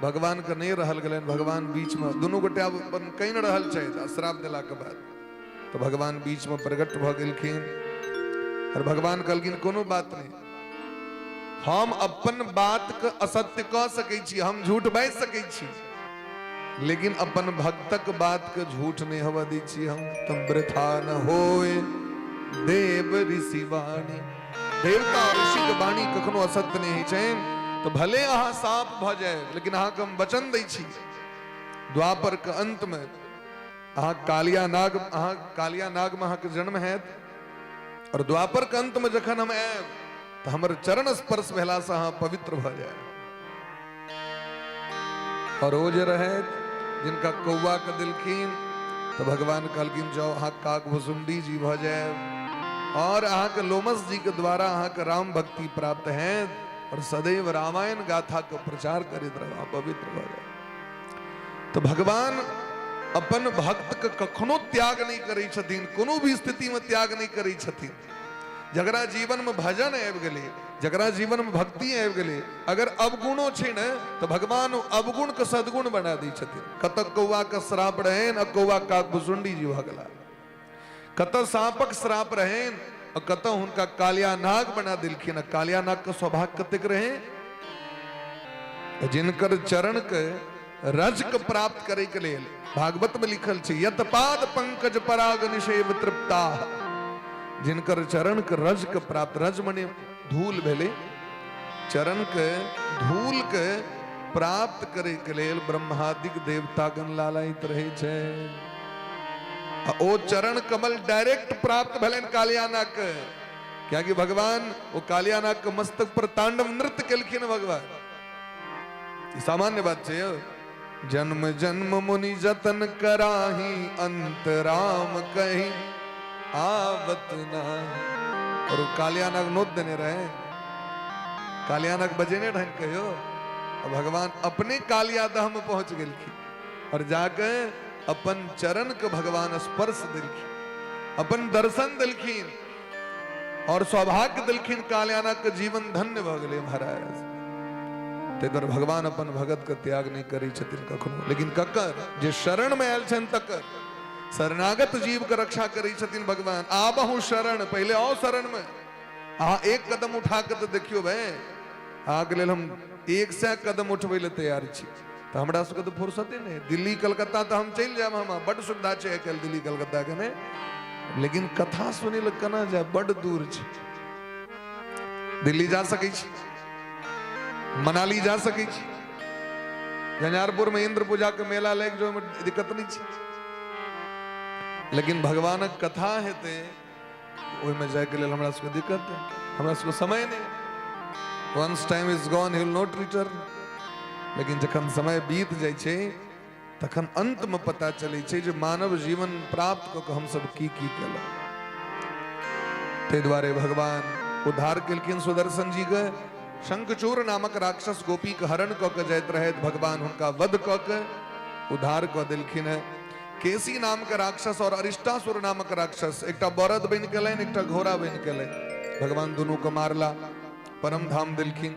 भगवान के नहि रहल गेलनि, भगवान बीच में दुनू गोटे आब अपन कहि रहल छथि आ श्राप देला के बाद तऽ भगवान बीच में प्रकट भऽ गेलखिन और भगवान कहलखिन कोनो बात नहि, हम अपन बात के असत्य कऽ सकै छी, हम झूठ बाजि सकै छी, लेकिन अपन भक्तक बात के झूठ नहि होबऽ दै छी हम। तब वृथा न होए देव ऋषि वाणी, देवता और ऋषि के वाणी कखनो असत्य नहि होइ छनि। तऽ भले अहाँ साप भऽ जाय, लेकिन अहाँके हम वचन दै छी द्वापर के अंत में अहाँ कालिया नाग, अहाँ कालिया नाग में अहाँके जन्म हैत और द्वापर के अंत में जखन हम आयब तऽ हमर चरण स्पर्श भेलासँ अहाँ पवित्र भऽ जायब। और ओ जे रहथि जिनका कौआ के देलखिन तऽ भगवान कहलखिन जाओ अहाँ काकभुसुंडी जी भऽ जायब और अहाँके लोमस जी के द्वारा अहाँके राम भक्ति प्राप्त हैत और सदैव रामायण गाथा के प्रचार करैत रहब, अहाँ पवित्र भऽ जायब। तऽ भगवान अपन भक्त के कखनो त्याग नहि करै छथिन, कोनो भी स्थिति में त्याग नहि करै छथिन। जकरा जीवन में भजन आबि गेलै, जकरा जीवन में भक्ति आबि गेलै, अगर अवगुणो छै ने तऽ भगवान अवगुण के सद्गुण बना दै छथिन। कतऽ कौआ के श्राप रहनि आ कौआ काकभुसुंडी जी भऽ गेला, कतऽ साँपक श्राप रहनि आ कतऽ हुनका कालिया नाग बना देलखिन। आ कालिया नाग के स्वभाव कतेक रहै, जिनकर चरण के रज के प्राप्त करे के लेल भागवत में लिखल छै यत पाद पंकज पराग निषेव तृप्ता, जिनकर चरण के रज के प्राप्त, रज मने धूल भेलै, चरण के धूल के प्राप्त करे के लेल ब्रह्मादिक देवतागण लालायित रहै छै। आ ओ चरण कमल डायरेक्ट प्राप्त भेलनि कालियानाग के, कियाकि भगवान ओ कालियानाग के मस्तक पर तांडव नृत्य केलखिन भगवान। ई सामान्य बात छै यौ। जन्म जन्म मुनि जतन कराही, अंत राम कही आवत नाही। और ओ कालियानाग नोत देने रहे, कालियानाग बजेने रहनि कहियो, आ भगवान अपने कालियादह में पहुंच गेलखिन और जाके अपन चरण के भगवान स्पर्श देलखिन, अपन दर्शन देलखिन और सौभाग्य देलखिन। कालियानाग के जीवन धन्य भऽ गेलै महाराज। ताहि दुआरे भगवान अपन भगत के त्याग नहि करै छथिन कखनो, लेकिन ककर जे शरण में आयल छनि तकर शरणागत जीव के रक्षा करै छथिन भगवान। आबहु शरण, पहिले आओ शरण में। अहाँ एक कदम उठा के तऽ देखियौ भाई, अहाँके लेल हम 100 कदम उठबै लए तैयार छी। तऽ हमरा सबके तऽ फुर्सते नहि। दिल्ली कलकत्ता तऽ हम चलि जायब, हम बड्ड सुविधा छै आइ काल्हि दिल्ली कलकत्ता के ने, लेकिन कथा सुनै लए केना जायब, बड्ड दूर छै। दिल्ली जा सकै छी, मनाली जा सकै छी, झंझारपुर में इंद्र पूजा के मेला लागि जो, दिक्कत नहीं छै, लेकिन भगवानक कथा हेतै ओहिमे जायके लेल हमरा सबके दिक्कत है, हमरा सबके समय नहि। Once time is gone he will not return. लेकिन जखन समय बीत जाइ छै तखन अंतमे पता चलै छै जे मानव जीवन प्राप्त कऽ कऽ हमसब की की केलहुँ। ताहि दुआरे भगवान उद्धार केलखिन सुदर्शन जी के। शंखचूर नामक राक्षस गोपी के हरण कऽ के जाइत रहथि, भगवान हुनका वध कऽ के उद्धार कऽ देलखिन हेँ। केसी नाम के राक्षस और अरिष्टासुर नामक राक्षस एकटा बरद बनि गेलनि, एकटा घोड़ा बनि गेलनि, भगवान दुनू के मारला, परम धाम देलखिन।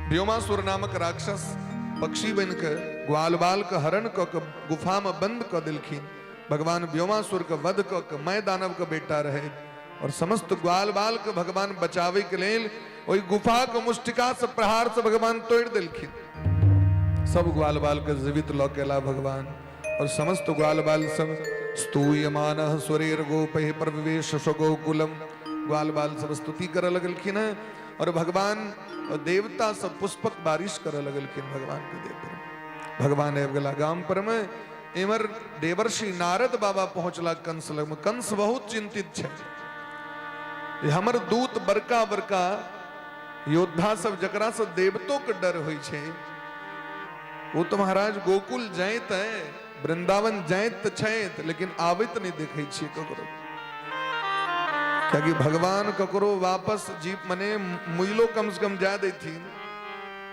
व्योमासुर नामक राक्षस पक्षी बनि के ग्वाल बाल के हरण कऽ के गुफा में बंद कऽ देलखिन। भगवान व्योमासुर के वध कऽ के, मैं दानव के बेटा रहे और समस्त ग्वाल बाल के भगवान बचावे के लेल ओहि गुफा के मुष्टिका से प्रहार से भगवान तोड़ देलखिन। सब ग्वाल बाल के जीवित लऽ के एला भगवान और समस्त ग्वाल बाल सब स्तूयमान सुरेर गोपहि प्रवेश स्वगोकुलम। ग्वाल बाल सब स्तुति करऽ लगलखिन हैं और भगवान और देवता सब पुष्पक बारिश करऽ लगलखिन भगवान के देह पर। भगवान आबि गेला गाम पर में। एमर देवर्षि नारद बाबा पहुंचला कंस लग में। कंस बहुत चिंतित छै, हमर दूत बड़का बड़का योद्धा सब जकरा से देवतो के डर होइ छै, ओ तऽ महाराज गोकुल जाइत है, वृंदावन जाइत तऽ छथि, लेकिन आबैत नहि देखै छियै ककरो। कियाकि भगवान ककरो वापस जीप मने मुइलो कम से कम जा देथिन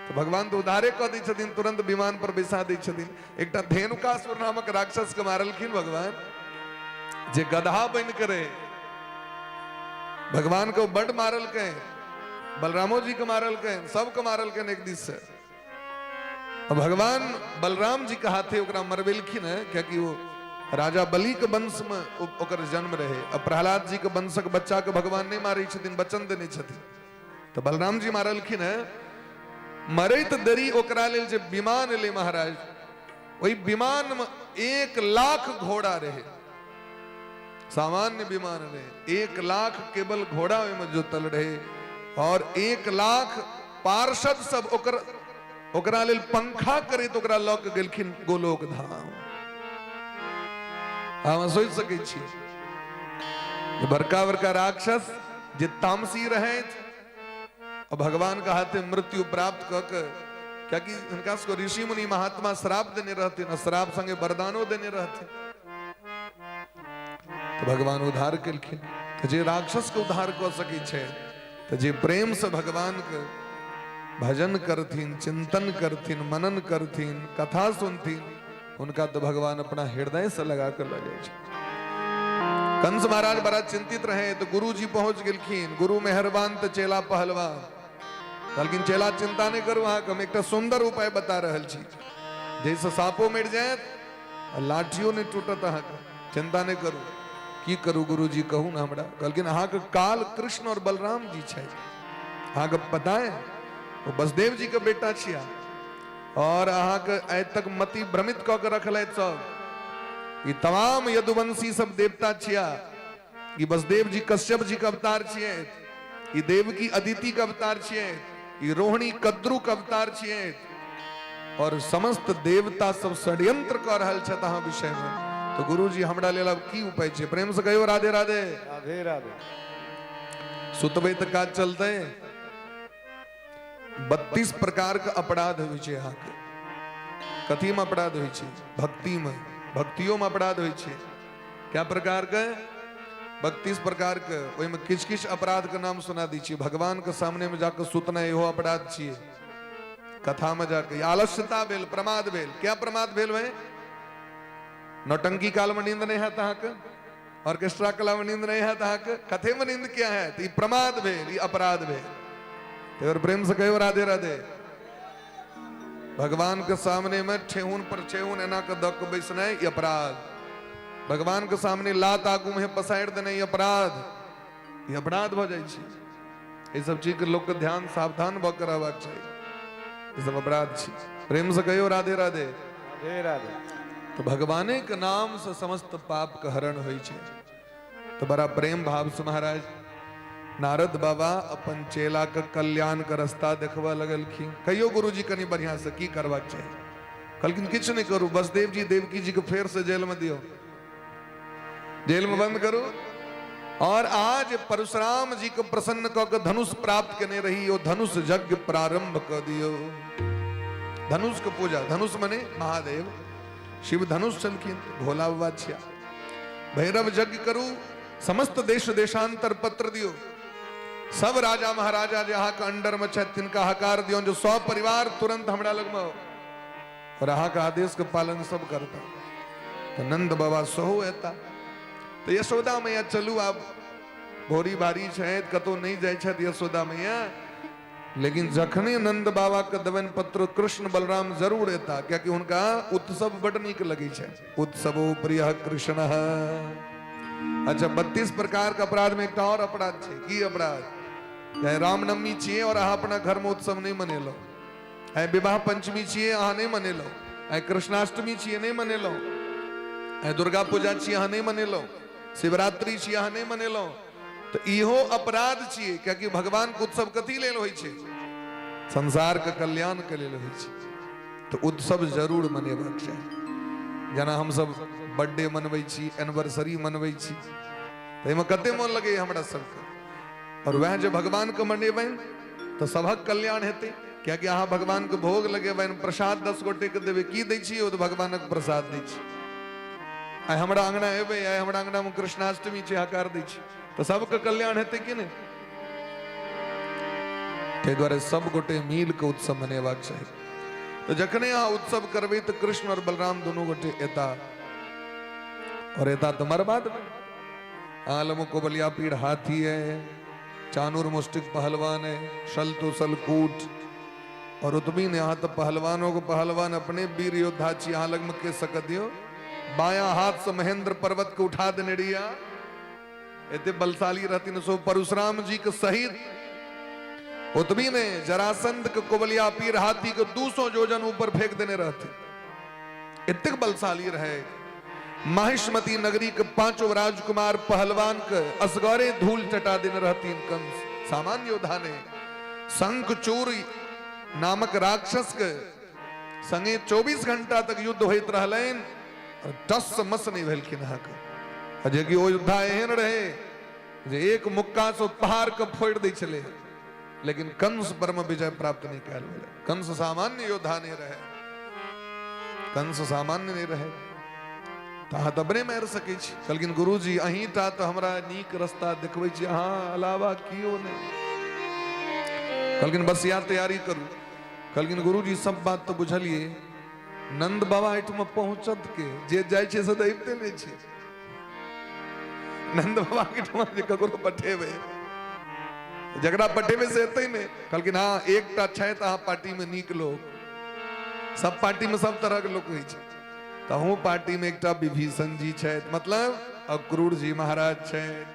तऽ भगवान तऽ उधारे कऽ दै छथिन, तुरंत विमान पर बैसा दै छथिन। एकटा धेनुकासुर नामक राक्षस के मारलखिन भगवान, जे गधा बनि के रहे, भगवान के बड मारलकै, बलरामो जी के मारलकै, सबके मारलकै एक दिस से। भगवान बलराम जी के हाथे ओकरा मरबेलखिन है, कियाकि वो राजा बलि के वंश में ओकर जन्म रहे। आ प्रहलाद जी के वंशक बच्चा के भगवान नहीं मारे छथिन, वचन देने छथिन, तो बलराम जी मारलखिन है। मरैत देरी ओकरा लेल जे विमान एलै महाराज, ओहि विमान में 1 लाख घोड़ा रहे, सामान्य विमान रहे, 1 लाख केवल घोड़ा ओहिमे जोतल रहे और 1 लाख पार्षद सब ओकर ओकरा लेल पंखा करैत ओकरा लऽ के गेलखिन गोलोक धाम। हम सोचि सकै छी बड़का बड़का राक्षस जे तामसी रहथि और भगवान के हाथे मृत्यु प्राप्त कऽ के, कियाकि हुनका सबके ऋषि मुनि महात्मा श्राप देने रहथिन, श्राप संगे वरदानो देने रहथिन, तो भगवान उद्धार केलखिन। तऽ जे राक्षस के उद्धार कऽ सकै छै, तऽ जे प्रेम से भगवान के भजन करथिन, चिंतन करथिन, मनन करथिन, कथा सुनथिन, हुनका तो भगवान अपना हृदय से लगा कर लऽ जाइ छै। कंस महाराज बड़ा चिंतित रहे तो गुरु जी पहुंच गेलखिन। गुरु मेहरबान तो चेला पहलवान। कहलखिन चेला चिंता नहीं करू, अहाँके हम एकटा सुंदर उपाय बता रहल छी जाहिसँ सापो मरि जायत आ लाठियो नहि टूटत, अहाँके चिंता नहि करू। की करू गुरुजी कहू ने हमरा। कहलखिन अहाँके काल कृष्ण और बलराम जी छथि, अहाँके पता है ओ बसदेव जी के बेटा छिया और अहाँके आइ तक मति भ्रमित कऽ के रखलथि सब। ई तमाम यदुवंशी सब देवता छिया, ई बसदेव जी कश्यप जी के अवतार छियै, ई देवकी अदिति के अवतार छियै, ई रोहिणी कद्रू के अवतार छियै और समस्त देवता सब षड्यंत्र कऽ रहल छथि अहाँ विषय में। तऽ गुरुजी हमरा लेल आब की उपाय छै? प्रेम से कहियो राधे राधे। राधे राधे। सुतबै तऽ काज चलतै? 32 प्रकार के अपराध होइ छै अहाँके। कथी में अपराध होइ छै? भक्ति में। भक्तियो में अपराध होइ छै। क्या प्रकार के? 32 प्रकार के। ओहिमे किछु किछु अपराध के नाम सुना दै छियै। भगवान के सामने में जाके सुतना इहो अपराध छियै। कथा में जाके आलस्यता भेल, प्रमाद भेल। क्या प्रमाद भेल भाई? नौटंकी काल में नींद नहीं हैत अहाँके, ऑर्केस्ट्रा कला में नींद नहीं हैत अहाँके, कथे में नींद क्या है? ई प्रमाद भेल, ई अपराध भेल। तो प्रेम से कहियो राधे राधे। भगवान के सामने में ठेहुन पर ठेहुन एना के दऽ के बैसनाइ ई अपराध। भगवान के सामने लात आगू में पसारि देनाइ ई अपराध। ई अपराध भऽ जाइ छै। ई सब चीज के लोक के ध्यान सावधान भऽ के रहबाक चाही। ई सब अपराध छै। प्रेम से कहियो राधे राधे। राधे राधे। तो भगवाने के नाम से समस्त पाप के हरण होइ छै। तो बड़ा प्रेम भाव से महाराज नारद बाबा अपन चेला के कल्याण के रास्ता देखबऽ लगलखिन। कहियो गुरुजी कनि बढ़िया से की करबाक चाही? कहलखिन किछु नहि करू, बसदेव जी देवकी जी के फेर से जेल में दियौ, जेल में बंद करू। और आज परशुराम जी के प्रसन्न कऽ के धनुष प्राप्त केने रही, ओ धनुष यज्ञ प्रारंभ कऽ दियौ। धनुष के पूजा, धनुष मने महादेव शिव धनुष छलखिन, भोला बाबा छिया। भैरव यज्ञ करू, समस्त देश देशांतर पत्र दियो, सब राजा महाराजा जे अहाँके अंडर में छथि तिनका हकार दियौ जो सब परिवार तुरंत हमरा लगमे हो और अहाँके आदेश के पालन सब करता। तो नंद बाबा सेहो एता। तो यशोदा मैया चलू, आब भोरी भारी छथि, कतौ नहीं जाइ छथि यशोदा मैया, लेकिन जखने नंद बाबा के देवन पत्र कृष्ण बलराम जरूर एता, कियाकि हुनका उत्सव बड नीक लगै छै। उत्सवो प्रिय कृष्ण। अच्छा, 32 प्रकार के अपराध में एकटा और अपराध छै। की अपराध? चाहे रामनवमी छियै और अहाँ अपना घर में उत्सव नहीं मनेलहुँ, आइ विवाह पंचमी छियै अहाँ नहीं मनेलहुँ, आइ कृष्णाष्टमी छियै नहीं मनेलहुँ, आइ दुर्गा पूजा छियै अहाँ नहीं मनेलहुँ, शिवरात्रि छियै अहाँ नहीं मनेलहुँ, तो इहो अपराध छियै। कियाकि भगवान के उत्सव कथी लेल होइ छै? संसार के कल्याण के लेल होइ छै। तो उत्सव जरूर मनेबाक चाही। जेना हमसब बर्थडे मनबै छी, एनिवर्सरी मनबै छी, ताहिमे कते मोन लगैया हमरा सबके। और वएह जे भगवान के मनेबनि तऽ सभक कल्याण हेतै। कियाकि अहाँ भगवान के भोग लगेबनि, प्रसाद 10 गोटे के देबै, की दै छी? ओ तऽ भगवानक प्रसाद दै छी। आइ हमरा अंगना एबै, आइ हमरा अंगना में कृष्णाष्टमी छै, हकार दै छी, तऽ सबके कल्याण हेतै कि नहि? ताहि दुआरे सब गोटे मिल के उत्सव मनेबाक चाही। तऽ जखने अहाँ उत्सव करबै तऽ कृष्ण और बलराम दुनू गोटे एता, और एता तऽ मरबा देबै। आलम कोबलिया पीड़ हाथी है, चानूर मुष्टिक पहलवान है, शल तो सलकूट, और उतबी ने यहाँ तो पहलवानों को पहलवान अपने वीर योद्धा छी, यहाँ लग में के सकत दियो। बाया हाथ से महेंद्र पर्वत के उठा देने रिया, एते बलशाली रहती सो परशुराम जी के सहित। उतबी ने जरासंध के कोबलिया पीर हाथी के 200 जोजन ऊपर फेंक देने रहते, इतने बलशाली रहे। महिष्मती नगरी के पांचों राजकुमार पहलवान के असगरे धूल चटा देने रहती कंस, सामान्य योद्धा ने। शंखचूर नामक राक्षस के संगे 24 घंटा तक युद्ध होइत रहलनि और टस मस नहीं भेलखिन अहाँके। आ जे कि ओ योद्धा एहन रहे जे एक मुक्का से पहाड़ के फोड़ि दै छलै, लेकिन कंस पर में विजय प्राप्त नहीं कयल भेलै। कंस सामान्य योद्धा नहीं रहे, कंस सामान्य नहीं रहे। तऽ अहाँ तऽ अपने मारि सकै छी। कहलखिन गुरुजी अहीं टा तऽ हमरा नीक रास्ता देखबै छी, अहाँ अलावा कियो नहि। कहलखिन बस इएह तैयारी करू। कहलखिन गुरुजी सब बात तऽ बुझलियै, नंद बाबा एहिठमा पहुँचत के? जे जाइ छै से तऽ अबिते नहि छै। नंद बाबा के ठमा जे ककरो पठेबै, जकरा पठेबै से एतै नहि। कहलखिन हाँ एकटा छथि अहाँ पार्टी में नीक लोक, सब पार्टी में सब तरह के लोक होइ छै, तऽ अहूँ पार्टी में एकटा विभीषण जी छथि, मतलब अक्रूर जी महाराज छथि,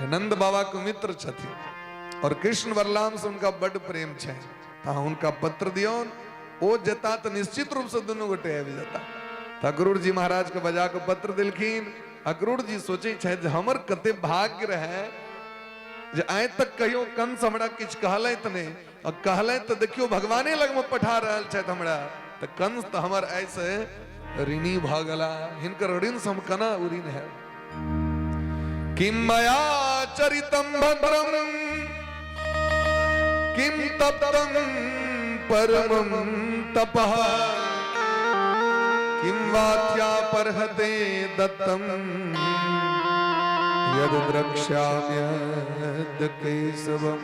नंद बाबा के मित्र छथिन और कृष्ण बलराम से उनका बड प्रेम छै, तऽ अहाँ हुनका पत्र दियौन, ओ जेता तऽ निश्चित रूप से दुनू गोटे आबि जेता। तऽ अक्रूर जी महाराज के बजा के पत्र देलखिन। अक्रूर जी सोचै छथि जे हमर कते भाग्य रहे जे आइ तक कहियो कंस हमरा किछु कहलथि नहि, और कहलथि तऽ देखियौ भगवाने लगमे पठा रहल छथि हमरा, तऽ कंस तऽ हमर आइसँ ऋणी भऽ गेला। हिनकर ऋण से हम केना ऋण है? किम मया चरितम भद्रम किम तप्तम परमम तपः किम वात्या परहते दत्तम यद द्रक्ष्याम्यद्य केशवम।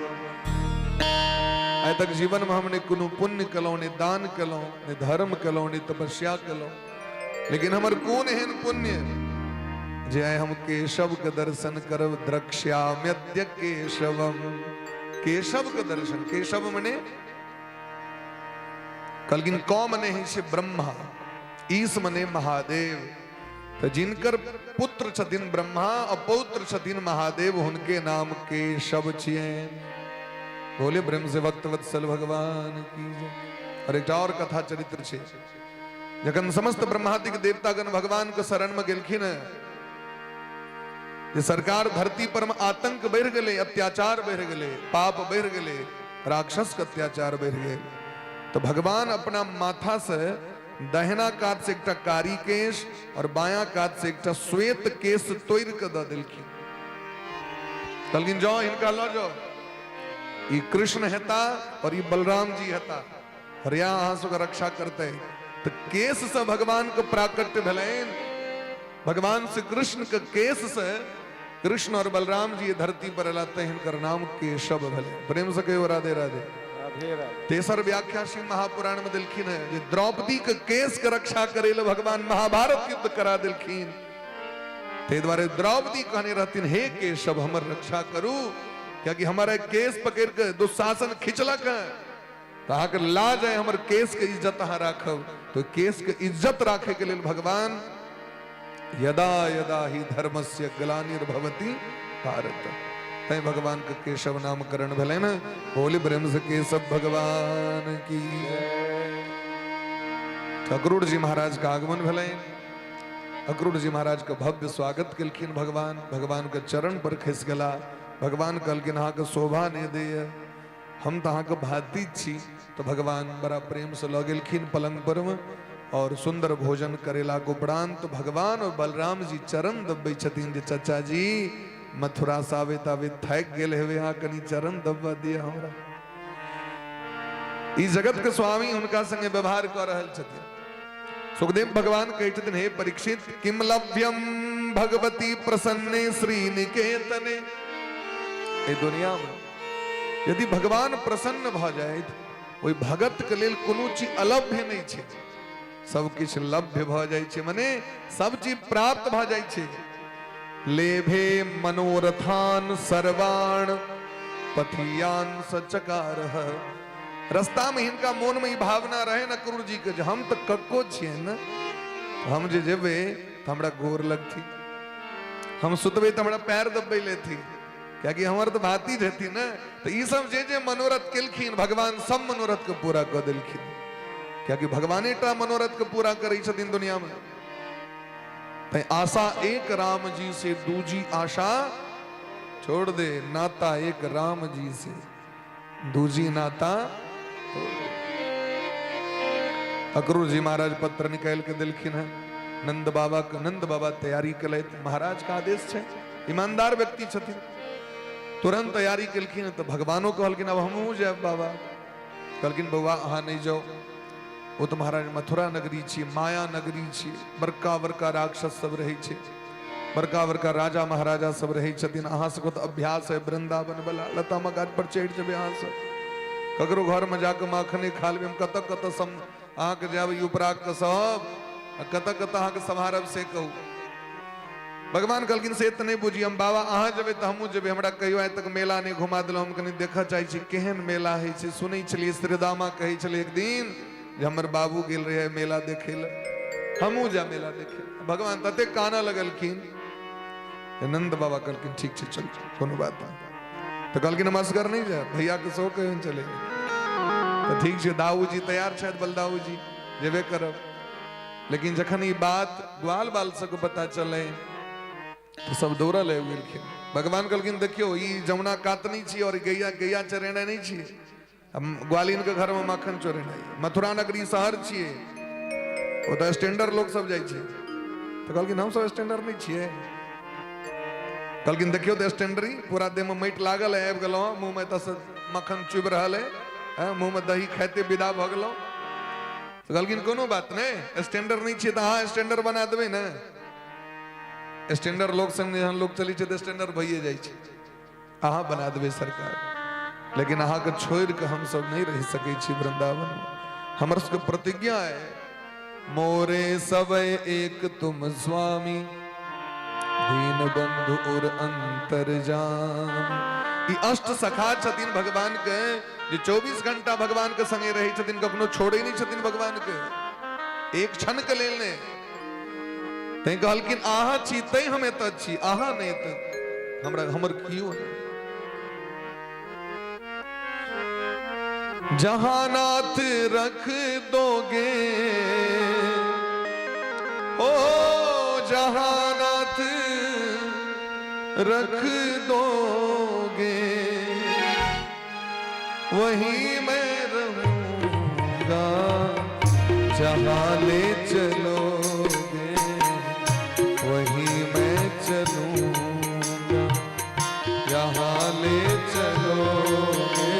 आइ तक जीवन में हमने कोनो पुण्य केलहुँ, ने दान केलहुँ, ने धर्म केलहुँ, ने तपस्या केलहुँ, लेकिन हमर कोन एहन पुण्य जे आइ हम केशव के दर्शन करब। द्रक्ष्याम्यद्य केशवम, केशव के दर्शन। केशव मने कहलखिन क मने होइ छै ब्रह्मा, ईश मने महादेव। तऽ जिनकर पुत्र छथिन ब्रह्मा आ पौत्र छथिन महादेव, हुनके नाम केशव छियनि। बोले प्रेम से भक्त वत्सल भगवान की जय। और एकटा और कथा चरित्र छै, जखन समस्त ब्रह्मादिक देवतागण भगवान के शरण में गेलखिन जे सरकार धरती पर में आतंक बढ़ि गेलै, अत्याचार बढ़ि गेलै, पाप बढ़ि गेलै, राक्षस के अत्याचार बढ़ि गेल, तो भगवान अपना माथा से दहिना कात से एकटा कारी केश और बायां कात से एकटा श्वेत केश तोड़ि के दऽ देलखिन। कहलखिन जाओ हिनका लऽ जाओ, ई कृष्ण हेता और ई बलराम जी हेता और यहाँ अहाँ सबके रक्षा करते। तो केश से भगवान के प्राकट्य भेलनि। भगवान श्री कृष्ण के केश से कृष्ण और बलराम जी धरती पर अला, ते हिनकर नाम केशव भेलै। प्रेम से कहियो राधे राधे। राधे राधे। तेसर व्याख्या शिव महापुराण में दिलखिन है जे द्रौपदी के केश के रक्षा करे ले भगवान महाभारत युद्ध करा दिलखिन। ते द्वारे द्रौपदी कहने रहथिन हे केशव हमर रक्षा करू, कियाकि हमारा केश पकड़ के दुशासन खिंचलक है, तो अहाँके लाज है हमर केश के इज्जत अहाँ राखब। तो केश के इज्जत राखे के लेल भगवान यदा यदा ही धर्मस्य ग्लानिर्भवति भारत, तैं भगवान के केशव नामकरण भेलै ने। बोली प्रेम से केशव भगवान की जय। अक्रूर जी महाराज के आगमन भेलै। अक्रूर जी महाराज के भव्य स्वागत केलखिन भगवान। भगवान के चरण पर खसि गेला। भगवान कहलखिन अहाँके शोभा नहि दैय, हम तऽ अहाँके भातिज छी। तऽ भगवान बड़ा प्रेमसँ लऽ गेलखिन पलंग पर में और सुंदर भोजन करेलाक उपरांत भगवान और बलराम जी चरण दबबै छथिन जे चचा जी मथुरा से आबैत आबैत थाकि गेल हेबै अहाँ, कनि चरण दबा दिअ हमरा। ई जगत के स्वामी हुनका संगे व्यवहार कऽ रहल छथिन। सुखदेव भगवान कहै छथिन हे परीक्षित, किम लभ्यम भगवती प्रसन्ने श्री निकेतने। एहि दुनिया में यदि भगवान प्रसन्न भऽ जाइत, ओहि भगत के लेल कोनो चीज अलभ्य नहि छै, सब किछु लभ्य भऽ जाइ छै, मने सब चीज प्राप्त भऽ जाइ छै। लेभे मनोरथान सर्वाण पथियान सचकार। रास्ता में हिनका मोन में ई भावना रहे न क्रूर जी के जे हम तऽ कक्को छियै ने, हम जे जेबै तऽ हमरा गोर लगती, हम सुतबै तऽ हमरा पैर दबबै लेती, कियाकि हमर तऽ भातिज हेथिन ने। तऽ ई सब जे जे मनोरथ केलखिन भगवान सब मनोरथ के पूरा कऽ देलखिन, कियाकि भगवाने टा मनोरथ के पूरा करै छथिन दुनिया में। तैं आशा एक राम जी से दूजी आशा छोड़ दे, नाता एक राम जी से दूजी नाता तोड़ दे। अक्रूर जी महाराज पत्र निकाल के दिलखिन है नंद बाबा के। नंद बाबा तैयारी केलथि, महाराज के आदेश छै, ईमानदार व्यक्ति छथिन, तुरंत तैयारी केलखिन। तऽ भगवानो कहलखिन अब हमहूँ जायब बाबा। कहलखिन बौआ अहाँ नहि जाउ, ओ तऽ महाराज मथुरा नगरी छी, माया नगरी छी, बड़का बड़का राक्षस सब रहै छै, बड़का बड़का राजा महाराजा सब रहै छथिन, अहाँ सबके तऽ अभ्यास है वृंदावन वाला, लतामा गाछ पर चढ़ि जेबै अहाँ सब, ककरो घरमे जाकऽ माखने खा लेबै, हम कतऽ कतऽ सम अहाँके जायब युवराग के सब आ कतऽ कतऽ अहाँके सम्हारब से कहू। भगवान कहलखिन से तऽ नहि बुझी हम बाबा, अहाँ जेबै तऽ हमहूँ जेबै, हमरा कहियो आइ तक मेला नहि घुमा देलहुँ, हम कनि देखऽ चाहै छी केहन मेला होइ छै। सुनै छलियै श्रीदामा कहै छलै एक दिन जे हमर बाबू गेल रहै मेला देखै लए, हमहूँ जायब मेला देखै लए। भगवान ततेक कानऽ लगलखिन, नंद बाबा कहलखिन ठीक छै चल कोनो बात नहि। तऽ कहलखिन हम असगर नहि जायब, भैयाके सेहो कहियौन चलै। तऽ ठीक छै दाऊ जी तैयार छथि, बलदाऊ जी जेबे करब। लेकिन जखन ई बात ग्वाल बाल सबके पता चललै तऽ सब दौड़ल आबि गेलखिन। भगवान कहलखिन देखियौ ई जमुना कात नहि छी और गैया गैया चरेनाइ नहि छी, ग्वालिन के घर में माखन चोरेनाइ, मथुरा नगरी शहर छियै, ओतऽ स्टैंडर्ड लोक सब जाइ छै। तऽ कहलखिन हमसब स्टैंडर्ड नहि छियै। कहलखिन देखियौ तऽ स्टैंडरी पूरा देहमे माटि लागल है, आबि गेलहुँ, मुँहमे एतऽसँ मक्खन चुबि रहल है, मुँहमे दही खाइते विदा भऽ गेलहुँ। तऽ कहलखिन कोनो बात नहि, स्टैंडर्ड नहि छियै तऽ अहाँ स्टैंडर्ड बना देबै ने। स्टैंडर्ड लोक संग जहन लोक चलै छै तऽ स्टैंडर्ड भइए जाइ छै। अहाँ बना देबै सरकार, लेकिन अहाँके छोड़ि कऽ हमसब नहि रहि सकै छी वृंदावनमे। हमर सबके प्रतिज्ञा है, मोरे सब एक तुम स्वामी, दीन बंधु उर अंतरजाम। ई अष्ट सखा छथिन भगवान के, जे 24 घंटा भगवान के संगे रहै छथिन, कखनो छोड़ै नहि छथिन भगवान के, एक क्षण के लेल नहि। तैं कहलखिन अहाँ छी तैं हम एतऽ छी, अहाँ नहि तऽ हमरा हमर कियो नहि। जहां नाथ रख दोगे, ओ जहां नाथ रख दोगे, वहीं मैं रहूंगा, जहां ले चलोगे वहीं मैं चलूंगा, जहां ले चलोगे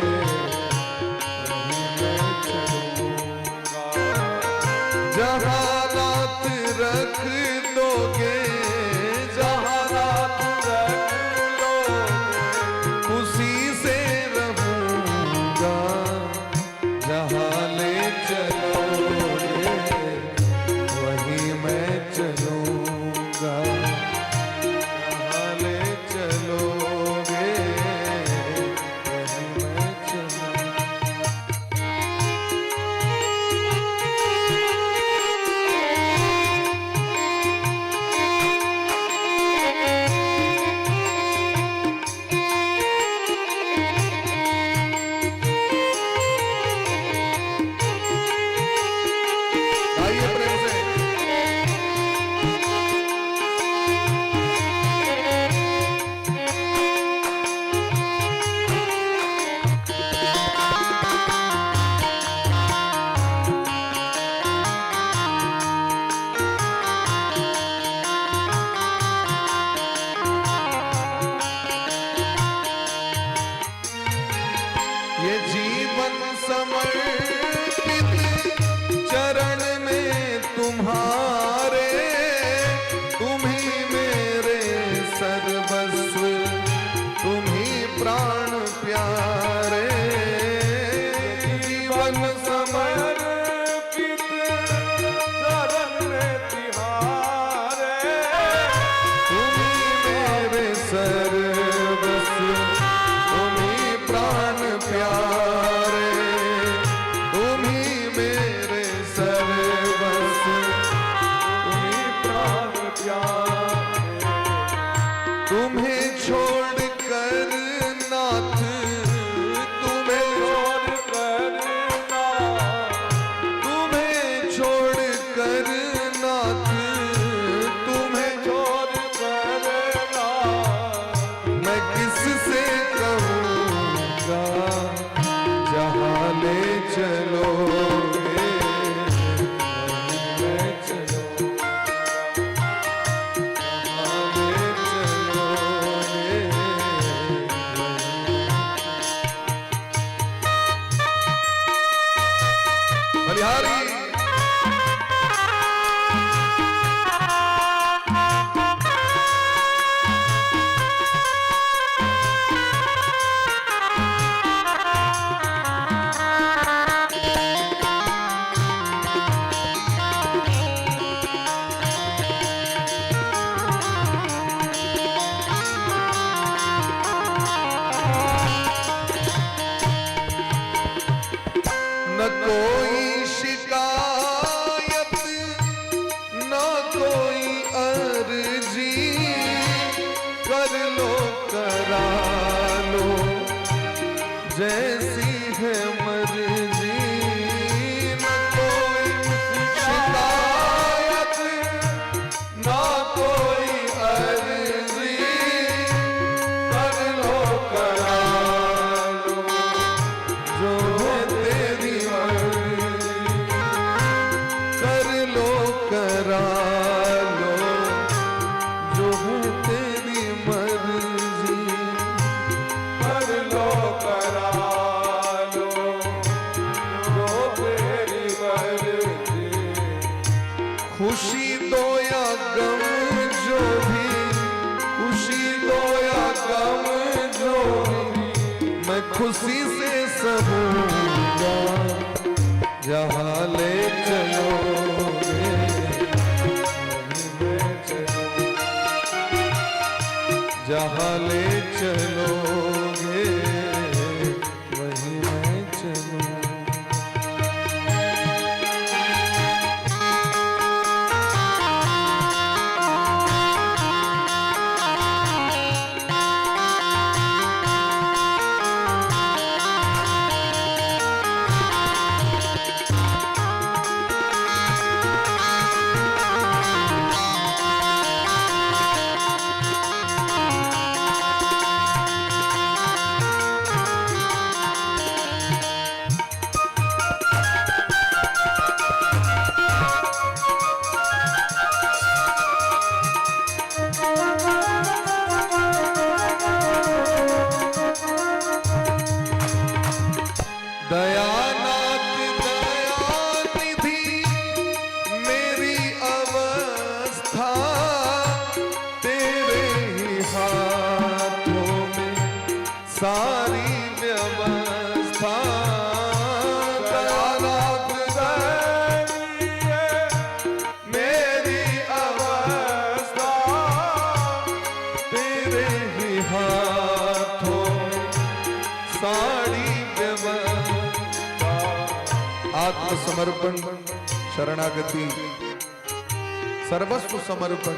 वहीं मैं चलूंगा। जहां नाथ रख दोगे, जहां नाथ रख दोगे, खुशी से रहूंगा, जहां ले चलोगे वहीं मैं चलूंगा, जहां ले चलोगे वहीं मैं चलूंगा। आइए प्रेम से। ये जीवन समर्पित चरण में तुम्हारे, तुम ही मेरे सर्वस्व, तुम ही प्राण प्यारे। जीवन समर्पित चरण में तिहारे, तुम ही मेरे सर्वस्व, तुम ही प्राण प्यारे, तुम ही मेरे सर्वस्व, तुम ही प्राण प्यारे। तुम्हें छोड़ कर नाथ, तुम्हें छोड़ कर नाथ, तुम्हें छोड़ कर नाथ, तुम्हें छोड़ कर नाथ, मैं किससे कहूँगा, जहाँ ले चलोगे वहीं मैं चलूँगा, जहाँ ले चलोगे वहीं। बलिहारी। न कोई शिकायत, न कोई अर्जी, कर लो करा लो जैसी है मर्जी। न कोई शिकायत, न कोई अर्जी, कर लो करा लो जो है तेरी मर्जी, कर लो खुशी से सहूंगा, जहाँ ले चलोगे वहीं मैं चलूंगा, जहाँ ले चलोगे वहीं मैं चलूंगा। दयानाथ दयानिधि मेरी अवस्था, तेरे ही हाथों में सारी व्यवस्था। दयानाथ मेरी अवस्था, तेरे ही हाथों में सारी व्यवस्था। आत्मसमर्पण, शरणागति, सर्वस्व समर्पण,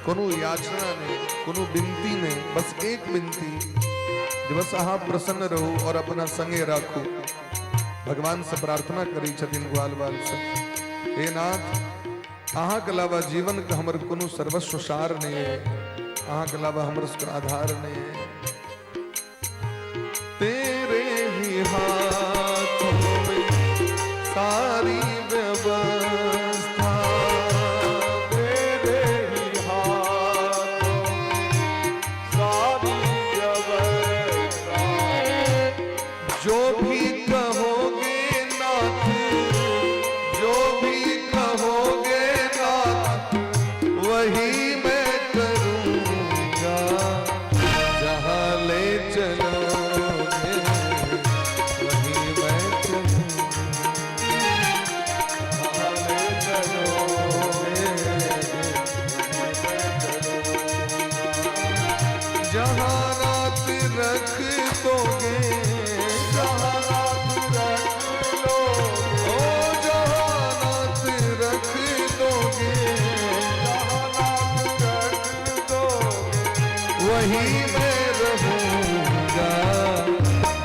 कोनो याचना नहीं, कोनो विनती नहीं, बस एक विनती जे बस अहाँ प्रसन्न रहू और अपना संगे राखू। भगवान से प्रार्थना करी छथिन ग्वाल बाल से, हे नाथ, अहाँ के अलावा जीवन के हमर कोनो सर्वस्व सार नहीं है, अहाँ के अलावा हमर सबके आधार नहीं है। तेरे ही हाथों में सारी व्यवस्था, तेरे ही हाथों सारी व्यवस्था। जो भी कहोगे नाथ, जो भी कहोगे नाथ, वही मैं करूँगा, जहाँ ले चलोगे वहीं मैं चलूँगा, जहाँ ले चलोगे वहीं मैं चलूंगा। जहाँ नाथ रख दोगे, जहाँ नाथ रख लोगे, ओ जहाँ नाथ रख दोगे, जहाँ नाथ रख दोगे, वहीं मैं रहूंगा,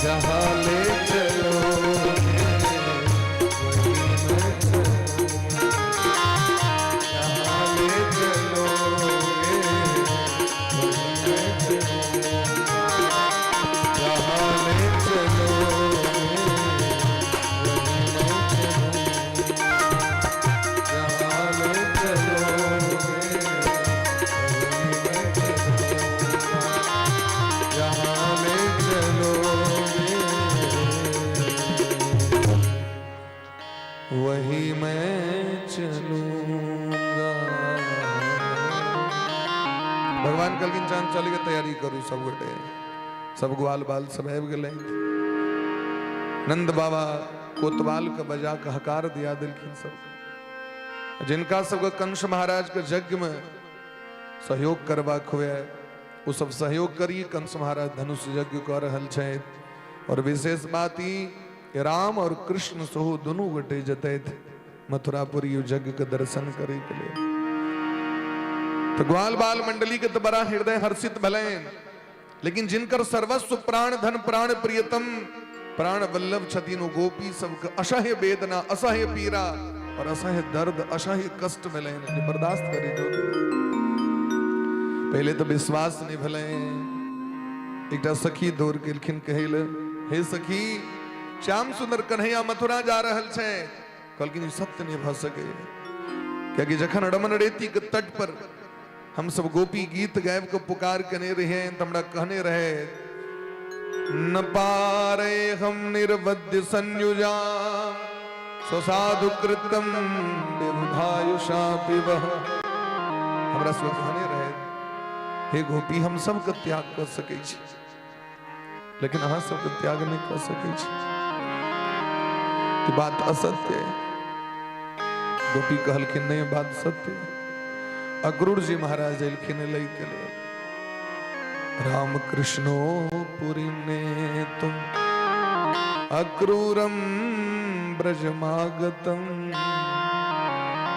जहाँ ले चलोगे वहीं मैं चलूंगा, जहाँ ले चलोगे वहीं मैं चलूंगा, जहाँ ले चलोगे वहीं मैं चलूंगा, जहाँ ले चलोगे वहीं मैं चलूंगा, जहाँ ले चलोगे वही मैं चलूंगा। भगवान कहलखिन चाँद चले के तैयारी करू सब गोटे। सब ग्वाल बाल सब आबि गेलै। नंद बाबा कोतवाल के बजा के हकार दिया देलखिन सबके। जिनका सबके कंस महाराज के यज्ञ में सहयोग करबाक हुए ओ सब सहयोग करी। कंस महाराज धनुष यज्ञ कऽ रहल छथि और विशेष बात ई राम और कृष्ण सेहो दुनू गोटे जतथि मथुरापुरी यज्ञ के दर्शन करे के लिए। तो ग्वाल बाल मंडली के तो बड़ा हृदय हर्षित भलनि, लेकिन जिनकर सर्वस्व प्राण धन प्राण प्रियतम प्राण वल्लभ छथिन ओ गोपी सबके असह्य वेदना, असह्य पीड़ा और असह्य दर्द, असह्य कष्ट भेलनि जे बर्दाश्त करे जो। पहले तो विश्वास नहीं भेलनि। एकटा सखी दौड़ गेलखिन कहै लए, हे सखी, श्याम सुंदर कन्हैया मथुरा जा रहल छै। कहलखिन ई सत्य नहीं भऽ सके, कियाकि जखन रमन रेती के तट पर हम सब गोपी गीत गाबि के पुकार केने रहियै तऽ हमरा कहने रहे, न पारे हम निर्बद्ध संयुजा स्वसाधु कृतम विबुधायुषा पिबह। हमरा सब कहने रहे, हे गोपी, हम सबके त्याग कर सकै छी, लेकिन अहाँ सबके त्याग नहि कऽ सकै छी। ई बात असत्य है। गोपी कहलखिन, नहि, बात सत्य है। अक्रूर जी महाराज एलखिन लै के लेल। राम कृष्णो पुरी ने तुम अक्रूरम ब्रजमागतम।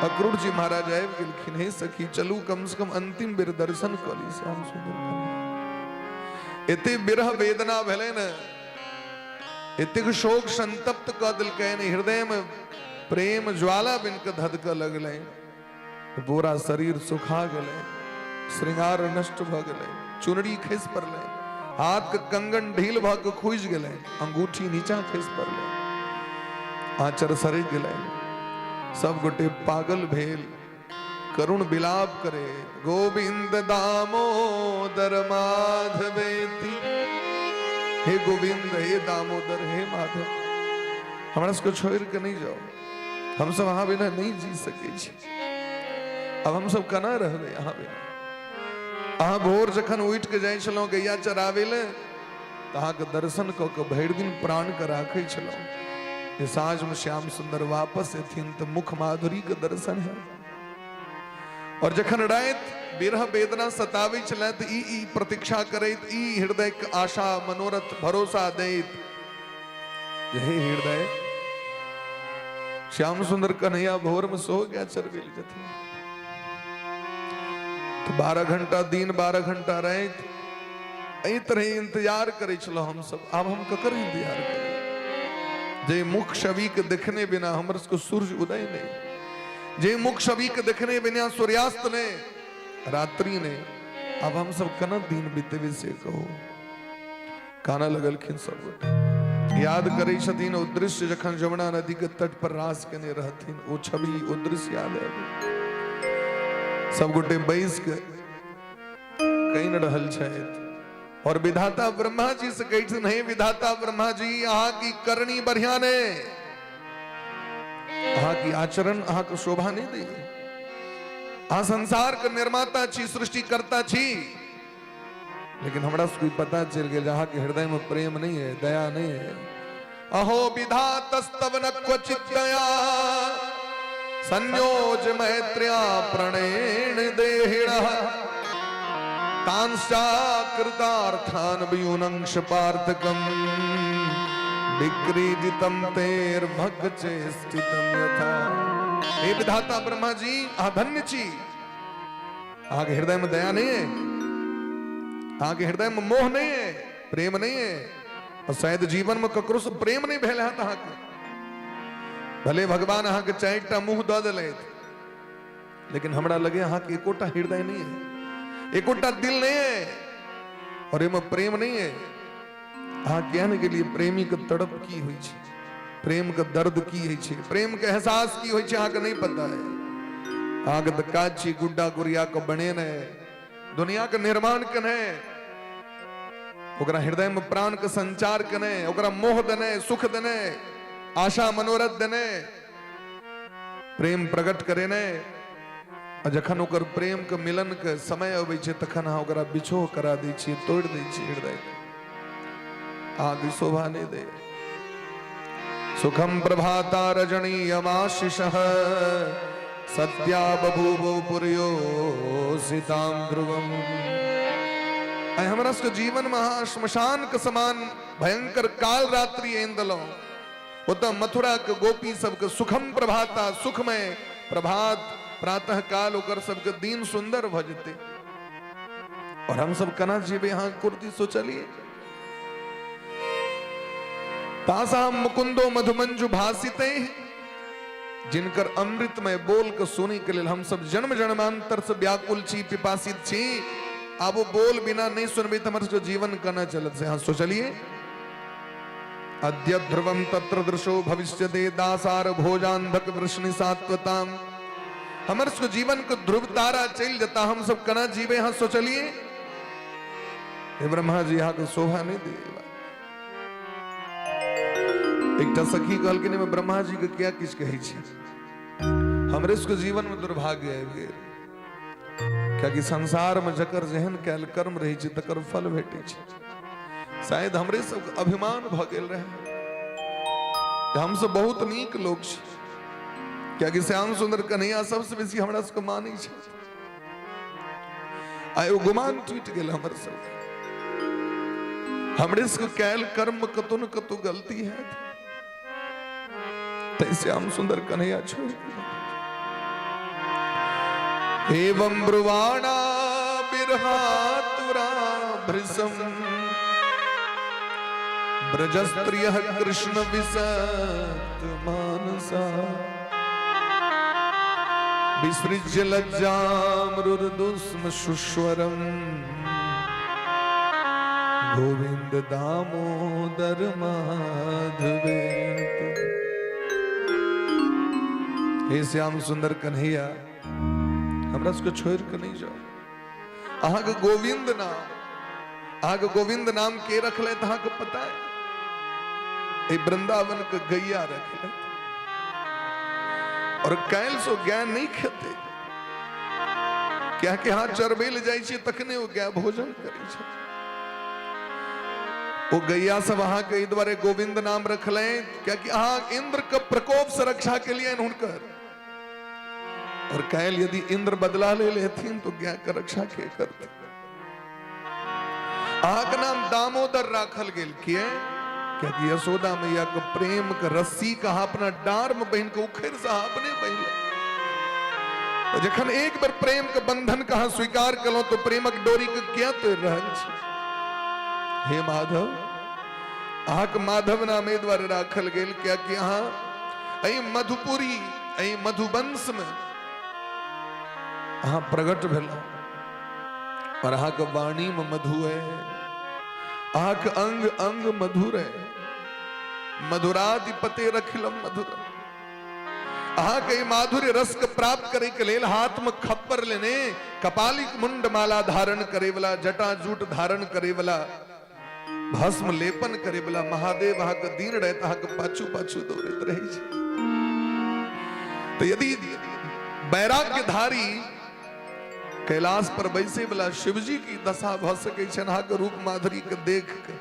अक्रूर जी महाराज आबि गेलखिन, हे सखी, चलू, कम से कम अंतिम बेर दर्शन कऽ ली श्याम सुंदर। एते विरह वेदना भेलै ने, एतेक शोक संतप्त कऽ देलकनि, हृदय में प्रेम ज्वाला बिन कऽ धधकऽ लगलै, पूरा शरीर सुखा गेलै, श्रृंगार नष्ट भऽ गेलै, चुनरी खसि पड़लै, हाथ के कंगन ढील भऽ कऽ खुजि गेलै, अंगूठी नीचा खसि पड़लै, आँचर सरकि गेलै। सब गोटे पागल भेल करुण विलाप करे, गोविंद दामोदर माधवेति। हे गोविंद, हे दामोदर, हे माधव, हमरा सबके छोड़ि के नहि जाओ। हम सब अहाँ बिना नहीं जी सकै छी। अब हम सब केना रहबै अहाँ बिना? अहाँ भोर जखन उठि के जाइ छलहुँ गैया चराबै लए, तऽ अहाँके दर्शन कऽ के भरि दिन प्राण के राखै छलहुँ जे साँझमे श्याम सुंदर वापस एथिन तऽ मुख माधुरी के दर्शन है। और जखन राति विरह वेदना सताबै छलै, तऽ ई ई प्रतीक्षा करैत, ई हृदय के आशा, मनोरथ, भरोसा दैत जे हे हृदय, श्याम सुंदर कन्हैया भोर में सो गया चरबेल जथिन। तो 12 घंटा दिन, 12 घंटा राति, एहि तरह इंतजार करै छलहुँ हमसब। आब हम ककर इंतजार करी? जे मुख छवि के देखने बिना हमर सबके सूर्य उदय नहीं, जे मुख छवि के देखने बिना सूर्यास्त नहीं, रात्रि नहीं, अब हम सब केना दिन बितेबै से कहू। कानऽ लगलखिन सब गोटे। याद करै छथिन ओ दृश्य, जखन जमुना नदी के तट पर रास केने रहथिन, ओ छवि, ओ दृश्य याद आबि सब गोटे बैस के कहि रहल छथि और विधाता ब्रह्मा जी से कहै छथिन, हे विधाता ब्रह्मा जी, अहाँ की करनी बढ़िया ने, अहाँ की आचरण अहाँके शोभा नहीं दैये। अहाँ संसार के निर्माता छी, सृष्टिकर्ता छी, लेकिन हमरा सबके पता चलि गेल जे अहाँके हृदय में प्रेम नहीं है, दया नहीं है। अहो विधातस्तव न क्वचित दया संयोज मैत्र्या प्रणेण देहिणः तांश्चाकृतार्थान वियुनंश पार्थकम विक्रीडितम तेर्भग चेष्टितम यथा। हे विधाता ब्रह्मा जी, अहाँ धन्य छी। अहाँके हृदय में दया नहीं है, अहाँके हृदय में मोह नहीं है, प्रेम नहीं है, और शायद जीवन में ककरो से प्रेम नहीं भेल हैत अहाँके। भले भगवान अहाँके 4टा मुंह दऽ देलथि, लेकिन हमरा लगे अहाँके एकोटा हृदय नहीं है, एकोटा दिल नहीं है और एहिमे प्रेम नहीं है। अहाँ किया ने गेलियै? प्रेमी के तड़प की होइ छै, प्रेम के दर्द की होइ छै, प्रेम के एहसास की होइ छै, अहाँके नहीं पता है। अहाँके तऽ काज छी गुड्डा गुड़िया के बनेने, दुनिया के निर्माण केने, ओकरा हृदय में प्राण के संचार केने, ओकरा मोह देने, सुख देने, आशा मनोरथ देने, प्रेम प्रकट करेने, आ जखन ओकर प्रेम के मिलन के समय अबै छै, तखन अहाँ ओकरा बिछोह करा दै छियै, तोड़ि दै छियै हृदय के। अहाँके शोभा नहि दै। सुखम प्रभाता रजनीयमाशिष सत्या बभूवो पुर्यो सीताम ध्रुवम। आइ हमरा सबके जीवन में अहाँ श्मशान के समान भयंकर काल रात्रि आनि देलहुँ। ओतऽ मथुरा के गोपी सबके सुखम प्रभाता, सुखमय प्रभात, प्रातः काल ओकर सबके दिन सुंदर भऽ जेतै, और हम सब केना जीबै, अहाँ कुर्ती सोचलिए? तासाम मुकुंदो मधुमंजु भासिते, जिनकर अमृतमय बोल के सुनै के लेल हम सब जन्म जन्मांतर से व्याकुल छी, पिपासित छी। आब वो बोल बिना नहीं सुनबै तऽ हमर सबके जीवन केना चलत से अहाँ सोचलिए? अद्य ध्रुवम तत्र दृशो भविष्यते दासार भोजांधक वृष्णि सात्वताम। हमर सबके जीवन के ध्रुव तारा चलि जेता, हम सब केना जीवे, अहाँ सोचलिए? हे ब्रह्मा जी, अहाँके शोभा नहीं दे। एकटा सखी कहलखिन, एहिमे ब्रह्मा जी के किया किछु कहै छी? हमरे सबके जीवन में दुर्भाग्य आबि गेल, कियाकि संसार में जकर जेहन कैल कर्म रहै छै, तकर फल भेटै छै। शायद हमरे सबके अभिमान भऽ गेल रहे जे हमसब बहुत नीक लोक छी, कियाकि श्याम सुंदर कन्हैया सबसे बेसी हमरा सबके मानै छै। आ एगो गुमान टूटि गेल हमर सबके, हमरे सबके कैल कर्म कतौ न कतौ गलती हैत, तै श्याम सुंदर कन्हैया छोड़ि गेल। एवं ब्रुवाणा बिरहातुरा भृशम ब्रजस्त्रियः कृष्ण विसक्त मानसा विसृज्य लज्जाम रुरुदुस्म सुस्वरम गोविंद दामोदर माधवेत। हे श्याम सुंदर कन्हैया, हमरा सबके छोड़ के नहीं जाओ। अहाँके गोविंद नाम, अहाँके गोविंद नाम के रखले तऽ अहाँके पता है? ए वृंदावन के गैया रखले। और काल्हि सो गाय नहीं खेते, कियाकि अहाँ चरबै लए जाइ छियै तखने ओ गाय भोजन करै छै। ओ गैया सब अहाँके एहि दुआरे गोविंद नाम रखलनि कियाकि अहाँ इंद्र के प्रकोप से रक्षा केलियनि हुनकर। और काल्हि यदि इंद्र बदला ले लेथिन तो गाय के रक्षा के करथिन? अहाँके नाम दामोदर राखल गेल किए? कियाकि यशोदा मैया के प्रेम के रस्सी के अहाँ अपना डार में बहिन के उखड़ से अहाँ अपने बहिन। जखन एक बेर प्रेम के बंधन के अहाँ स्वीकार केलहुँ तो प्रेमक डोरी के किया तोड़ि रहल छी? हे माधव, अहाँके माधव नाम एहि दुआरे राखल गेल कियाकि अहाँ एहि मधुपुरी, एहि मधुवंश में अहाँ प्रकट भेलहुँ और अहाँके वाणी में मधु है, अहाँके अंग अंग मधुर है। मधुराधिपते रखिलम मधुर। अहाँके ई माधुर्य रस के प्राप्त करे के लेल हाथ में खप्पर लेने, कपालिक मुंड माला धारण करे वाला, जटा जूट धारण करे वाला, भस्म लेपन करे वाला महादेव अहाँके दिन राति अहाँके पाछू पाछू दौड़ैत रहै छै। तो यदि वैराग्यधारी कैलाश पर बैसे वाला शिवजी की दशा भऽ सकै छनि अहाँके रूप माधुरी के देख के,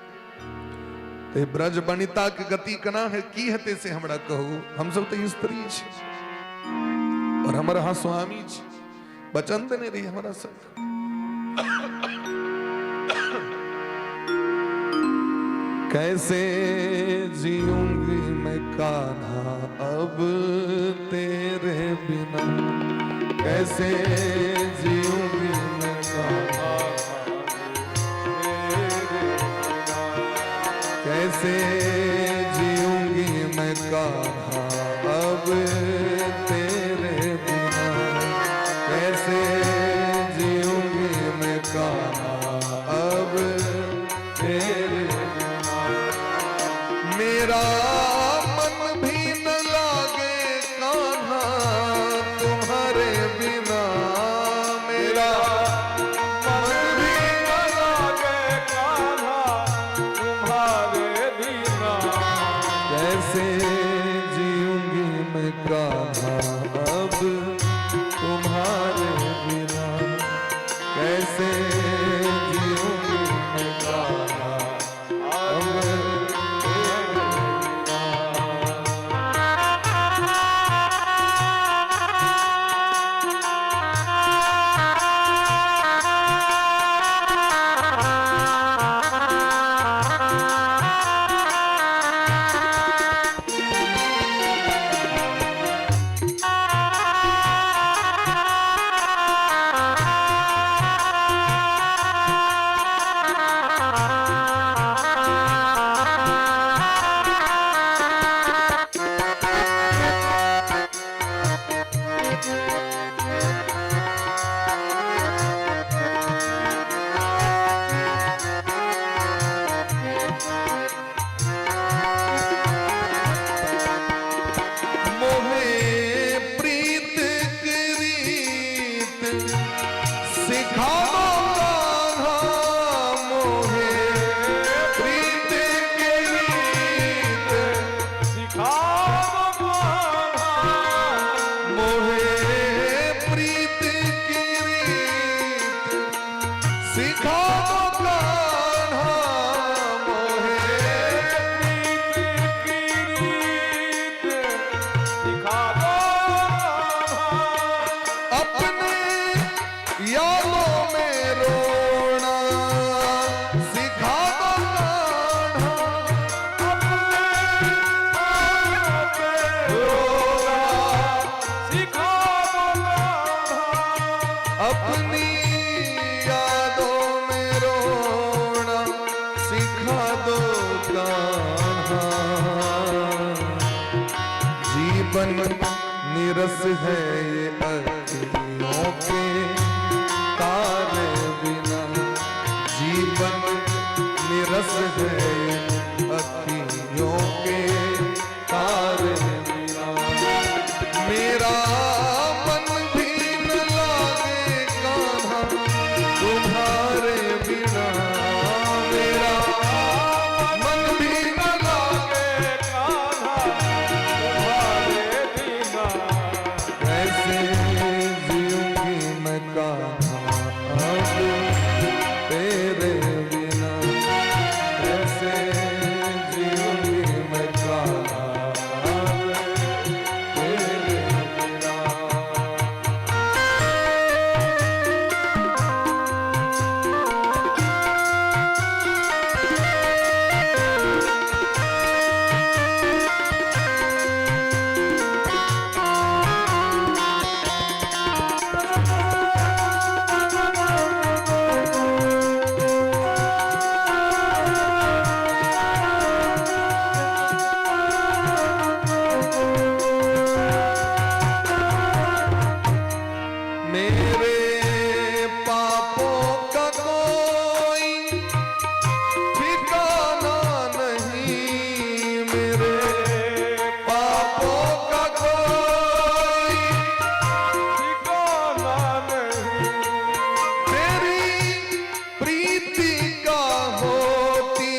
तो ब्रज बनिता के गति केना है, की हेतै से हमरा कहू। हम सब तो स्त्री छी और हमर अहाँ स्वामी छी, वचन देने रही हमरा सब। कैसे जीऊंगी मैं कान्हा अब तेरे बिना, कैसे जीऊंगी मैं कान्हा कैसे जीऊंगी मैं कान्हा अब तेरे बिना, कैसे जीऊंगी मैं कान्हा अब तेरे बिना। मेरा मन भी न लागे कान्हा तुम्हारे बिना, मेरा मन भी न लागे कान्हा तुम्हारे बिना। कैसे जीऊंगी मैं कान्हा अब तुम्हारे बिना, कैसे जीऊंगी मैं कान्हा अब तेरे बिना। जीवन नीरस है ये अखियों के तारे बिना। जीवन नीरस है ये अखियों के तारे बिना। मेरा मन भी न लागे कान्हा तुम्हारे बिना। मेरा मन भी न लागे कान्हा तुम्हारे बिना। कैसे जीऊंगी मैं कान्हा अब तेरे बिना। कैसे जीऊंगी मैं कान्हा अब तेरे बिना। मेरे पापों का कोई ठिकाना नहीं। मेरे पापों का कोई ठिकाना नहीं। तेरी प्रीति का होती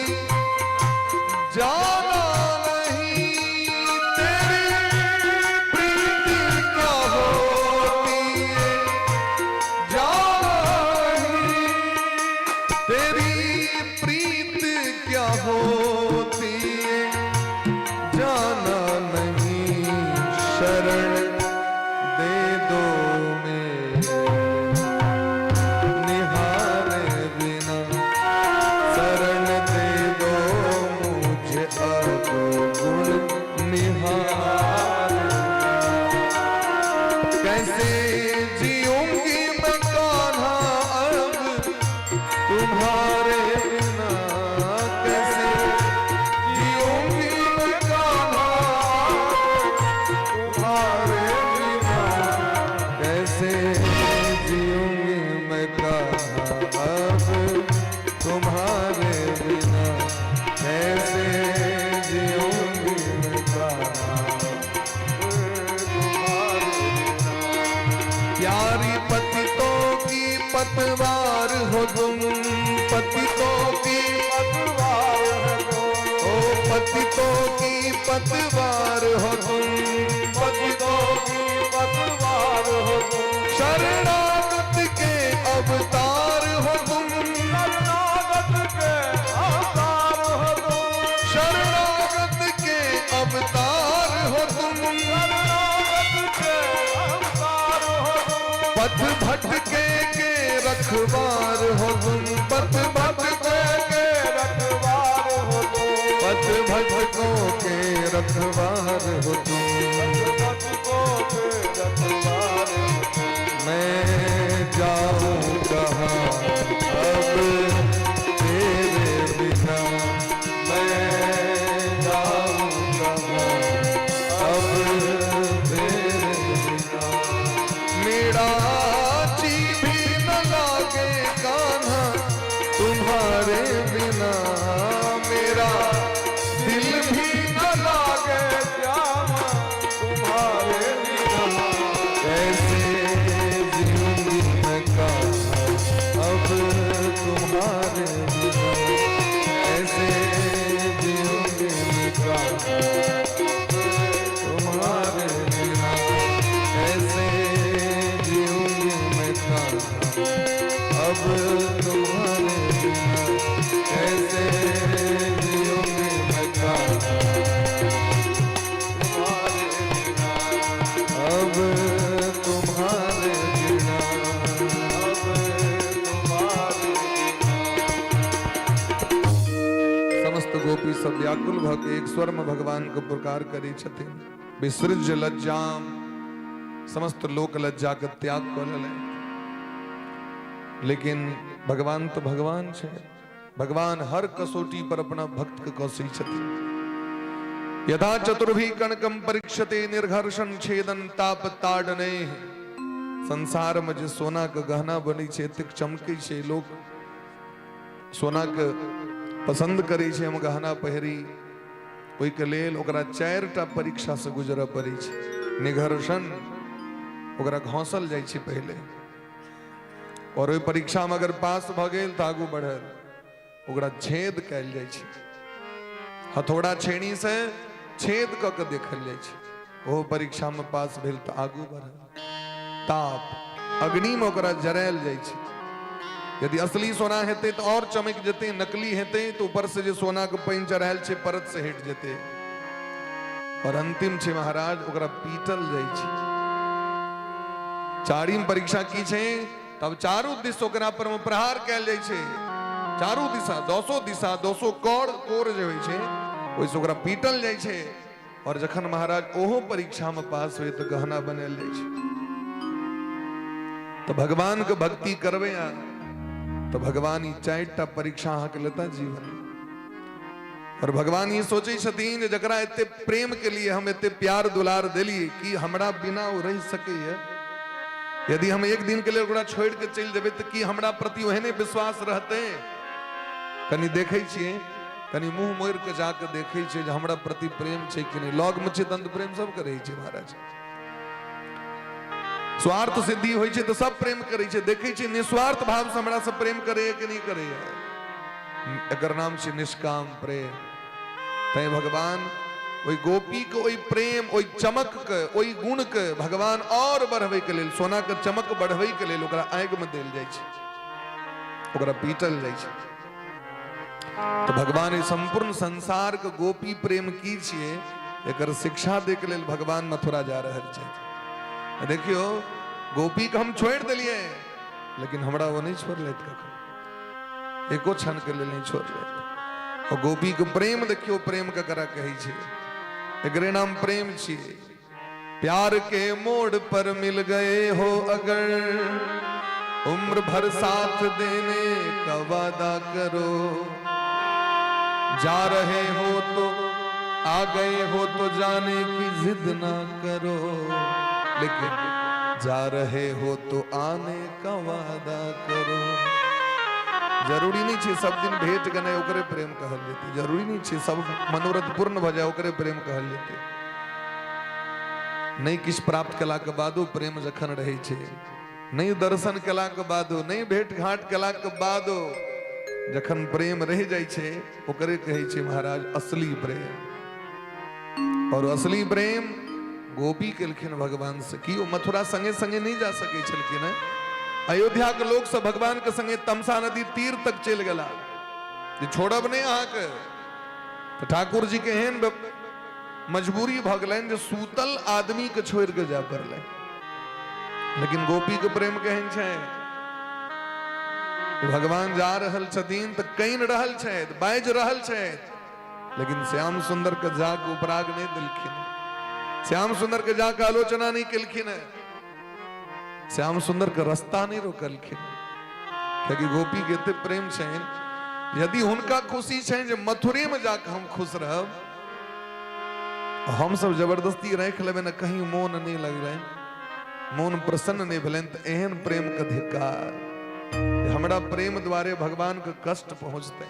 जाना नहीं। तेरी प्रीति का होती जाना नहीं। तेरी प्रीत क्या होती जाना नहीं। शरण दे दो मेरे निहारे बिना। शरण दे दो मुझे अब गुण निहारे। कैसे जीऊंगी मैं कान्हा अब तुम्हारे बिना। कैसे जीऊंगी मैं कान्हा तुम्हारे बिना। कैसे जीऊंगी मैं कान्हा अब तुम्हारे बिना। कैसे जीऊंगी मैं कान्हा तुम्हारे बिना। प्यारी पतितों की पतवार हो तुम। पतितों की पतवार है तुम। ओ पतितों की पतवार हो तुम। पतितों की पतवार हो तुम। शरणागत के अवतार हो तुम। शरणागत के अवतार हो तुम। शरणागत के अवतार हो तुम। शरणागत के अवतार हो तुम। पथ भटके के रखवार हो तुम। पथ भटके के रखवार हो तुम। पथ भटकों के रखवार हो तुम। पथिकों के रखवार हो तुम। मैं जाऊं कहाँ अब तेरे बिना। मैं जाऊं कहाँ अब तेरे बिना। मेरा जी भी न लागे कान्हा तुम्हारे बिना। मेरा दिल भी न लागे श्याम तुम्हारे बिना। कैसे जीऊंगी मैं कान्हा अब तुम्हारे बिना। कैसे जीऊंगी मैं कान्हा तुम्हारे बिना। कैसे जीऊंगी मैं कान्हा अब तुम्हारे बिना। कैसे जीऊंगी मैं कान्हा तुम्हारे बिना। अब तुम्हारे बिना। अब तुम्हारे बिना। समस्त गोपी सब व्याकुल भऽ के एक स्वर में भगवान के पुकार करै छथिन। विसृज्य लज्जाम, समस्त लोक लज्जा के त्याग कऽ लेलनि। लेकिन भगवान तो भगवान छै। भगवान हर कसौटी पर अपना भक्त के कसै छथिन। यथा चतुर्भी कणकम परीक्षते निर्घर्षण छेदन ताप ताडने। संसार में जे सोना के गहना बनै छै, एतेक चमकै छै, लोक सोना के पसंद करै छै, हम गहना पहिरी, ओहिके लेल ओकरा 4टा परीक्षा से गुजरऽ पड़ै छै। निघर्षण, ओकरा घोंसल जाइ छै पहिले, और ओहि परीक्षा में अगर पास भऽ गेल तऽ आगू बढ़ल। ओकरा छेद कयल जाइ छै, हथौड़ा छेनी से छेद कऽ के देखल जाइ छै, ओहो परीक्षा में पास भेल तऽ आगू बढ़ल। ताप, अग्नि में ओकरा जरायल जाइ छै। यदि असली सोना हेतै तऽ और चमकि जेतै, नकली हेतै तऽ ऊपर से जे सोना के पानि चढ़ायल छै परत से हटि जेतै। और अंतिम छै महाराज, ओकरा पीटल जाइ छै। चारिम परीक्षा की छै? तब चारू दिस ओकरा पर में प्रहार कयल जाइ छै, चारू दिशा, दसो दिशा, दसो कोर कोर जे होइ छै ओहिसँ ओकरा पीटल जाइ छै। और जखन महाराज ओहो परीक्षा में पास होय तऽ गहना बनायल जाइ छै। तऽ भगवान के भक्ति करबै अहाँ तऽ भगवान ई 4टा परीक्षा अहाँके लेता जीवन में। और भगवान ई सोचै छथिन जे जकरा एते प्रेम के लिए हम एते प्यार दुलार देलियै, कि हमरा बिना ओ रहि सकैए? यदि हम एक दिन के लिए ओकरा छोड़ि के चलि जेबै तऽ की हमरा प्रति ओहने विश्वास रहतै? कनि देखै छियै, कनि मुंह मोड़ि के जाके देखै छियै जे हमरा प्रति प्रेम छै कि नहि। लग मे छै तहन तऽ प्रेम सब करै छै महाराज। स्वार्थ सिद्धि होइ छै तऽ सब प्रेम करै छै। देखै छियै निस्वार्थ भाव से हमरा सब प्रेम करैए कि नहि करैए। एकर नाम छै निष्काम प्रेम। तैं भगवान ओहि गोपी के ओहि प्रेम, ओहि चमक के, ओहि गुण के भगवान और बढ़बै के लेल, सोना के चमक बढ़बै के लेल ओकरा आगि में देल जाइ छै, ओकरा पीटल जाइ छै। तऽ भगवान ई संपूर्ण संसार के गोपी प्रेम की छियै, एकर शिक्षा दै के लेल भगवान मथुरा जा रहल छै। देखियौ, गोपी के हम छोड़ि देलियै, लेकिन हमरा ओ नहि छोड़लथि कखनो, एको क्षण के लेल नहि छोड़लथि। और गोपी के प्रेम देखियौ, प्रेम ककरा कहै छै, एकरे नाम प्रेम छियै। प्यार के मोड़ पर मिल गए हो अगर, उम्र भर साथ देने का वादा करो, जा रहे हो तो आ गए हो तो जाने की जिद ना करो, लेकिन जा रहे हो तो आने का वादा करो। जरूरी नहीं छै सब दिन भेट गेनाइ ओकरे प्रेम कहल जेतै, जरूरी नहीं छै सब मनोरथ पूर्ण भऽ जाय ओकरे प्रेम कहल जेतै। नहि किछु प्राप्त केलाके बादो प्रेम जखन रहै छै, नहि दर्शन केलाके बादो, नहि भेट घाट केलाके बादो जखन प्रेम रहि जाइ छै, ओकरे कहै छै महाराज असली प्रेम। और असली प्रेम गोपी केलखिन भगवान से कि ओ मथुरा संगे संगे नहीं जा सकै छलखिन हैं। अयोध्या के लोग सब भगवान के संगे तमसा नदी तीर तक चलि गेला जे छोड़ब नहीं अहाँके। तऽ ठाकुर जी के एहन मजबूरी भऽ गेलनि जे सूतल आदमी के छोड़ि के जाय पड़लै। लेकिन गोपी के प्रेम केहन छै, भगवान जा रहल छथिन तऽ कानि रहल छथि, बाजि रहल छथि, लेकिन श्याम सुंदर के जाके उपराग नहीं दिलखिन, श्याम सुंदर के जाके आलोचना नहीं केलखिन, श्याम सुंदर के रास्ता नहीं रोकलखिन। कियाकि गोपी के एते प्रेम छनि, यदि हुनका खुशी छनि जे मथुरे में जाके हम खुश रहब, हम सब जबरदस्ती राखि लेबै ने, कहीं मोन नहीं लगलनि, मोन प्रसन्न नहीं भेलनि, तऽ एहन प्रेम के धिक्कार। हमरा प्रेम द्वारे भगवान के कष्ट पहुंचते,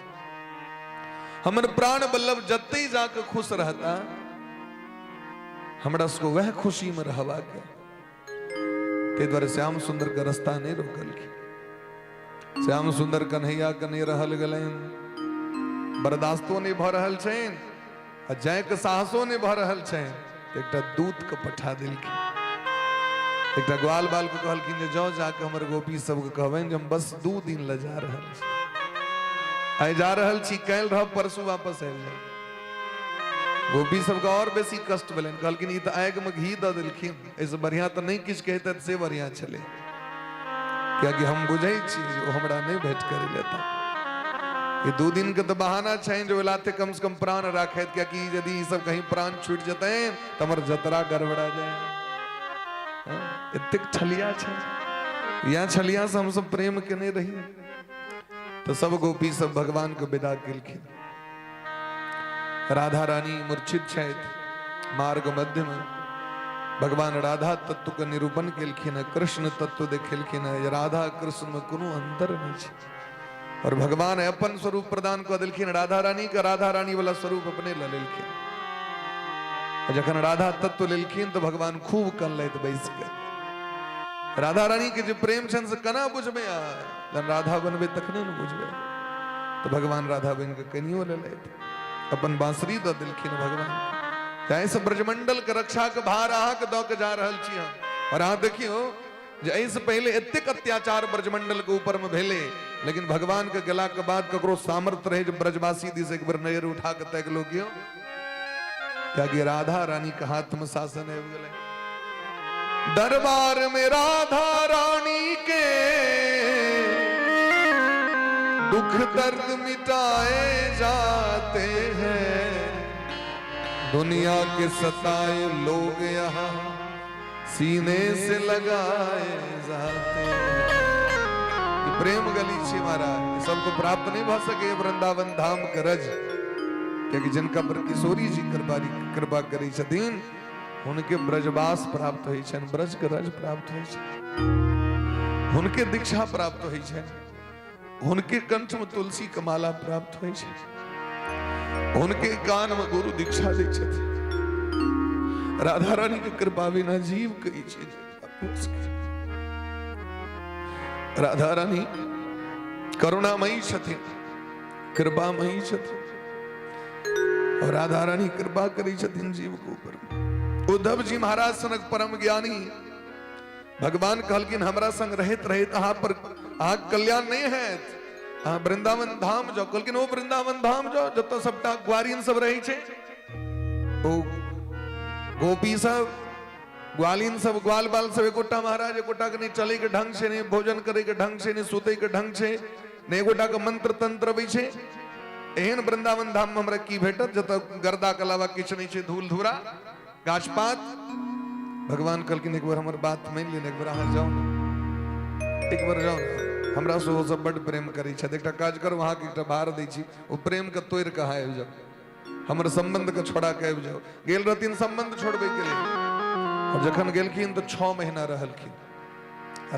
हमर प्राण बल्लभ जते जाके खुश रहता, हमरा सबके वह खुशी में रहबाक। ताहि दुआरे श्याम सुंदर के रास्ता नहीं रोकलखिन। श्याम सुंदर कन्हैया के नहीं रहल गेलनि, बर्दाश्तो नहीं भऽ रहल छनि आ जायके साहसो नहीं भऽ रहल छनि, तऽ एकटा दूत के पठा देलखिन। एकटा ग्वाल बाल के कहलखिन जे जाओ जाके हमर गोपी सबके कहबनि जे हम बस 2 दिन लए जा रहल छी, आइ जा रहल छी, काल्हि रहब, परसू वापस आबि जायब। गोपी सबके और बेसी कष्ट भेलनि, कहलखिन ई तऽ आगिमे घी दऽ देलखिन, एहिसँ बढ़िआँ तऽ नहि किछु कहितथि से बढ़िआँ छलै, कियाकि हम बुझै छी जे ओ हमरा नहि भेंट करै लेता। ई 2 दिन के तऽ बहाना छनि जे ओहि लाथे कम से कम प्राण राखैत, कियाकि यदि ई सब कहीं प्राण छूटि जेतनि तऽ हमर जतरा गड़बड़ा जाय। एतेक छलिया छै, इएह छलिया से हमसब प्रेम केने रही। तऽ सब गोपी सब भगवान के विदा केलखिन। राधा रानी मूर्छित छथि मार्ग मध्य में। भगवान राधा तत्व के निरूपण केलखिन है, कृष्ण तत्व देखेलखिन है, जे राधा कृष्ण में कोनो अंतर नहीं छै। और भगवान अपन स्वरूप प्रदान कऽ देलखिन राधा रानी के, राधा रानी वाला स्वरूप अपने लऽ लेलखिन। आ जखन राधा तत्व लेलखिन तऽ भगवान खूब कनलथि बैस के। राधा रानी के जे प्रेम छनि से केना बुझबै अहाँ? जहन राधा बनबै तखने ने बुझबै। तऽ भगवान राधा बनि कऽ कनियो लेलथि, अपन बांसुरी दऽ देलखिन भगवान। ताहिसँ ब्रजमंडल के रक्षा के भार अहाँके दऽ के जा रहल छी हम। और अहाँ देखियौ जे एहिसँ पहिले एतेक अत्याचार ब्रजमंडल के ऊपर में भेलै, लेकिन भगवान के गेला के बाद ककरो सामर्थ्य रहे जे ब्रजवासी दिस एक बेर नजर उठा के ताकि लो क्यों, कियाकि राधा रानी के हाथ में शासन आबि गेलै। दरबार में राधा रानी के दुख दर्द मिटाए जाते हैं, दुनिया के सताए लोग यहाँ सीने से लगाए जाते हैं। ई प्रेम गली छी महाराज, ई सबको प्राप्त नहीं भ सके वृंदावन धाम के रज, क्योंकि जिनका पर किशोरी जी कृपा करै छथिन हुनके ब्रजवास प्राप्त होइ छनि, ब्रज के रज प्राप्त होइ छनि, हुनके दीक्षा प्राप्त होइ छनि, हुनके कंठ में तुलसी के माला प्राप्त होइ छनि, हुनके कान में गुरु दीक्षा दै छथिन। राधा रानी के कृपा बिना जीव के ई चीज प्राप्त हो सकै। राधा रानी करुणामयी छथिन, कृपामयी छथिन, और राधा रानी कृपा करै छथिन जीव के ऊपर। उद्धव जी महाराज सनक परम ज्ञानी भगवान कहलखिन हमरा संग रहैत रहैत अहाँ पर अहाँ कल्याण नहीं हैत, अहाँ वृंदावन धाम जाओ। कहलखिन ओ वृंदावन धाम जाओ जतऽ सबटा ग्वारिन सब रहै छै, ओ गोपी सब ग्वालिन सब ग्वाल बाल सब, एकोटा महाराज एकोटा के नहीं चले के ढंग से, नहीं भोजन करे के ढंग से, नहीं सुते के ढंग से, नहीं एकोटा के मंत्र तंत्र अबै छै। एहन वृंदावन धाम में हमरा की भेटत जतऽ गर्दा के अलावा किछु नहीं छै, धूल धूरा गाछ पात। भगवान कहलखिन एक बार हमर बात मानि लिअ, एक बार अहाँ जाउ ने, एक बार जाउ ने, हमरा से ओ सब बड्ड प्रेम करै छथि। एकटा काज करू, अहाँके एकटा भार दै छी, ओ प्रेम के तोड़ि कऽ अहाँ आबि जाउ, हमर संबंध के छोड़ा के आबि जाउ। गेल रहथिन संबंध छोड़बै के लेल, और जखन गेलखिन तऽ 6 महीना रहलखिन।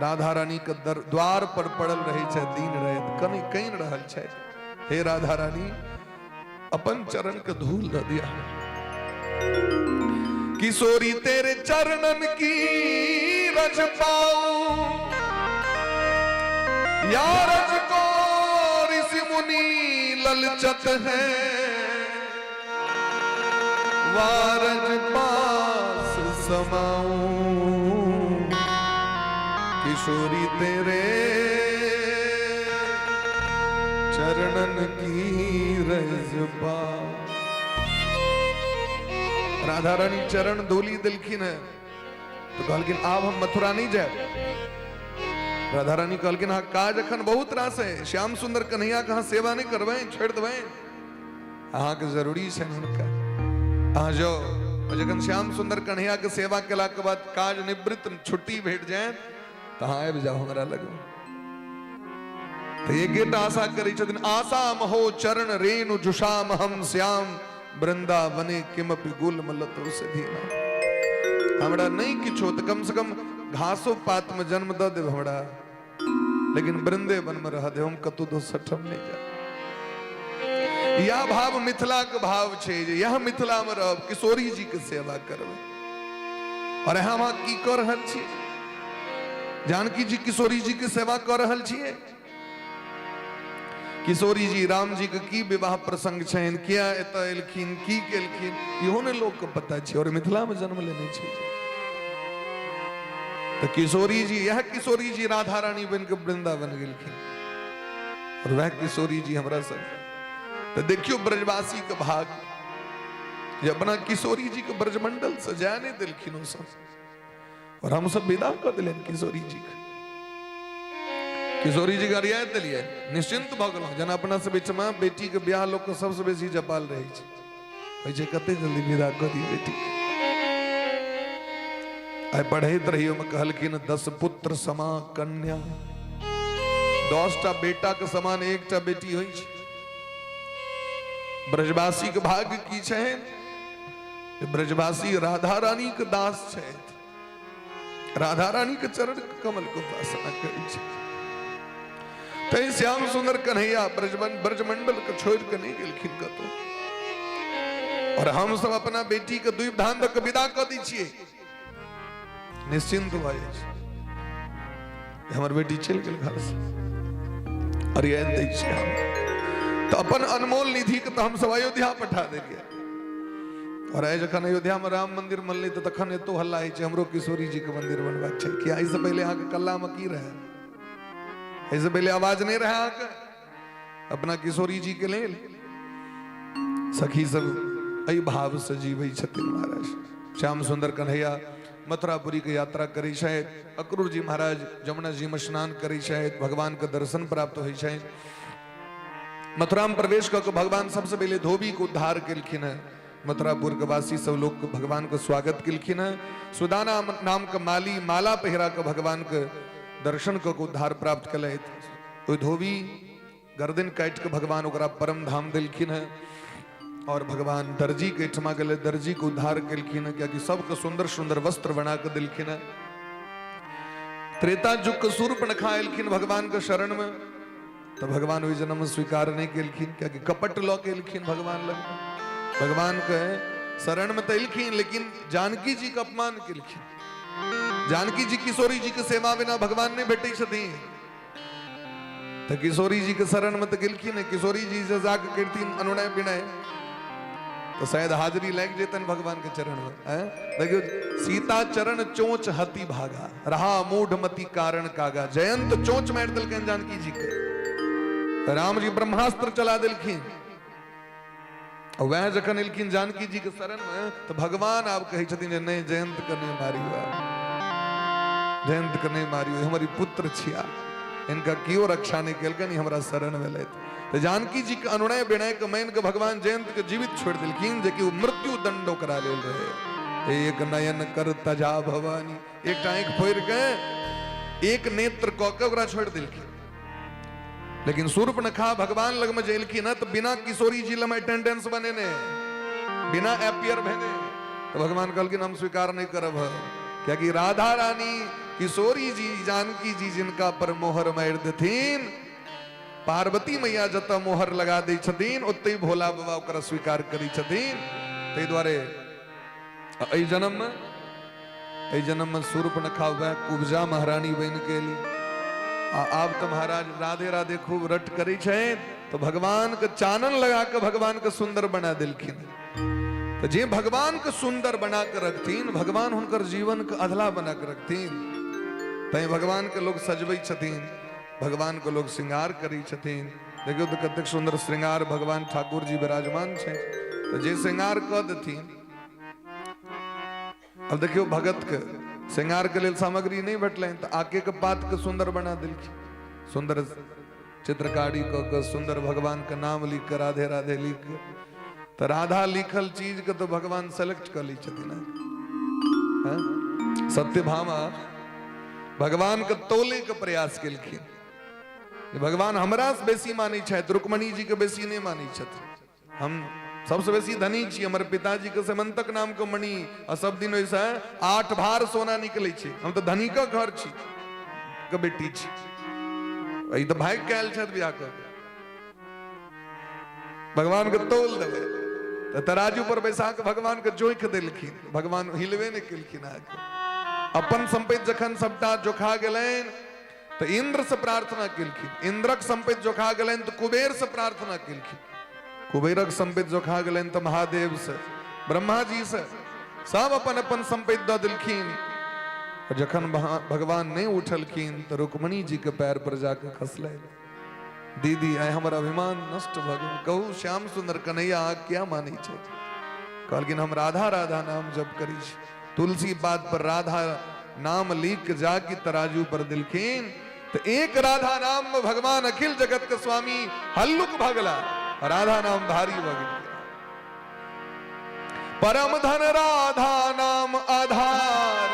राधा रानी के द्वार पर पड़ल रहै छै दिन राति, कनि कनि रहल छै, हे राधा रानी अपन चरण के धूल दऽ दिया। किशोरी तेरे चरणन की रज पाऊं, या रज को ऋषि मुनि ललचत है, वारज पास समाऊं। किशोरी तेरे चरणन की रज पाऊं। राधा रानी चरण धूली दिलखिन है तो कहलखिन आब हम मथुरा नहीं जाए। राधा रानी कहलखिन हाँ काज अखन बहुत रास है, श्याम सुंदर कन्हैया के अहाँ सेवा नहीं करबै, छोड़ देबै, अहाँके जरूरी छै हुनका, अहाँ जाओ। और जखन श्याम सुंदर कन्हैया के सेवा केला के बाद काज निवृत्त छुट्टी भेट जाए तऽ अहाँ आबि जाओ हमरा लग। तऽ एकेटा आशा करै छथिन, आशा महो चरण रेणु जुषाम हम श्याम वृंदावने किमपि गुलम लतो सिधीना। हमरा नहीं किछो तऽ कम से कम घासो पात में जन्म दऽ देब हमरा, लेकिन वृंदेवन में रह दे, हम कतौ दोसर ठाम नहीं जायब। यह भाव मिथिला के भाव छै जे यह मिथिला में रहब, किशोरी जी के सेवा करबै। और हम अहाँ की कऽ रहल छी? जानकी जी किशोरी जी के सेवा कऽ रहल छियै? किशोरी जी राम जी के की विवाह प्रसंग छनि, किया एतऽ एलखिन, की केलखिन, इहो ने लोक के पता छै। और मिथिला में जन्म लेने छै तऽ किशोरी जी, यह किशोरी जी राधा रानी बन के वृंदावन गेलखिन, और वह किशोरी जी हमरा संग। तऽ देखियौ ब्रजवासी के भाग जे अपना किशोरी जी के ब्रजमंडल से जाय नहीं देलखिन ओ सब, और हम सब विदा कऽ देलियनि किशोरी जी के। किशोरी जी गरिया देलियै, निश्चिंत भऽ गेलहुँ। जेना अपना सब बीचमे बेटी के ब्याह लोक के सबसँ बेसी जपाल रहै छै, होइ छै कते जल्दी विदा कऽ दियै बेटी के। आइ पढ़ैत रही, ओहिमे कहलखिन 10 पुत्र समा कन्या, 10टा बेटा के समान एकटा बेटी होइ छै। ब्रजवासी के भाग्य की छनि? ब्रजवासी राधा रानी के दास छथि, राधा रानी के चरण कमल के उपासना करै छथि। तैं श्याम सुंदर कन्हैया ब्रजमंडल के छोड़ के नहीं गेलखिन कतौ। और हम सब अपना बेटी के दुई धान दऽ के विदा कऽ दै छियै, निश्चिंत भऽ जाइ छै, हमर बेटी चलि गेल घर से, अरियान दै छियै हम तऽ अपन अनमोल निधिके तऽ हमसब अयोध्या पठा देलियै। और आइ जखन अयोध्यामे राम मंदिर बनलै तऽ तखन एतो हल्ला होइ छै, हमरो किशोरी जीके मंदिर बनबाक छै। कि एहिसँ पहिले अहाँके कल्लामे की रहै? एहिसँ पहिले आवाज नहि रहै अहाँके अपना किशोरी जी के लेल? सखी सब एहि भाव से जीबै छथिन। महाराज श्याम सुंदर कन्हैया मथुरापुरी के यात्रा करै छथि, अक्रूर जी महाराज जमुना जी में स्नान करै छथि, भगवान के दर्शन प्राप्त होइ छनि। मथुरा में प्रवेश कऽ के भगवान सबसे पहिले धोबी के उद्धार केलखिन हेँ। मथुरापुर के वासी सब लोग के भगवान के स्वागत केलखिन हेँ। सुदाना नाम के माली माला पहिरा के भगवान के दर्शन कऽ के उद्धार प्राप्त केलथि। ओहि धोबी गर्दन काटि के भगवान ओकरा परम धाम देलखिन हेँ। और भगवान दर्जी के एहिठमा गेलै, दर्जी के उद्धार केलखिन हेँ, कियाकि सबके सुंदर सुंदर वस्त्र बना के देलखिन हेँ। त्रेता युग के शूर्पणखा एलखिन भगवान के शरण में, तऽ भगवान ओहि जन्म स्वीकार नहि केलखिन, कियाकि कपट लऽ के एलखिन भगवान लग। भगवान के शरण में तऽ एलखिन, लेकिन जानकी जी के अपमान केलखिन। जानकी जी किशोरी जी के सेवा बिना भगवान नहि भेटै छथिन, तऽ किशोरी जी के शरण में तऽ गेलखिन, किशोरी जी से जाके करथिन अनुनय विनय तो शायद हाजिरी लागि जेतन भगवान के चरण में। देखियो, सीता चरण चोंच हति भागा, रहा मूढ़ मति कारण कागा। जयंत चोंच मारि देलकनि जानकी जी के, राम जी ब्रह्मास्त्र चला देलखिन। वएह जखन एलखिन जानकी जी के शरण में तऽ भगवान आब कहै छथिन जे नहि, जयंत के नहि मारियो, जयंत के नहि मारियो, हमर ई पुत्र छिया, इनका केओ रक्षा नहि केलकनि, हमरा शरण में लैत। तऽ जानकी जी के अनुनय विनय के मान के भगवान जयंत के जीवित छोड़ि देलखिन, जे कि ओ मृत्यु दंड ओकरा लेल रहे। एक नयन कर तजा भवानी, एकटा आँखि फोड़ि के एक नेत्र कऽ के ओकरा छोड़ि देलखिन। लेकिन शूर्पणखा भगवान लग में जे एलखिन हँ तऽ बिना किशोरी जी लग अटेंडेंस बनेने, बिना एपियर भेने, तऽ भगवान कहलखिन हम स्वीकार नहि करब, कियाकि राधा रानी किशोरी जी जानकी जी जिनका पर मोहर मारि देथिन, पार्वती मैया जतऽ मोहर लगा दै छथिन ओतहि भोला बाबा ओकरा स्वीकार करै छथिन। ताहि दुआरे एहि जन्ममे एहि जन्ममे शूर्पणखा वएह कुब्जा महारानी बनि के एली। आ आब तऽ महाराज राधे राधे खूब रट करै छथि तऽ भगवानके चानन लगा के भगवानके सुन्दर बना देलखिन। तऽ जे भगवानके सुन्दर बना के रखथिन, भगवान हुनकर जीवनके अधला बना के रखथिन। तैं भगवानके लोग सजबै छथिन, भगवानके लोग श्रृंगार करै छथिन। देखियौ तऽ कतेक सुन्दर श्रृंगार भगवान ठाकुर जी विराजमान छै। तऽ जे श्रृंगार कऽ देथिन, अब देखियौ भगत के श्रृंगार के लेल सामग्री नहि भेटलनि तऽ आके के पात के सुन्दर बना देलखिन, सुन्दर चित्रकारी कऽ के सुन्दर भगवान के नाम लिख के राधे राधे लिख के। तऽ राधा लिखल चीज के तऽ भगवान सेलेक्ट कऽ लै छथिन। सत्यभामा भगवान के तोले के प्रयास केलखिन, भगवान हमरा से बेसी मानै छथि, रुक्मणी जी के बेसी नहि मानै छथिन, हम सबसे बेसी धनी छी, हमर पिताजी के सेमंतक नाम के मणि आ सब दिन ओहिसँ 8 भार सोना निकलै छै, हम तऽ धनिकक घर छी के बेटी छी, ई तऽ भागि के आयल छथि बियाह कऽ के। भगवान के तोल देबै तऽ तराजू पर बैसा के भगवान के जोखि देलखिन, भगवान हिलबे नहि केलखिन। अहाँके अपन संपत्ति जखन सबटा जोखा गेलनि तऽ इंद्र से प्रार्थना केलखिन, इंद्रक संपत्ति जोखा गेलनि तऽ कुबेर से प्रार्थना केलखिन, कुबेरक संपत्ति जोखा गेलनि तऽ महादेव से, ब्रह्मा जी से, सब अपन अपन संपत्ति दऽ देलखिन। जखन भगवान नहि उठलखिन तऽ रुक्मणी जी के पैर पर जाके खसलनि, दीदी आइ हमर अभिमान नष्ट भऽ गेल, कहू श्याम सुंदर कन्हैया अहाँ किया मानै छै? कहलखिन हम राधा राधा नाम जप करै छी। तुलसी पात पर राधा नाम लिख जाके तराजू पर दिलखिन तो एक राधा नाम में भगवान अखिल जगत के स्वामी हल्लुक भगला, राधा नाम भारी भऽ गेल। परम धन राधा नाम आधार,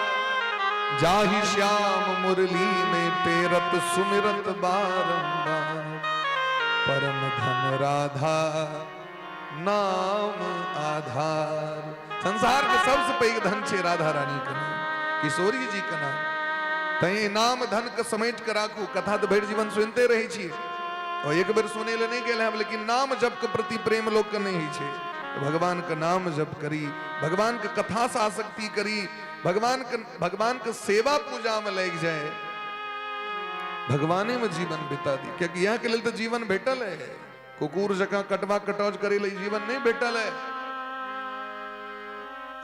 जाहि श्याम मुरली में पेरत सुमिरत बारंबार। परम धन राधा नाम आधार। संसार के सबसे पैघ धन छै राधा रानी के नाम, किशोरी जी के नाम। तैं नाम धन के समेट के राखू। कथा तऽ भरि जीवन सुनते रहै छी, और एक बेर सुनै लए नहि गेल हम, लेकिन नाम जप के प्रति प्रेम लोक के नहि होइ छै। भगवान के नाम जप करी, भगवान के कथा से आसक्ति करी, भगवान के सेवा पूजा में लागि जाए, भगवाने में जीवन बिता दी। कियाकि यहाँ के लेल तऽ जीवन भेटल है, कुकुर जकाँ कटवा कटौज करे लेल जीवन नहि भेटल है।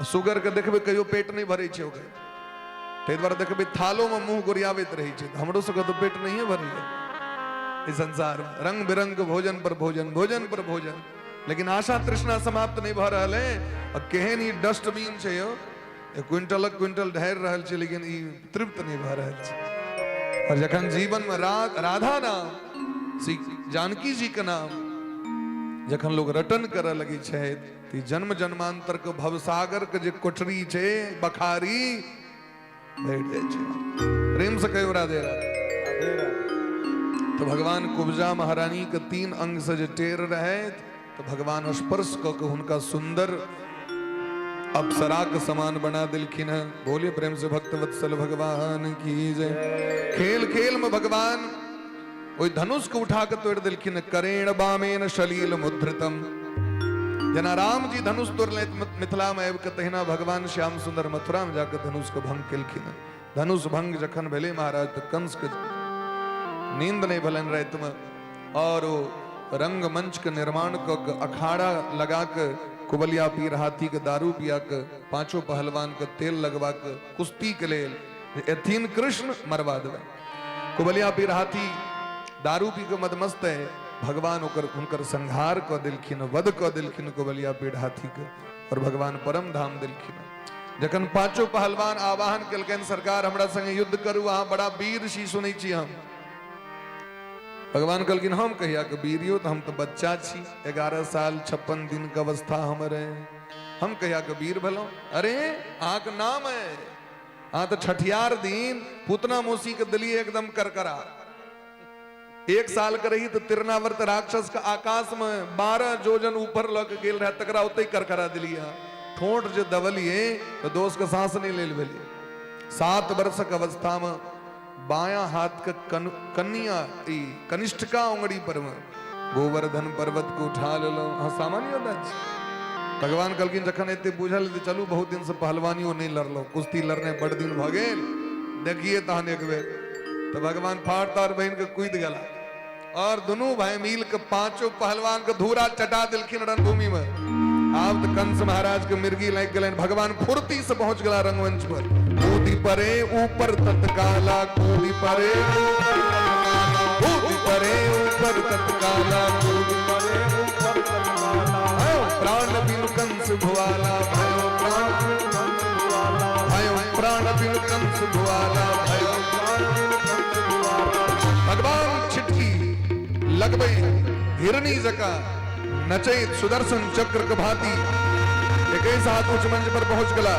सुगर के देखबै कहियो पेट नहि भरै छै ओकर, ताहि दुआरे देखबै थालो में मुंह गोरियाबैत रहै छै। हमरो सबके तऽ पेट नहिए भरैया इस संसार में, रंग बिरंग के भोजन पर भोजन, भोजन पर भोजन, लेकिन आशा तृष्णा समाप्त नहीं भऽ रहल है। आ केहन ई डस्टबिन छै यौ, क्विंटलक क्विंटल ढारि रहल छै, लेकिन ई तृप्त नहि भऽ रहल छै। और जखन जीवन में राधा नाम, श्री जानकी जी के नाम जखन लोग रटन करऽ लगै छै, तऽ जन्म जन्मांतर के भवसागर के जे कोठरी छै, बखारी भेट जाइ छै। प्रेम से कहियो राधे राधे। राधे राधे। तो भगवान कुब्जा महारानी के 3 अंग से जे टेर रहे, तो भगवान स्पर्श कऽ के हुनका सुंदर अप्सरा के समान बना दिलखिन हैं। बोलिए प्रेम से भक्त वत्सल भगवान की जय। खेल खेल में भगवान ओहि धनुष के उठा के तोड़ दिलखिन। करेण बामेन शलील मुद्रितम, जेना राम जी धनुष तोड़ले मिथिला में आबि के, तहिना भगवान श्याम सुंदर मथुरा में जाके धनुष के भंग केलखिन। धनुष भंग जखन भेलै महाराज, तऽ कंस के नींद नहीं भेलनि राति में, और ओ रंगमंच के निर्माण कऽ के अखाड़ा लगा के कुबलिया पीर हाथी के दारू पिया के पांचों पहलवान के तेल लगवा के कुश्ती के लेल एथिन कृष्ण मरवा देबै। कुबलिया पीर हाथी दारू पी के मदमस्त है, भगवान ओकर हुनकर संहार कऽ देलखिन, वध कऽ देलखिन कुबलिया पीर हाथी के, और भगवान परम धाम देलखिन। जखन पांचों पहलवान आवाहन केलकनि, सरकार हमरा संगे युद्ध करू, अहाँ बड़ा वीर छी सुनै छी हम। भगवान कहलखिन हम कहिया के वीर यौ, तऽ हम तऽ बच्चा छी, 11 साल 56 दिन के अवस्था हमर है, हम कहिया के वीर भेलहुँ? अरे अहाँके नाम है, अहाँ तऽ छठियार दिन पूतना मौसी के दिलियै एकदम करकरा। 1 साल के रही तऽ तिरनावर्त राक्षस के आकाश में 12 जोजन ऊपर लऽ के गेल रहे, तकरा ओतहि करकरा दिलियै अहाँ। ठोंठ जे दबलियै तऽ दोस्त के सांस नहि लेल भेलियै। 7 वर्षक अवस्था में बायां हाथ के कन्या ई कनिष्ठका उंगली पर में गोवर्धन पर्वत के उठा लेलहुँ। अहाँ सामान्य योद्धा छी। भगवान कहलखिन जखन एते बुझल तऽ चलू, बहुत दिन से पहलवानियो नहि लड़लहुँ, कुश्ती लड़ने बड़ दिन भऽ गेल, देखिए तहन एक बेर। तऽ भगवान फाड़ ताड़ बहिन के कूदि गेला और दुनू भाई मिल के पांचों पहलवान के धूरा चटा दिलखिन रणभूमि में। आब तऽ कंस महाराज के मिर्गी लागि गेलनि। भगवान फुर्ती से पहुंच गेला रंगमंच पर। कूदी परे ऊपर तत्काला, कूदी परे, कूदी परे ऊपर तत्काला, कूदी परे ऊपर तत्काला। प्राण बिनु कंस भुआला भयो, प्राण भयो, प्राण बिनु कंस भुआला भयो। भगवान छिटकी लगबै हिरणी जका नचैत सुदर्शन चक्र के भांति 21 हाथ उच्च मंच पर पहुंच गला,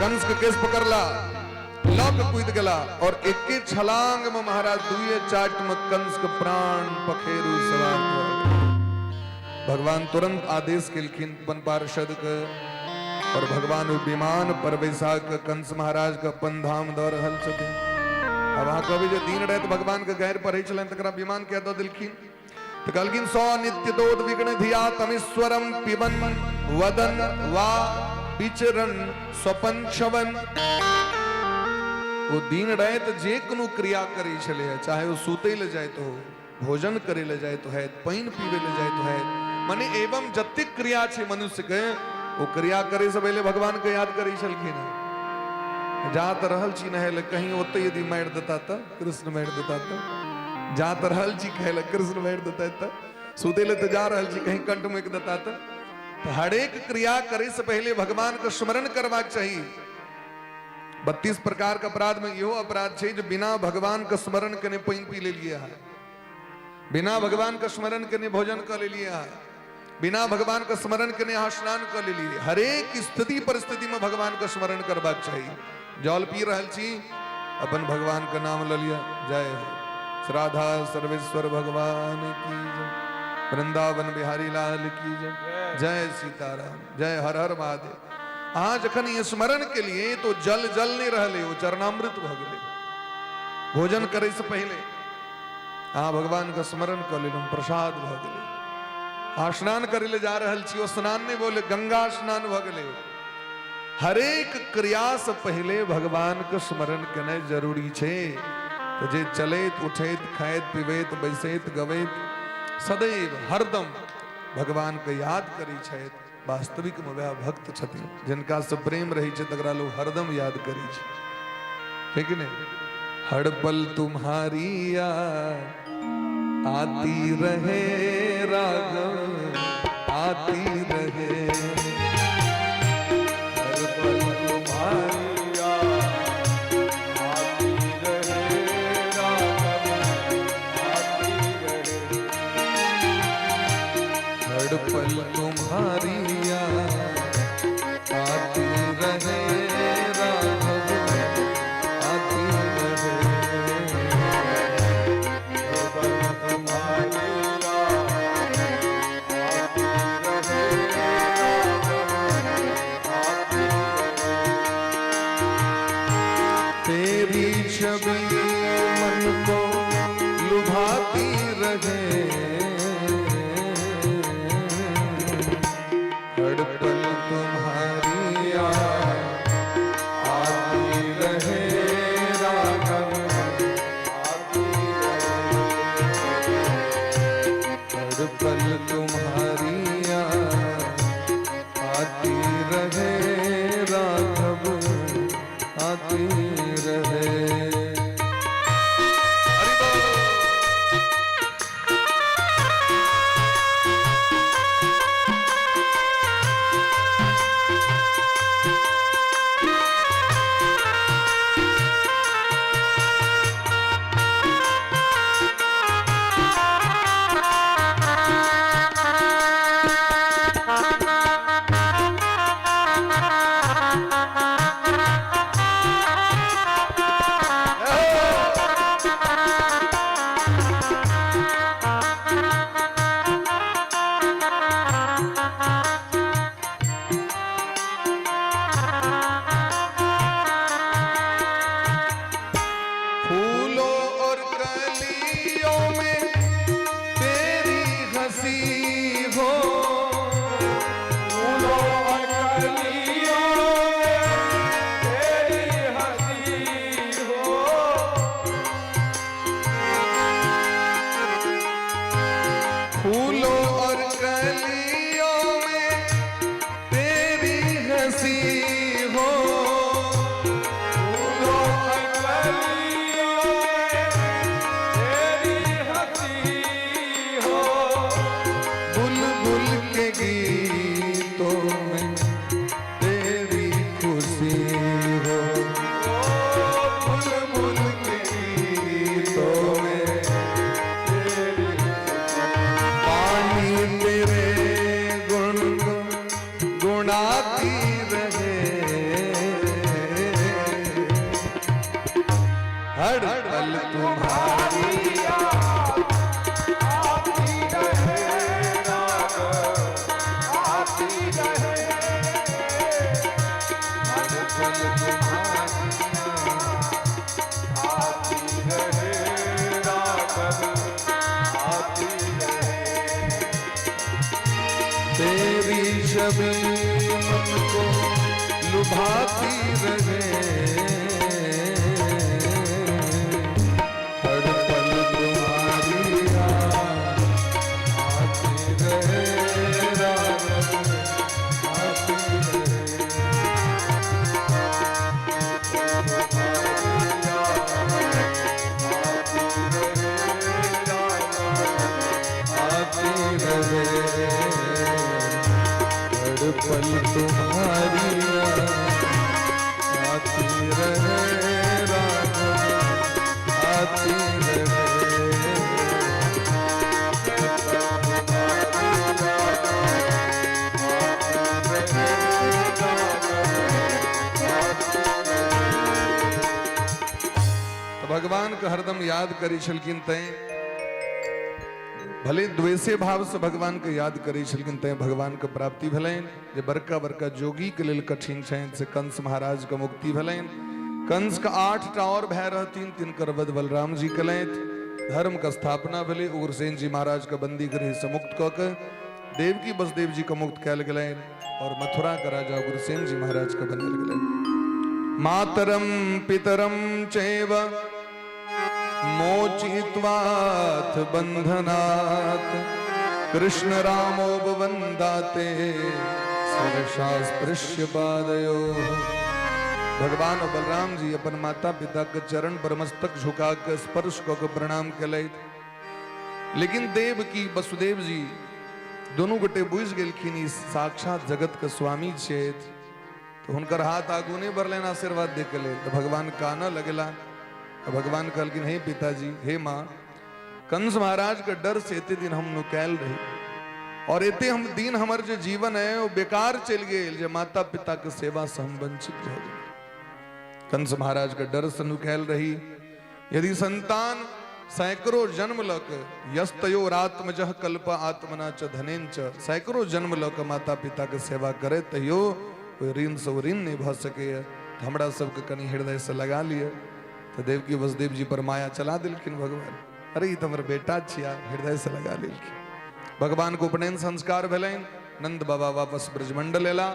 कंस के केस पकड़ला, लऽ के कूद गेला और एके छलांग में महाराज दुए चाट में कंस के प्राण पखेरु समाप्त भऽ गेल। भगवान तुरंत आदेश केलखिन अपन पार्षद के और भगवान विमान पर बैसा के कंस महाराज के अपन धाम दऽ रहल छथिन। अब अहाँ कहबै जे दिन राति भगवान के गारि पढ़ै छलनि तकरा विमान किया दऽ देलखिन? तऽ कहलखिन सौ नित्य दोद विघ्न धिया तमीश्वरम पिबन वदन वा विचरण स्वपन क्षवन। ओ दिन राति जे कोनो क्रिया करै छलै, चाहे ओ सुतै लए जाइत हो, भोजन करे ले जाइत हैत, पानि पीबै ले जाइत हैत, मने एवं जतेक क्रिया छै मनुष्य के, ओ क्रिया करे से पहिले भगवान के याद करै छलखिन हँ। जा तऽ रहल छी नहाय लए, कहीं ओतै यदि मारि देता तऽ, कृष्ण मारि देता तऽ, जा तऽ रहल छी खाय लए, कृष्ण मारि देता तऽ, सुतै लए तऽ जा रहल छी, कहीं कंठ मुकि देता तऽ। हरेक क्रिया करे से पहिले भगवान के स्मरण करबाक चाही। 32 प्रकार के अपराध में इहो अपराध छै जे बिना भगवान के स्मरण केने पानि पी लेलियै अहाँ, बिना भगवान के स्मरण केने भोजन कऽ लेलियै अहाँ, बिना भगवान के स्मरण केने अहाँ स्नान कऽ लेलियै। हरेक स्थिति परिस्थिति में भगवान के स्मरण करबाक चाही। जल पी रहल छी, अपन भगवान के नाम लऽ लिअ, जय हो राधा सर्वेश्वर भगवान की जय। वृंदावन बिहारी लाल की जय, जय सीताराम, जय हर हर महादेव। अहाँ जखन ई स्मरण के लिए तो जल जल नहीं रहले, ओ चरणामृत भऽ गेलै। भोजन करे से पहले अहाँ भगवान के स्मरण कऽ लेलहुँ, प्रसाद भऽ गेलै। अहाँ स्नान करे ले जा रहल छी, ओ स्नान नहीं बोले, गंगा स्नान भऽ गेलै। हरेक क्रिया से पहले भगवान के स्मरण केनाइ जरूरी छै। तो जे चलैत उठैत खाइत पीबैत बैसैत गबैत सदैव हरदम भगवान के याद करै छथि, वास्तविक में वएह भक्त छथिन। जिनका से प्रेम रहै छै तकरा लोग हरदम याद करै छै, ठीक नहीं? हर पल तुम्हारी याद आती रहे राघव, आती रहे। हर पल तुम्हारी याद आती रहे राघव, आती रहे। हर पल तुम्हारी याद आती रहे राघव, आती रहे। हर पल तुम्हारी याद आती रहे राघव, आती रहे। तेरी छवि मन को लुभाती रहे, हर पल तुम्हारी याद आती रहे राघव, आती रहे। हर पल तुम्हारी याद आती रहे राघव, आती रहे। हरि बोल। फूलों और कलियों में तेरी हंसी हो, फूलों और कलियों में तेरी हंसी हो, फूलों और कलियों में तेरी हंसी हो, फूलों और कलियों में तेरी हंसी हो, बुलबुल के गीतों में तेरी खुशी हो, बुलबुल के गीतों में तेरी पानी तेरे गुण को गुणाती रहे, हर पल तुम्हारी याद आती रहे राघव, आती रहे। हर पल तुम्हारी आती रहे राघव, आती रहे। तेरी छवि मन को लुभाती रहे, हर पल तुम्हारी याद आती रहे राघव, आती रहे। आती रहे राघव, आती रहे। हर पल तुम्हारी याद आती रहे राघव, आती रहे। तऽ भगवान के हरदम याद करी छलखिन तैं भले द्वेषे भावसँ भगवानके याद करै छलखिन, तैं भगवानके प्राप्ति भेलनि। जे बड़का बड़का जोगीके लेल कठिन छनि से कंस महाराजके मुक्ति भेलनि। कंसके 8टा और भाय रहथिन, तिनकर वध बलराम जी केलथि। धर्मके स्थापना भेलै। उग्रसेन जी महाराजके बंदी गृहसँ मुक्त कऽ के देवकी वसुदेव जी के मुक्त कयल गेलनि और मथुरा के राजा उग्रसेन जी महाराज के बनायल गेलनि। मातरम पितरम चैव मोचित्वाथ बंधनात् कृष्ण रामो वंदाते शिरसा स्पृश्य पादयो। भगवान और बलराम जी अपन माता पिता के चरण पर मस्तक झुका के स्पर्श कऽ के प्रणाम केलथि। लेकिन देव की वसुदेव जी दुनू गोटे बुझि गेलखिन ई साक्षात जगत के स्वामी छथि, तऽ हुनकर हाथ आगू नहि बढ़लनि आशीर्वाद दै के लेल। तऽ भगवान कानऽ लगला। तऽ भगवान कहलखिन, हे पिताजी, हे माँ, कंस महाराज के डर से एते दिन हम नुकायल रही और एते हम दिन हमर जे जीवन है वो बेकार चलि गेल जे माता पिता के सेवा से हम वंचित भऽ गेल। कंस महाराज के डर से नुकायल रही। यदि संतान सैकड़ों जन्म लऽ के यस्तयोरात्मजः कल्प आत्मना च धनेन च, सैकड़ों जन्म लऽ के माता पिता के सेवा करे तैयो ओहि ऋण से ओ ऋण नहि भऽ सकैए। तऽ हमरा सबके कनि हृदय से लगा लिअ। तऽ देवकी वसुदेव जी पर माया चला देलखिन भगवान। अरे ई तऽ हमर बेटा छिया, हृदय से लगा लेलखिन। भगवान के उपनयन संस्कार भेलनि। नंद बाबा वापस ब्रजमंडल एला।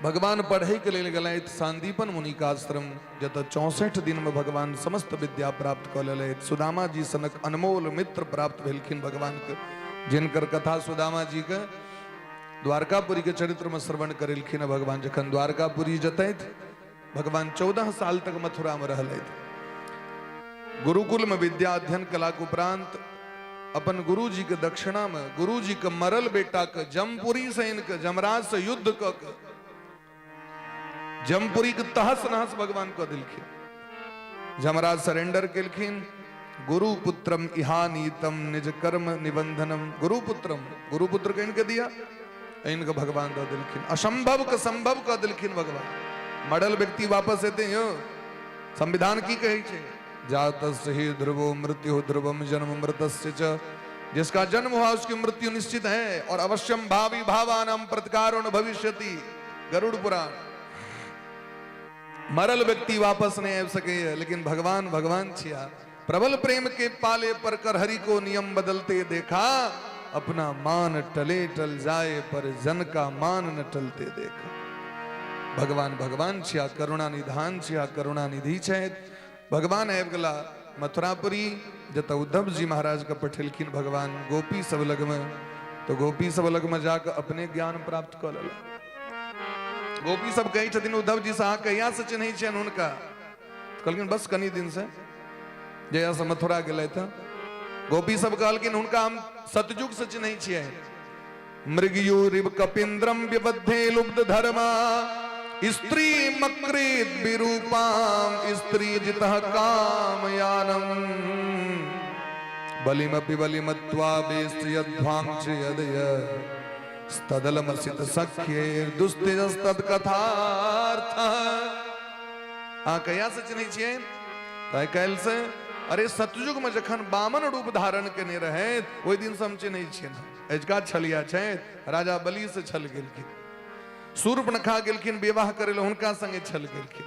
भगवान पढ़े के लेल गेलथि सांदीपन मुनि का आश्रम, जतऽ 64 दिन में भगवान समस्त विद्या प्राप्त कऽ लेलथि। सुदामा जी सनक अनमोल मित्र प्राप्त भेलखिन भगवान के, जिनकर कथा सुदामा जी के द्वारकापुरी के चरित्र में श्रवण करेलखिन। भगवान जखन द्वारकापुरी जतथि, भगवान 14 साल तक मथुरा में रहलथि। गुरुकुल में विद्या अध्ययन कला के उपरांत अपन गुरु जी के दक्षिणा में गुरु जी के मरल बेटा के जमपुरी से इनके जमराज से युद्ध क के जमपुरी के तहस नहस भगवान कऽ देलखिन। जमराज सरेंडर केलखिन। गुरु पुत्रम इहानीतम निज कर्म निबंधनम, गुरुपुत्रम, गुरुपुत्र के इनके दिया, इनके भगवान दऽ देलखिन। असंभव के संभव कऽ देलखिन भगवान। मरल व्यक्ति वापस एते यौ, संविधान की कहै छै? जातस्य हि ध्रुवो मृत्यु ध्रुवम जन्म मृतस्य च, जिसका जन्म हुआ उसकी मृत्यु निश्चित है और अवश्यम भावी भावानाम प्रतिकारो न भविष्यति, गरुड़ पुराण। मरल व्यक्ति वापस नहीं आबि सकैए, लेकिन भगवान भगवान छिया। प्रबल प्रेम के पाले पर कर हरि को नियम बदलते देखा, अपना मान टले टल जाए पर जन का मान न टलते देखा। भगवान भगवान छिया, करुणा निधान छिया, करुणा निधि छथि। भगवान आबि गेला मथुरापुरी, जतऽ उद्धव जी महाराज के पठेलखिन भगवान गोपी सब लगमे। तो गोपी सब लगमे जाकऽ अपने ज्ञान प्राप्त कऽ लेला। गोपी सब कहै छथिन उद्धव जी से, अहाँ कहिया से चिन्है छियनि हुनका? कहलखिन बस कनी दिन से, जहिया से मथुरा गेलथि। गोपी सब कहलखिन हुनका हम सतयुग से चिन्है छियै। मृगयूरिव कपिंद्रम विबद्धे लुब्ध धर्मा, स्त्री मकृत विरूपाम स्त्री जितः कामयानम, बलिमपि बलिमत्वा वेश्यध्वां च यदय स्तदलमसित सख्यैर्दुस्तेजस्तद कथार्थ। अहाँ कहिया से चिन्है छियै? तऽ आइ काल्हि से। अरे सतयुग में जखन बामन रूप धारण केने रहै ओहि दिन से हम चिन्है छियनि। अजुका छलिया छथि, राजा बलि से छल गेलखिन, शूर्पणखा गेलखिन विवाह करे लए हुनका संगे छल गेलखिन,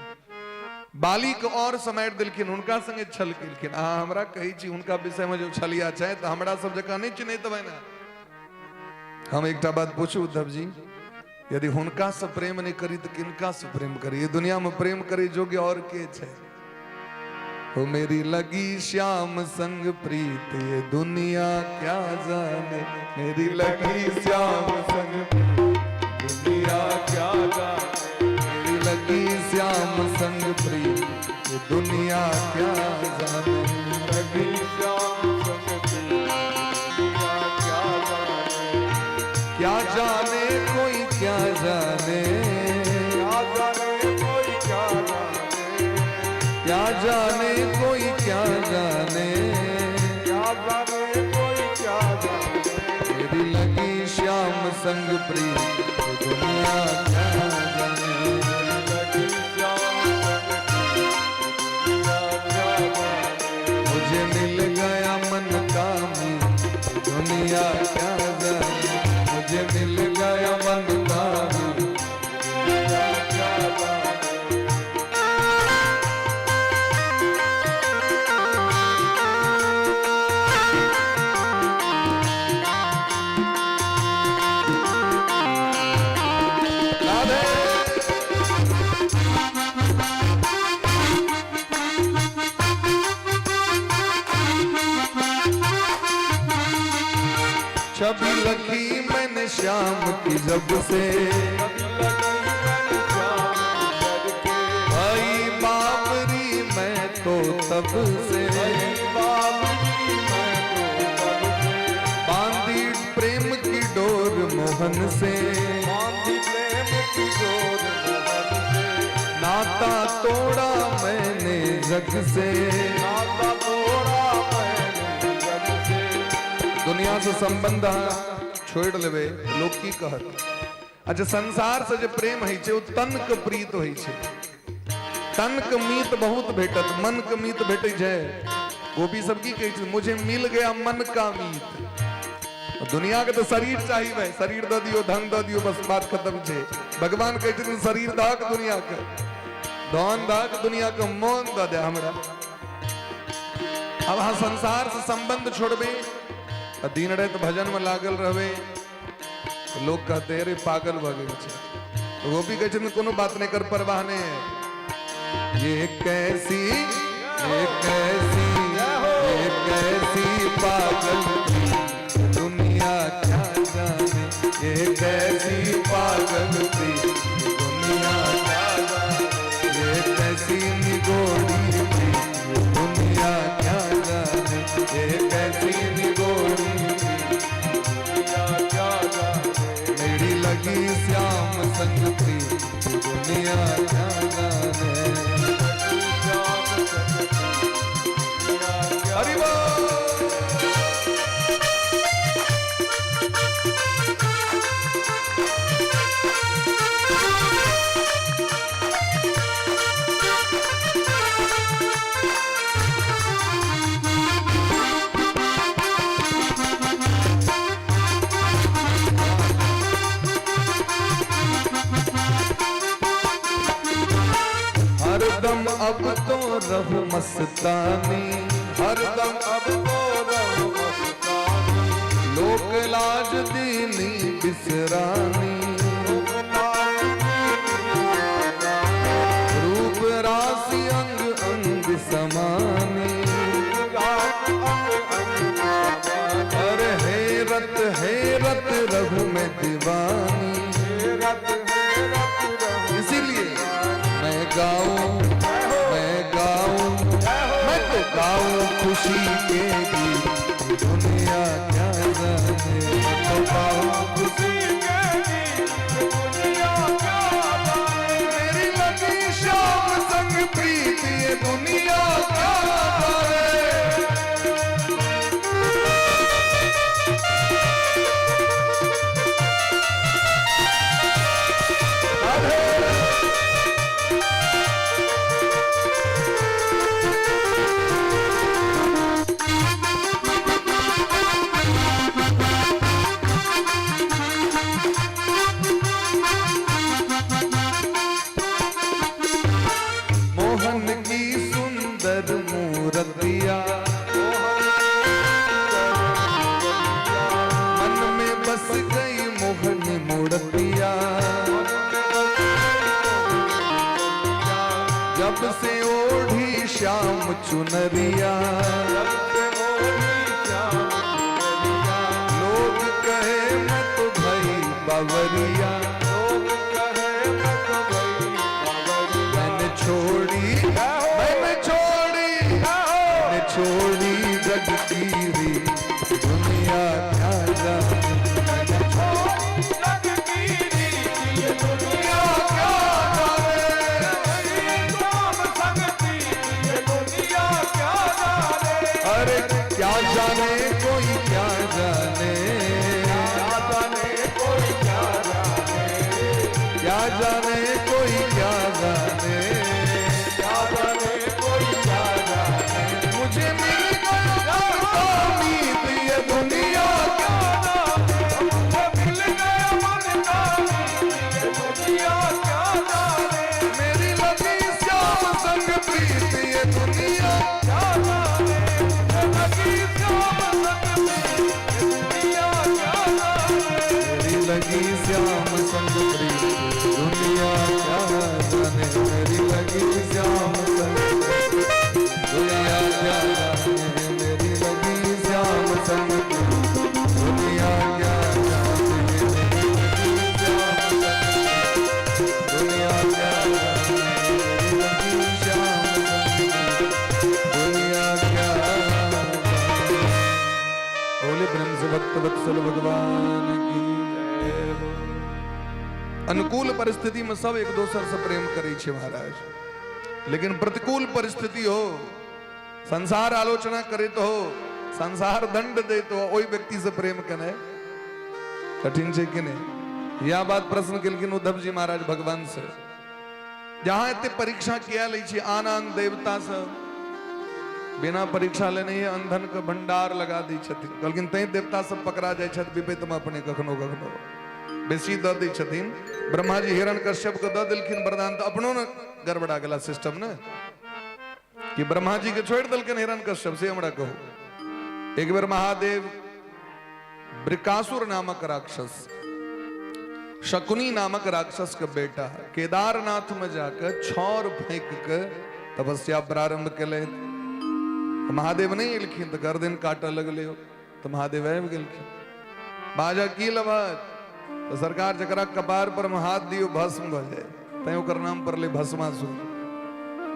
बाली के और समारि देलखिन हुनका संगे छल गेलखिन। अहाँ हमरा कहै छी हुनका विषय में जो छलिया छथि तऽ हमरा सब जकाँ नहि चिन्हैत हेबै ने। हम एकटा बात पूछू उद्धव जी, यदि हुनका से प्रेम नहीं करी तो किनका से प्रेम करी? ये दुनिया में प्रेम करे योग्य और के छे? हो मेरी लगी श्याम संग प्रीत ये दुनिया क्या जाने, मेरी लगी श्याम संग दुनिया क्या जाने, मेरी लगी श्याम संग प्रीत ये दुनिया क्या जाने, लगी श्याम संग प्रीत दुनिया क्या जाने, क्या जाने कोई क्या जाने, क्या जाने कोई क्या जाने, क्या जाने कोई क्या जाने, क्या जाने कोई क्या जाने, मेरी लगी श्याम संग प्रीत ये दुनिया क्या जाने, लगी श्याम संग प्रीत दुनिया क्या जाने, मुझे मिल गया मन का मीत श्याम की जब से। कभी लगी मैंने श्याम की करके। भाई बाबरी मैं तो तब से। भाई बाबरी मैं तो तब से। बांधी प्रेम की डोर मोहन से। बांधी प्रेम की डोर मोहन से। नाता तोड़ा मैंने जग से। नाता तोड़ा मैंने जग से। दुनिया से संबंध अहाँ छोड़ लेबै, लोग की कहत? अच्छा, संसार से जे प्रेम होइ छै ओ तन के प्रीत होइ छै। तन के मीत बहुत भेटत, मन के मीत भेटै छै। गोपी सब की कहै छै? मुझे मिल गया मन का मीत। दुनिया के तो शरीर चाहिए भाई, शरीर दऽ दियौ, धन दऽ दियौ, बस बात खत्म छै। भगवान कहै छथिन शरीर दहक दुनिया के, धन दहक दुनिया के, मन दऽ दे हमरा। अब अहाँ संसार से संबंध छोड़बै आ दिन राति भजन में लागल रहबै, लोग कहते अरे पागल भऽ गेल छै। तो गोपी कहै छथिन कोनो बात नहीं कर, परवाह नहीं है। ये कैसी, ये कैसी, ये कैसी पागल थी दुनिया क्या जाने। ये कैसी पागल थी दुनिया क्या जाने। ये कैसी निगोड़ी थी दुनिया क्या जाने। ये कैसी निगोड़ी थी दुनिया क्या जाने। मेरी लगी श्याम संग प्रीत दुनिया क्या जाने। श्याम संग दुनिया क्या। हरि बोल। हरदम अब तो रहूं मस्तानी, हरदम अब तो रहूं मस्तानी। लोक लाज दीनी बिसरानी। लोक लाज दीनी बिसरानी। रूप राशि अंग अंग समानी। राग अंग अंग समानी। अरे हैरत हैरत रहूं मैं दीवानी। हैरत हैरत रहूं। इसीलिए मैं गाऊं, मैं गाऊं, मैं तो गाऊं खुशी के गीत दुनिया क्या जाने। मैं तो गाऊं खुशी के गीत दुनिया क्या जाने। मेरी लगी श्याम संग प्रीत ये दुनिया क्या जाने। मोहन की सुंदर मूर्तिया, मन में बस गई मोहन मूर्तिया। जब से ओढ़ी श्याम चुनरिया, जब से ओढ़ी श्याम चुनरिया। लोग कहे मैं तो भाई बावरिया। लोग कहे मैं तो भाई बावरिया। मैंने छोड़ी, मैंने छोड़ी, मैंने छोड़ी जग की रीत दुनिया क्या जाने। मैंने छोड़ी जग की रीत ये दुनिया क्या जाने। श्याम संग प्रीत ये दुनिया क्या जाने। अरे क्या जाने कोई क्या जाने। क्या जाने कोई क्या जाने। क्या जाने कोई क्या जाने। क्या जाने कोई क्या जाने। मुझे मिल गया मीत ये दुनिया क्या जाने। मुझे मिल गया मन का मीत ये दुनिया क्या जाने। मेरी लगी श्याम संग प्रीत ये दुनिया क्या जाने। मुझे लगी श्याम संग प्रीत ये दुनिया क्या जाने। मेरी लगी श्याम संग प्रीत दुनिया क्या जाने। मेरी दुनिया क्या जाने, गिरधर श्याम संग दुनिया क्या जाने। बोले प्रेम से भक्त वत्सल भगवान की जय। अनुकूल परिस्थिति में सब एक दोसर से प्रेम करै छै महाराज, लेकिन प्रतिकूल परिस्थिति हो, संसार आलोचना करैत हो, संसार दंड दैत हो, ओहि व्यक्ति से प्रेम केनाइ कठिन छै कि नहि? यह बात प्रश्न केलखिन उद्धव जी महाराज भगवान से, जहाँ एते परीक्षा किया लै छी आन आन देवता सब, बिना परीक्षा लेने ही अंधन के भंडार लगा दै छथिन। कहलखिन तैं देवता सब पकड़ा जाइ छथि विपैत में अपने, कखनो कखनो बेसी दऽ दै छथिन। ब्रह्मा जी हिरण कश्यप के दऽ देलखिन वरदान, तऽ अपनो ने गड़बड़ा गेला सिस्टम ने, कि ब्रह्मा जी के छोड़ि देलखिन हिरण कश्यप, से हमरा कहू। एक बेर महादेव वृकासुर नामक राक्षस, शकुनी नामक राक्षस के बेटा केदारनाथ में जाकर छौर फेंक के तपस्या प्रारंभ केलथि। महादेव नहीं एलखिन तऽ गर्दन काटऽ लगलै, तऽ महादेव आबि गेलखिन। बाजा की लेबह? तऽ सरकार जकरा कपार पर में हाथ दियौ भस्म भऽ जाय, तैं ओकर नाम पड़लै भस्मासुर।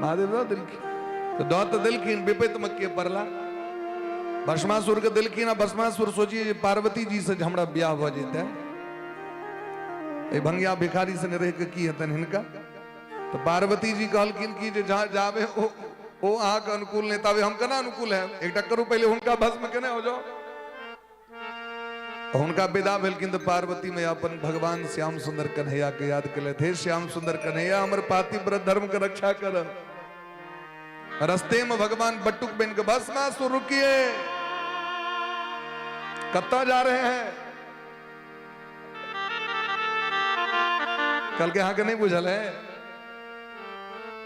महादेव दऽ देलखिन, तऽ दऽ तऽ देलखिन, विपैत में के पड़ला? भस्मासुर के देलखिन। आ भस्मासुर सोचिए जे पार्वती जी से हमरा ब्याह भऽ जेतै, एहि भंगिया भिखारी से रहि के की हेतनि हिनका? तऽ पार्वती जी कहलखिन कि जे जाबे ओ अहाँके अनुकूल नहि ताबे हम केना अनुकूल है? एकटा करू, पहिले हुनका भस्म केने हो जाओ। हुनका विदा भेलखिन तऽ पार्वती मैया अपन भगवान श्याम सुंदर कन्हैया के याद केलथि, हे श्याम सुंदर कन्हैया, हमर पातिव्रत धर्म के रक्षा करब। रस्ते में भगवान बटुक बन के, भस्मासुर रुकिए, कत्ता जा रहे हैं? कल के अहाँके नहीं बुझल है?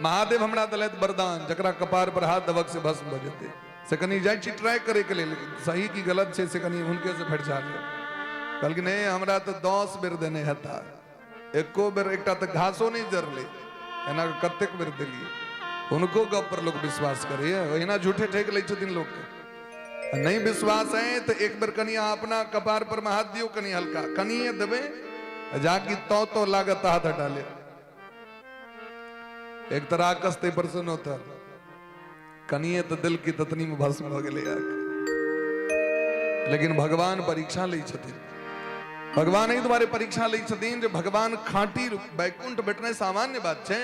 महादेव हमरा दिलथि वरदान, जकरा कपार पर हाथ दबक से भस्म भऽ जेतै, से कनि जाइ छी ट्राई करे के लेल, सही की गलत छै से कनि हुनके से फरिछा लेब। कहलखिन नहि, हमरा तऽ 10 बेर देने हेता, एको बेर एकटा तऽ घासो नहि जरलै, एना कतेक बेर देलियै। हुनको गप पर लोक विश्वास करैए? ओहिना झूठे ठेक लै छथिन लोकके। नहि विश्वास है तऽ एक बेर कनि अहाँ अपना कपार पर मे हाथ दियौ, कनि हल्का कनिए देबै, जाकि तो तो लागत हाथ हटा ले। एक तऽ राकस ताहि पर से नोतल, कनिए तऽ दिल की ततनी में भस्म भऽ गेलै आग। लेकिन भगवान परीक्षा लै छथिन। भगवान एहि दुआरे परीक्षा लै छथिन जे भगवान खाँटी वैकुंठ भेटनाइ सामान्य बात छै?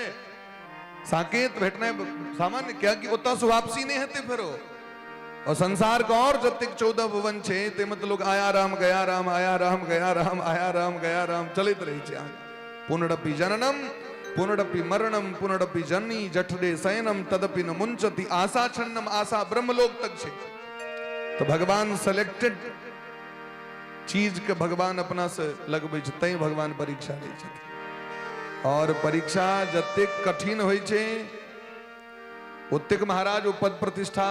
साकेत भेटनाइ सामान्य? कियाकि ओतऽ से वापसी नहि हेतै फेरो। और संसार के और जतेक 14 भुवन छै ताहिमे तऽ लोक आया राम गया राम, आया राम गया राम, आया राम गया राम चलैत रहै छै अहाँके। पुनरपि जननम पुनरपि मरणम पुनरपि जननी जठरे शयनम तदपि न मुंचति आशा छन्नम आशा, ब्रह्मलोक तक छै। तऽ भगवान सेलेक्टेड चीज के भगवान अपना से लगबै छै, तैं भगवान परीक्षा लै छथिन। और परीक्षा जतेक कठिन होइ छै ओतेक महाराज ओ पद प्रतिष्ठा,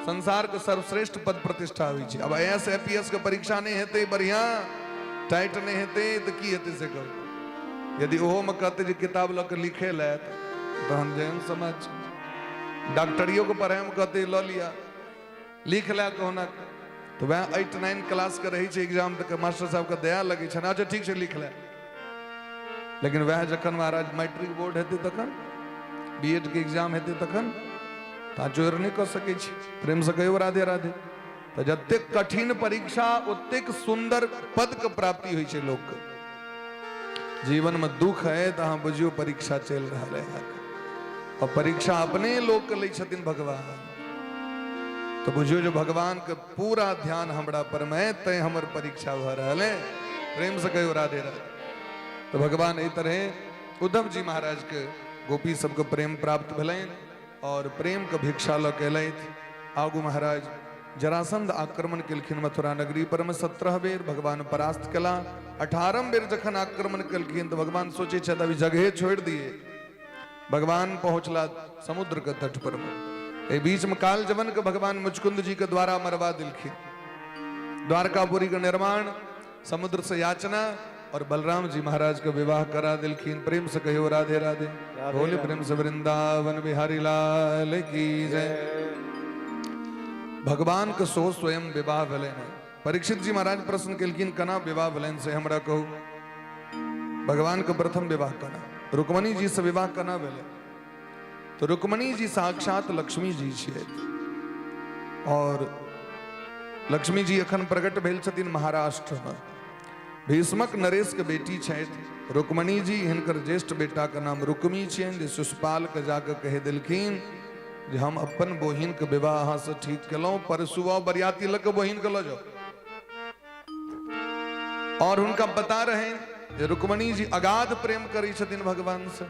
संसार के सर्वश्रेष्ठ पद प्रतिष्ठा होइ छै। अब I S I P S के परीक्षा नहि हेतै, बढ़िया टाइट नहि हेतै तऽ की हेतै से कहू? यदि ओहोमे कहतै जे किताब लऽ कऽ लिखे लए, तहन जेहन समाज छै, डॉक्टरियोके पढ़ाइमे कहतै लऽ लिअ लिख लए कहुना, तऽ वएह 8 9 क्लासके रहै छै एग्जाम, तऽ मास्टर साहबके दया लगै छनि, अच्छा ठीक छै लिख लए। लेकिन वएह जखन महाराज मैट्रिक बोर्ड हेतै, तखन बी एड के एग्जाम हेतै, तखन तऽ जोर नहि कऽ सकै छी। प्रेमसँ कहियौ राधे राधे। तऽ जतेक कठिन परीक्षा ओतेक सुन्दर पदके प्राप्ति होइ छै लोकके। जीवनमे दुख है तऽ अहाँ बुझियौ परीक्षा चलि रहल है अहाँके, और परीक्षा अपने लोकके लै छथिन भगवान। तऽ बुझियौ जे भगवानके पूरा ध्यान हमरा पर मे, तैं हमर परीक्षा भऽ रहल है। प्रेम से कहियौ राधे राधे। तऽ भगवान एहि तरह उद्धव जी महाराज के गोपी सबके प्रेम प्राप्त भेलनि और प्रेम के भिक्षा लऽ के एलथि। आगू महाराज जरासंध आक्रमण केलखिन मथुरा नगरी पर में, 17 बेर भगवान परास्त केला। 18 बेर जखन आक्रमण केलखिन तऽ भगवान सोचै छथि अभी जगहे छोड़ि दिए। भगवान पहुंचला समुद्र के तट पर में। एहि बीच में काल जवन के भगवान मुचकुंद जी के द्वारा मरवा दिलखिन। द्वारकापुरी के निर्माण, समुद्र से याचना और बलराम जी महाराज के विवाह करा दिलखिन। प्रेम से कहियो राधे राधे। बोले प्रेम से वृंदावन बिहारी लाल की जय। भगवान के सो स्वयं विवाह भेलनि। परीक्षित जी महाराज प्रश्न केलखिन, केना विवाह भेलनि से हमरा कहू, भगवान के प्रथम विवाह केना? रुक्मणी जी से विवाह केना भेलै? तऽ रुक्मणी जी साक्षात लक्ष्मी जी छियै और लक्ष्मी जी एखन प्रकट भेल छथिन महाराष्ट्रमे। भीष्मक नरेश के बेटी छथि रुक्मणी जी। हिनकर ज्येष्ठ बेटा के नाम रुक्मी छियनि, जे शिशुपाल के जाके कहि देलखिन जे हम अपन बहिन के विवाह अहाँ से ठीक केलहुँ, परसू आउ बरियाती लऽ के बहिन के लऽ जाउ। और हुनका बता रहे जे रुक्मणी जी अगाध प्रेम करै छथिन भगवान से।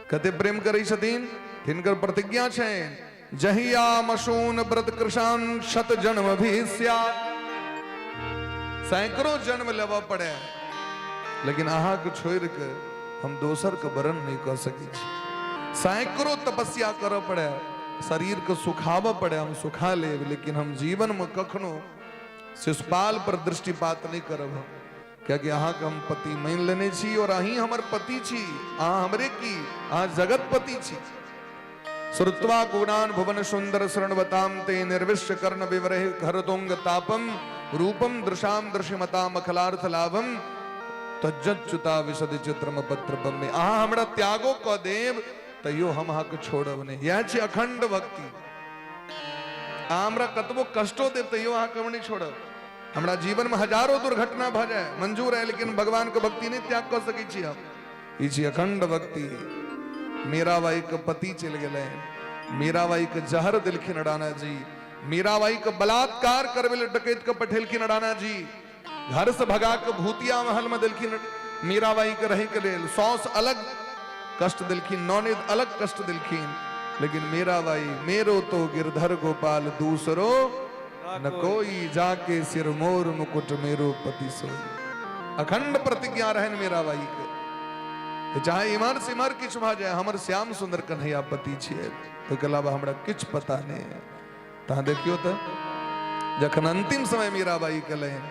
कते प्रेम करै छथिन? हिनकर प्रतिज्ञा छनि, जहिया मशून व्रत कृशान शत जन्म भी स्यात्, सैकड़ों जन्म लेबऽ पड़े लेकिन अहाँके छोड़ि के हम दोसर के वरण नहीं कऽ सकै छी। सैकड़ों तपस्या करऽ पड़े, शरीर के सुखाबऽ पड़े, हम सुखा लेब, लेकिन हम जीवन में कखनो शिशुपाल पर दृष्टिपात नहीं करब हम, कियाकि अहाँके हम पति मानि लेने छी और अहीं हमर पति छी। अहाँ हमरे की, अहाँ जगत पति छी। श्रुत्वा गुणान भुवन सुंदर शरणवताम ते निर्विश्य कर्ण विवरह हरतुंग तापम रूपम दृशाम दृश्यमताम अखिलार्थ लाभम तज्जच्युता विशद चित्रम पत्र बम्मे। अहाँ हमरा त्यागो कऽ देब तैयो हम अहाँके छोड़ब नहि। इएह छी अखंड भक्ति। अहाँ हमरा कतबो कष्टो देब तैयो अहाँके हम नहि छोड़ब। हमरा जीवन में हजारों दुर्घटना भऽ जाए मंजूर है, लेकिन भगवान के भक्ति नहीं त्याग कऽ सकै छी हम। ई छी अखंड भक्ति। मीराबाई के पति चलि गेलै, मीराबाई के जहर देलखिन राणा जी, मीराबाई के बलात्कार करबै लए डकैत के पठेलखिन राणा जी, घर से भगा के भूतिया महल में देलखिन मीराबाई के रहे के लेल। सौस अलग कष्ट देलखिन, नौनेद अलग कष्ट देलखिन, लेकिन मीराबाई मेरो तो गिरधर गोपाल दूसरो न कोई, जाके सिर मोर मुकुट मेरो पति सोई। अखंड प्रतिज्ञा रहन मीराबाई के, चाहे इमहर से इमहर किछु भऽ जाए, हमर श्याम सुंदर कन्हैया पति छियै, ओहिके अलावा हमरा किछु पता नहि है। तहाँ देखियो तऽ जखन अंतिम समय मीराबाई के लहन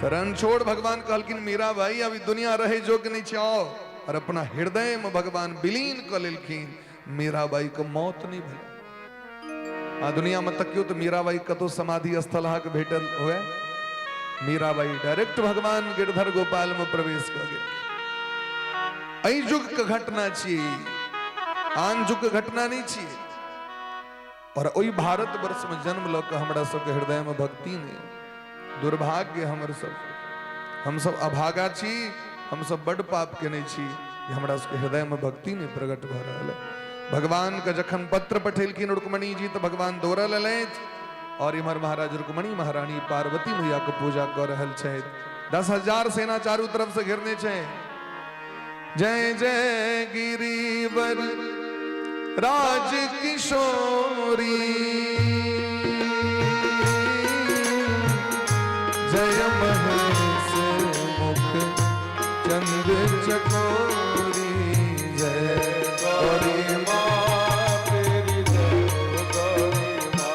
तऽ रणछोड़ भगवान कहलखिन मीराबाई अभी दुनिया रहे जोग्य नहीं छै, आओ, और अपना हृदय में भगवान विलीन कऽ लेलखिन। मीराबाई के मौत नहीं भेल। आ दुनिया में तकियो तऽ मीराबाई कतौ समाधि स्थल अहाँके भेटल हुए, मीराबाई डायरेक्ट भगवान गिरधर गोपाल में प्रवेश कऽ गेल। एहि युग के घटना छियै, आन युग के घटना नहीं छियै। और ओहि भारत वर्ष में जन्म लऽ कऽ हमरा सबके हृदय में भक्ति नहीं, दुर्भाग्य हमर सब, हम सब अभागा छी, हम सब बड पाप केने छी जे हमरा सबके हृदय में भक्ति नहीं प्रकट भऽ रहल है। भगवान के जखन पत्र पठेलखिन रुक्मणी जी तऽ भगवान दौड़ल एलथि और इम्हर महाराज रुक्मणी महारानी पार्वती मैया के पूजा कऽ रहल छथि। 10,000 सेना चारू तरफ से घेरने छै। जय जय गिरिवर राज किशोरी, जय महेश मुख चंद चकोरी, जय गौरी माँ तेरी जय हो गौरी माँ,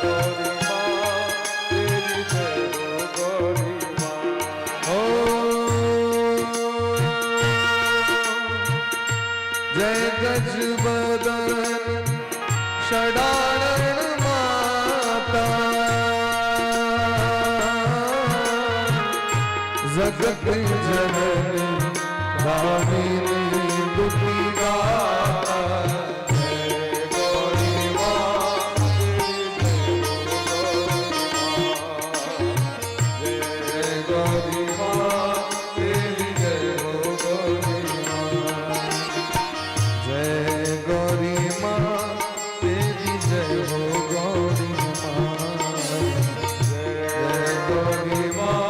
जय गौरी माँ तेरी जय हो गौरी माँ। ओ जय गज बदन षडानन माता, जगत जननी दामिनी दुखी गाता, जय गौरी माँ तेरी जय हो गौरी माँ, जय गौरी माँ तेरी जय हो गौरी माँ। जय गौरी माँ तेरी जय हो गौरी माँ, जय गौरी माँ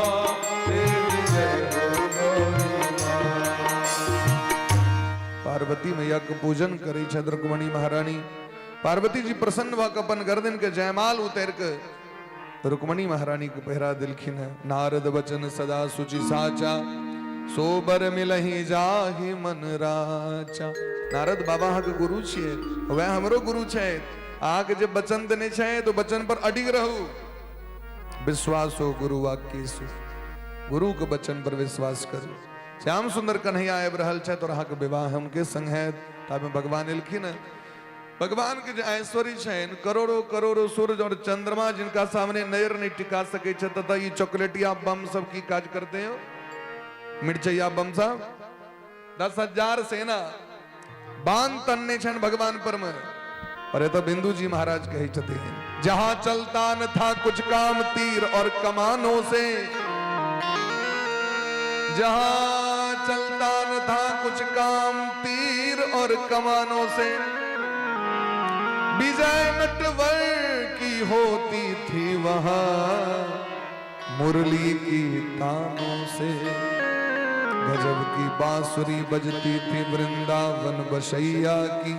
तेरी जय हो गौरी माँ। पार्वती मैया के पूजन करै छथि रुक्मणी महारानी। पार्वती जी प्रसन्न भऽ कऽ अपन गर्दन के जयमाल उतारि कऽ रुक्मणी महारानी के पहिरा देलखिन है। नारद वचन सदा सुचि साचा, सोबर मिलही जाहि मन राचा। नारद बाबा अहाँके गुरु छियै, वएह हमरो गुरु छै। अहाँके जे वचन देने छै तो वचन पर अडिग रहू। विश्वास हो गुरु वाक्येषु, गुरु के वचन पर विश्वास करू। श्याम सुंदर कन्हैया आबि रहल छथि और अहाँके विवाह हमके संग हैत। ताबे भगवान एलखिन है। भगवान के जे ऐश्वर्य छनि, करोड़ों करोड़ों सूरज और चंद्रमा जिनका सामने नजर नहीं टिका सकै छै, ततऽ ई चॉकलेटिया बम सब की काज करते हो। मिर्चैया बम साहब 10,000 सेना बांध तनने छनि भगवान पर में। और एतऽ बिंदु जी महाराज कहै छथिन, जहां चलता न था कुछ काम तीर और कमानों से, जहां चलता न था कुछ काम तीर और कमानों से, विजय नटवर की होती थी वहां मुरली की तानों से। गजब की बांसुरी बजती थी वृंदावन बसैया की,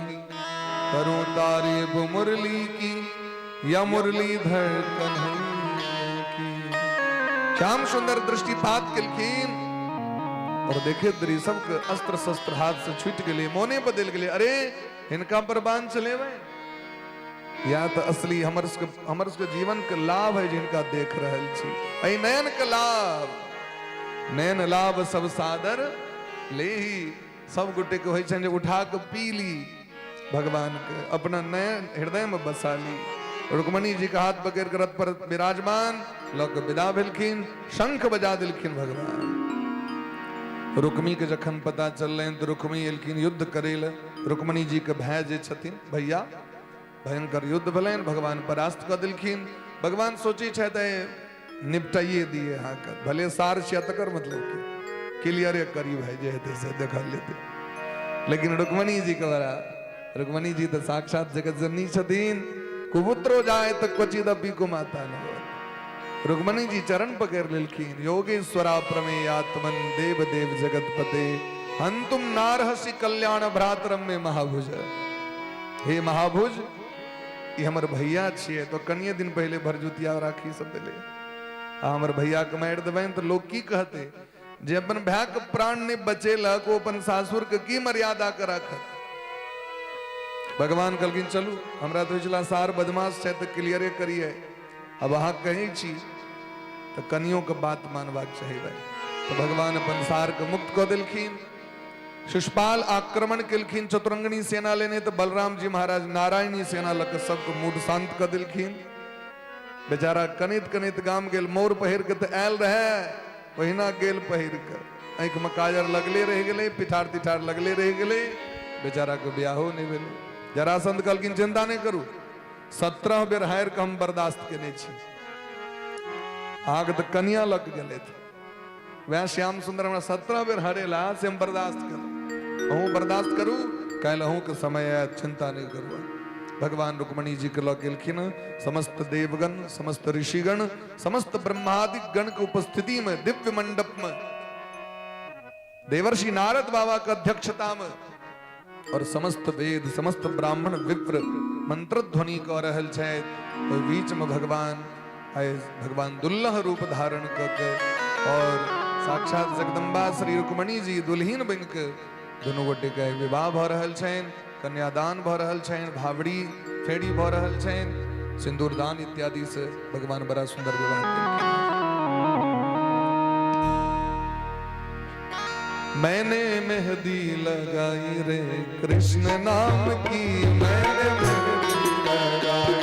करूं तारीफ मुरली की या मुरलीधर कन्हैया की। श्याम सुंदर दृष्टिपात केलखिन और देखे दरी सबके अस्त्र शस्त्र हाथ से छूट गेलै, मोने बदल गेलै। अरे हिनका पर बाण चलेबै या तऽ असली हमर सबके जीवन के लाभ है जिनका देख रहल छी, एहि नयन के लाभ, नयन लाभ सब सादर लेही। सब गोटे के होइ छनि जे उठा के पी ली भगवान के, अपना नयन हृदय में बसा ली। रुक्मणी जी के हाथ पकड़ के रथ पर विराजमान लऽ के विदा भेलखिन, शंख बजा देलखिन भगवान। रुक्मी के जखन पता चललनि तऽ रुक्मी एलखिन युद्ध करै लए। रुक्मणी जी के भाय जे छथिन भैया, भयंकर युद्ध भेलनि, भगवान परास्त कऽ देलखिन। भगवान सोचै छथि निपटाइए दिए अहाँके, भले सार छियै तकर मतलब की, क्लियरे करी भाई जे हेतै से देखल जेतै। लेकिन रुक्मणी जी के बड़ा, रुक्मणी जी तऽ साक्षात जगत जननी छथिन, कुपुत्रो जाए तऽ क्वचिदपि कुमाता न भवति। रुक्मणी जी चरण पकड़ लेलखिन, योगेश्वरा प्रमेयात्मन देव देव जगतपते हंतुम नारहसि कल्याण भ्रातरम में महाभुज। हे महाभुज, ई हमर भैया छियै, तो कनिये दिन पहिले भरजुतिया राखी सब भेलै, आ हमर भैया के मारि देबनि तऽ लोक की कहतै, जे अपन भाय के प्राण नहि बचेलक ओ अपन सासुर के की मर्यादा के राखत। भगवान कहलखिन चलू, हमरा तऽ होइ छला सार बदमाश छै तऽ क्लियरे करियै, अब अहाँ कहै छी तऽ कनियो के बात मानबाक चाही भाई। तऽ भगवान अपन सार के मुक्त कऽ देलखिन। शिशुपाल आक्रमण केलखिन चतुरंगनी सेना लेने, तऽ बलराम जी महाराज नारायणी सेना लऽ कऽ सबके मूड शांत कऽ देलखिन। बेचारा कनैत कनैत गाम गेल, मोर पहिर के तऽ आयल रहे, ओहिना गेल पहिर के, आँखि में काजर लगले रहि गेलै, पिठार तिठार लगले रहि गेलै, बेचारा के ब्याहो नहि भेलै। जरासंध कहलखिन चिंता नहि करू, 17 बेर हारि के हम बर्दाश्त केने छी, अहाँके तऽ कनिया लग गेलथि, वएह श्याम सुंदर हमरा 17 बेर हरेला से हम बर्दाश्त केलहुँ, अहूँ बर्दाश्त करू, काल्हि अहूँके समय आयत, चिंता नहि करू। भगवान रुक्मणी जी के लऽ गेलखिन, समस्त देवगण, समस्त ऋषिगण, समस्त ब्रह्मादि गण के उपस्थिति में दिव्य मंडप में देवर्षि नारद बाबा के अध्यक्षता में और समस्त वेद समस्त ब्राह्मण विप्र मंत्र ध्वनि कऽ रहल छथि। ओहि बीच में भगवान आइ भगवान दुल्लह रूप धारण कऽ के और साक्षात जगदम्बा श्री रुक्मणी जी दुल्हिन बनि के दुनू गोटे के विवाह भऽ रहल छनि, कन्यादान भऽ रहल छनि, भावड़ी फेरी भऽ रहल छनि, सिन्दूरदान इत्यादि से भगवान बड़ा सुंदर विवाह केलखिन। मैंने मेहंदी लगाई रे कृष्ण नाम की, मैंने मेहंदी लगाई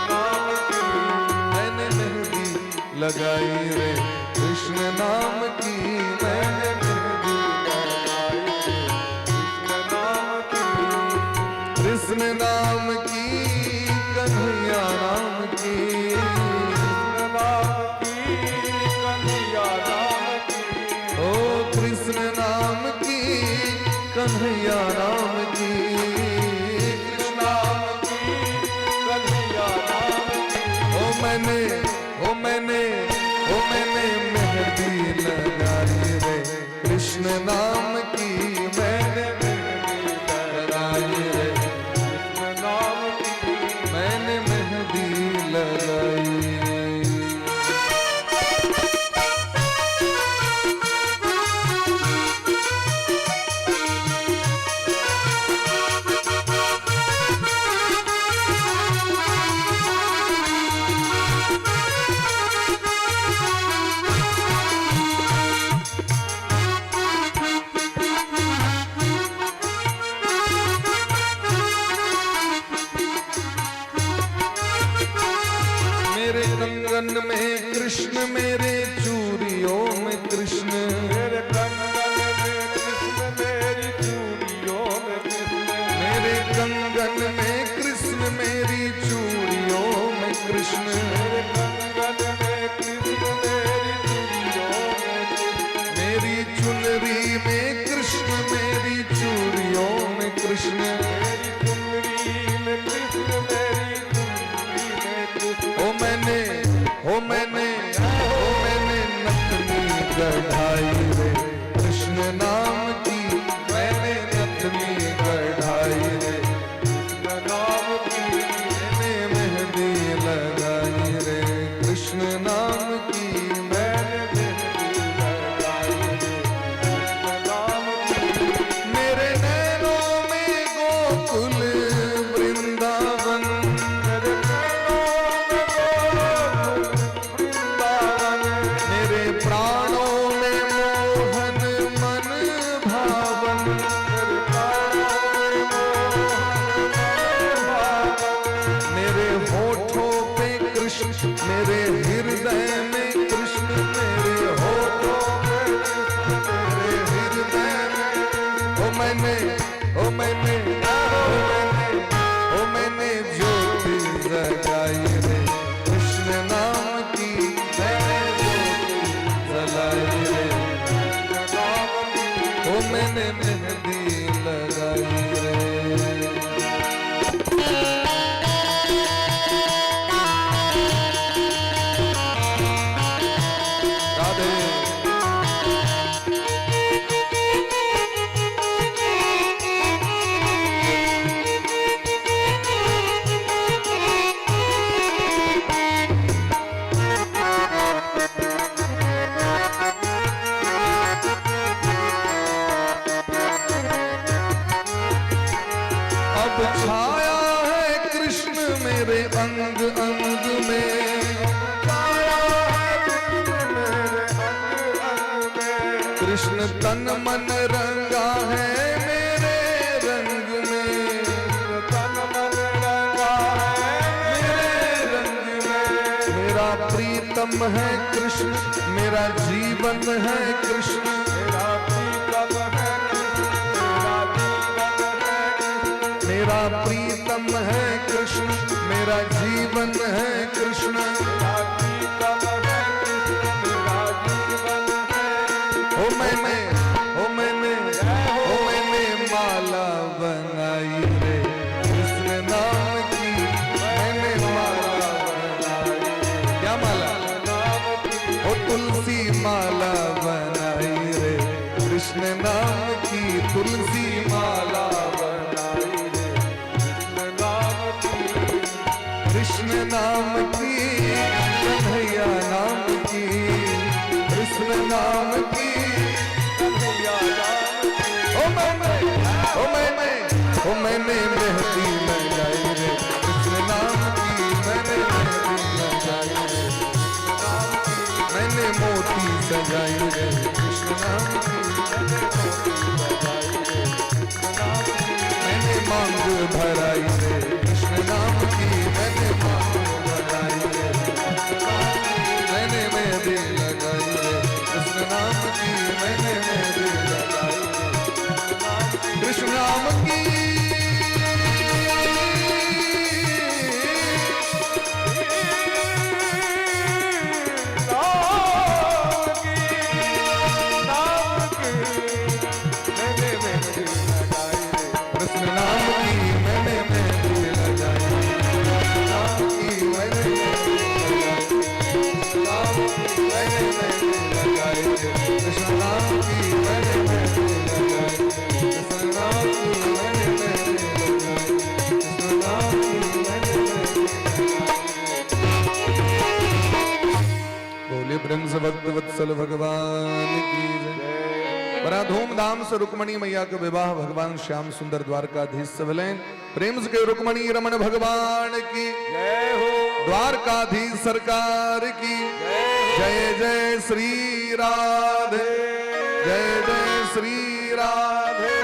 नाम की, मैंने मेहंदी लगाई रे कृष्ण नाम की, मैंने मेहंदी लगाई रे कृष्ण नाम की, कृष्ण नाम की, कन्हैया नाम की, कृष्ण नाम की, कन्हैया नाम की, ओ कृष्ण नाम की, कन्हैया नाम की, कृष्ण नाम की, कन्हैया नाम की, ओ मैंने, ओ मैंने, ओ मैंने मेहंदी लगाई रे कृष्ण नाम की, मैंने मेहंदी लगाई रे कृष्ण नाम की, मैंने मेहंदी लगाई। कृष्ण। मेरी कुंडली में कृष्ण, मेरी कुंडली में कृष्ण। ओ मैंने, ओ मैंने, ओ मैंने नथनी गढ़ाई रे कृष्ण नाम की, मैंने नथनी गढ़ाई रे कृष्ण नाम की, मैंने मेहंदी लगाई रे कृष्ण नाम की, मैंने मेहंदी लगाई रे कृष्ण नाम की। मेरे नैनों में गोकुल वृंदावन, मेरे नैनों में गोकुल वृंदावन, मेरे प्राणों में मोहन मन भावन, मेरे प्राणों में मोहन मन भावन, मेरे होठों पे कृष्ण, मेरे हृदय में कृष्ण, मेरे होठों पे कृष्ण, मेरे हृदय में। ओ मैंने, ओ मैंने, ओ मैंने, ओ मैंने ज्योति जगाई रे कृष्ण नाम की, मैंने ज्योति जलाई रे कृष्ण नाम की, ओ मैंने मेहंदी लगाई रे। राधे। अब छाया है कृष्ण मेरे अंग अंग में, छाया है कृष्ण मेरे अंग अंग में, कृष्ण तन मन रंगा है मेरे रंग में, कृष्ण तन मन रंगा है मेरे रंग में। मेरा प्रीतम है कृष्ण, मेरा जीवन है कृष्ण, मेरा प्रीतम है कृष्ण, मेरा जीवन है कृष्ण, मेरा प्रीतम है कृष्ण, मेरा जीवन है कृष्ण। मेरा प्रीतम है कृष्ण, मेरा जीवन है कृष्ण। ओ मैंने, ओ मैंने, ओ मैंने माला बनाई रे कृष्ण नाम की, मैंने माला बनाई। क्या माला? नाम की, ओ तुलसी माला बनाई रे कृष्ण नाम की, तुलसी माला बनाई रे कृष्ण नाम की, कृष्ण नाम की, कन्हैया नाम की, कृष्ण नाम की, कन्हैया नाम की। ओ मैंने, ओ मैंने, ओ मैंने मेहंदी लगाई रे कृष्ण नाम की, मैंने मेहंदी लगाई रे, मैंने मोती सजाई रे कृष्ण नाम की, मैंने मोती सजाई रे कृष्ण नाम की, मैंने मांग भराई रे कृष्ण नाम की, मैंने मांग भराई रे, मैंने मेहंदी लगाई रे कृष्ण नाम की, मैंने मेहंदी लगाई रे कृष्ण नाम की। नाम की, नाम की, मैंने मेहंदी लगाई रे कृष्ण नाम की, मैंने मेहंदी लगाई, नाम की, मैंने मेहंदी लगाई, नाम की, मैंने मेहंदी लगाई रे कृष्ण नाम की, मैंने मेहंदी लगाई, कृष्ण नाम की, मैंने मेहंदी लगाई, कृष्ण नाम की, मैंने मेहंदी लगाई। बोले प्रेम से भक्त वत्सल भगवान की जय। बड़ा धूमधाम से रुक्मणी मैया के विवाह भगवान श्याम सुंदर द्वारकाधीश से भेलनि। प्रेम से कहियो रुक्मणी रमन भगवान की जय हो, द्वारकाधीश सरकार की जय। जय श्री राधे, जय जय श्री राधे।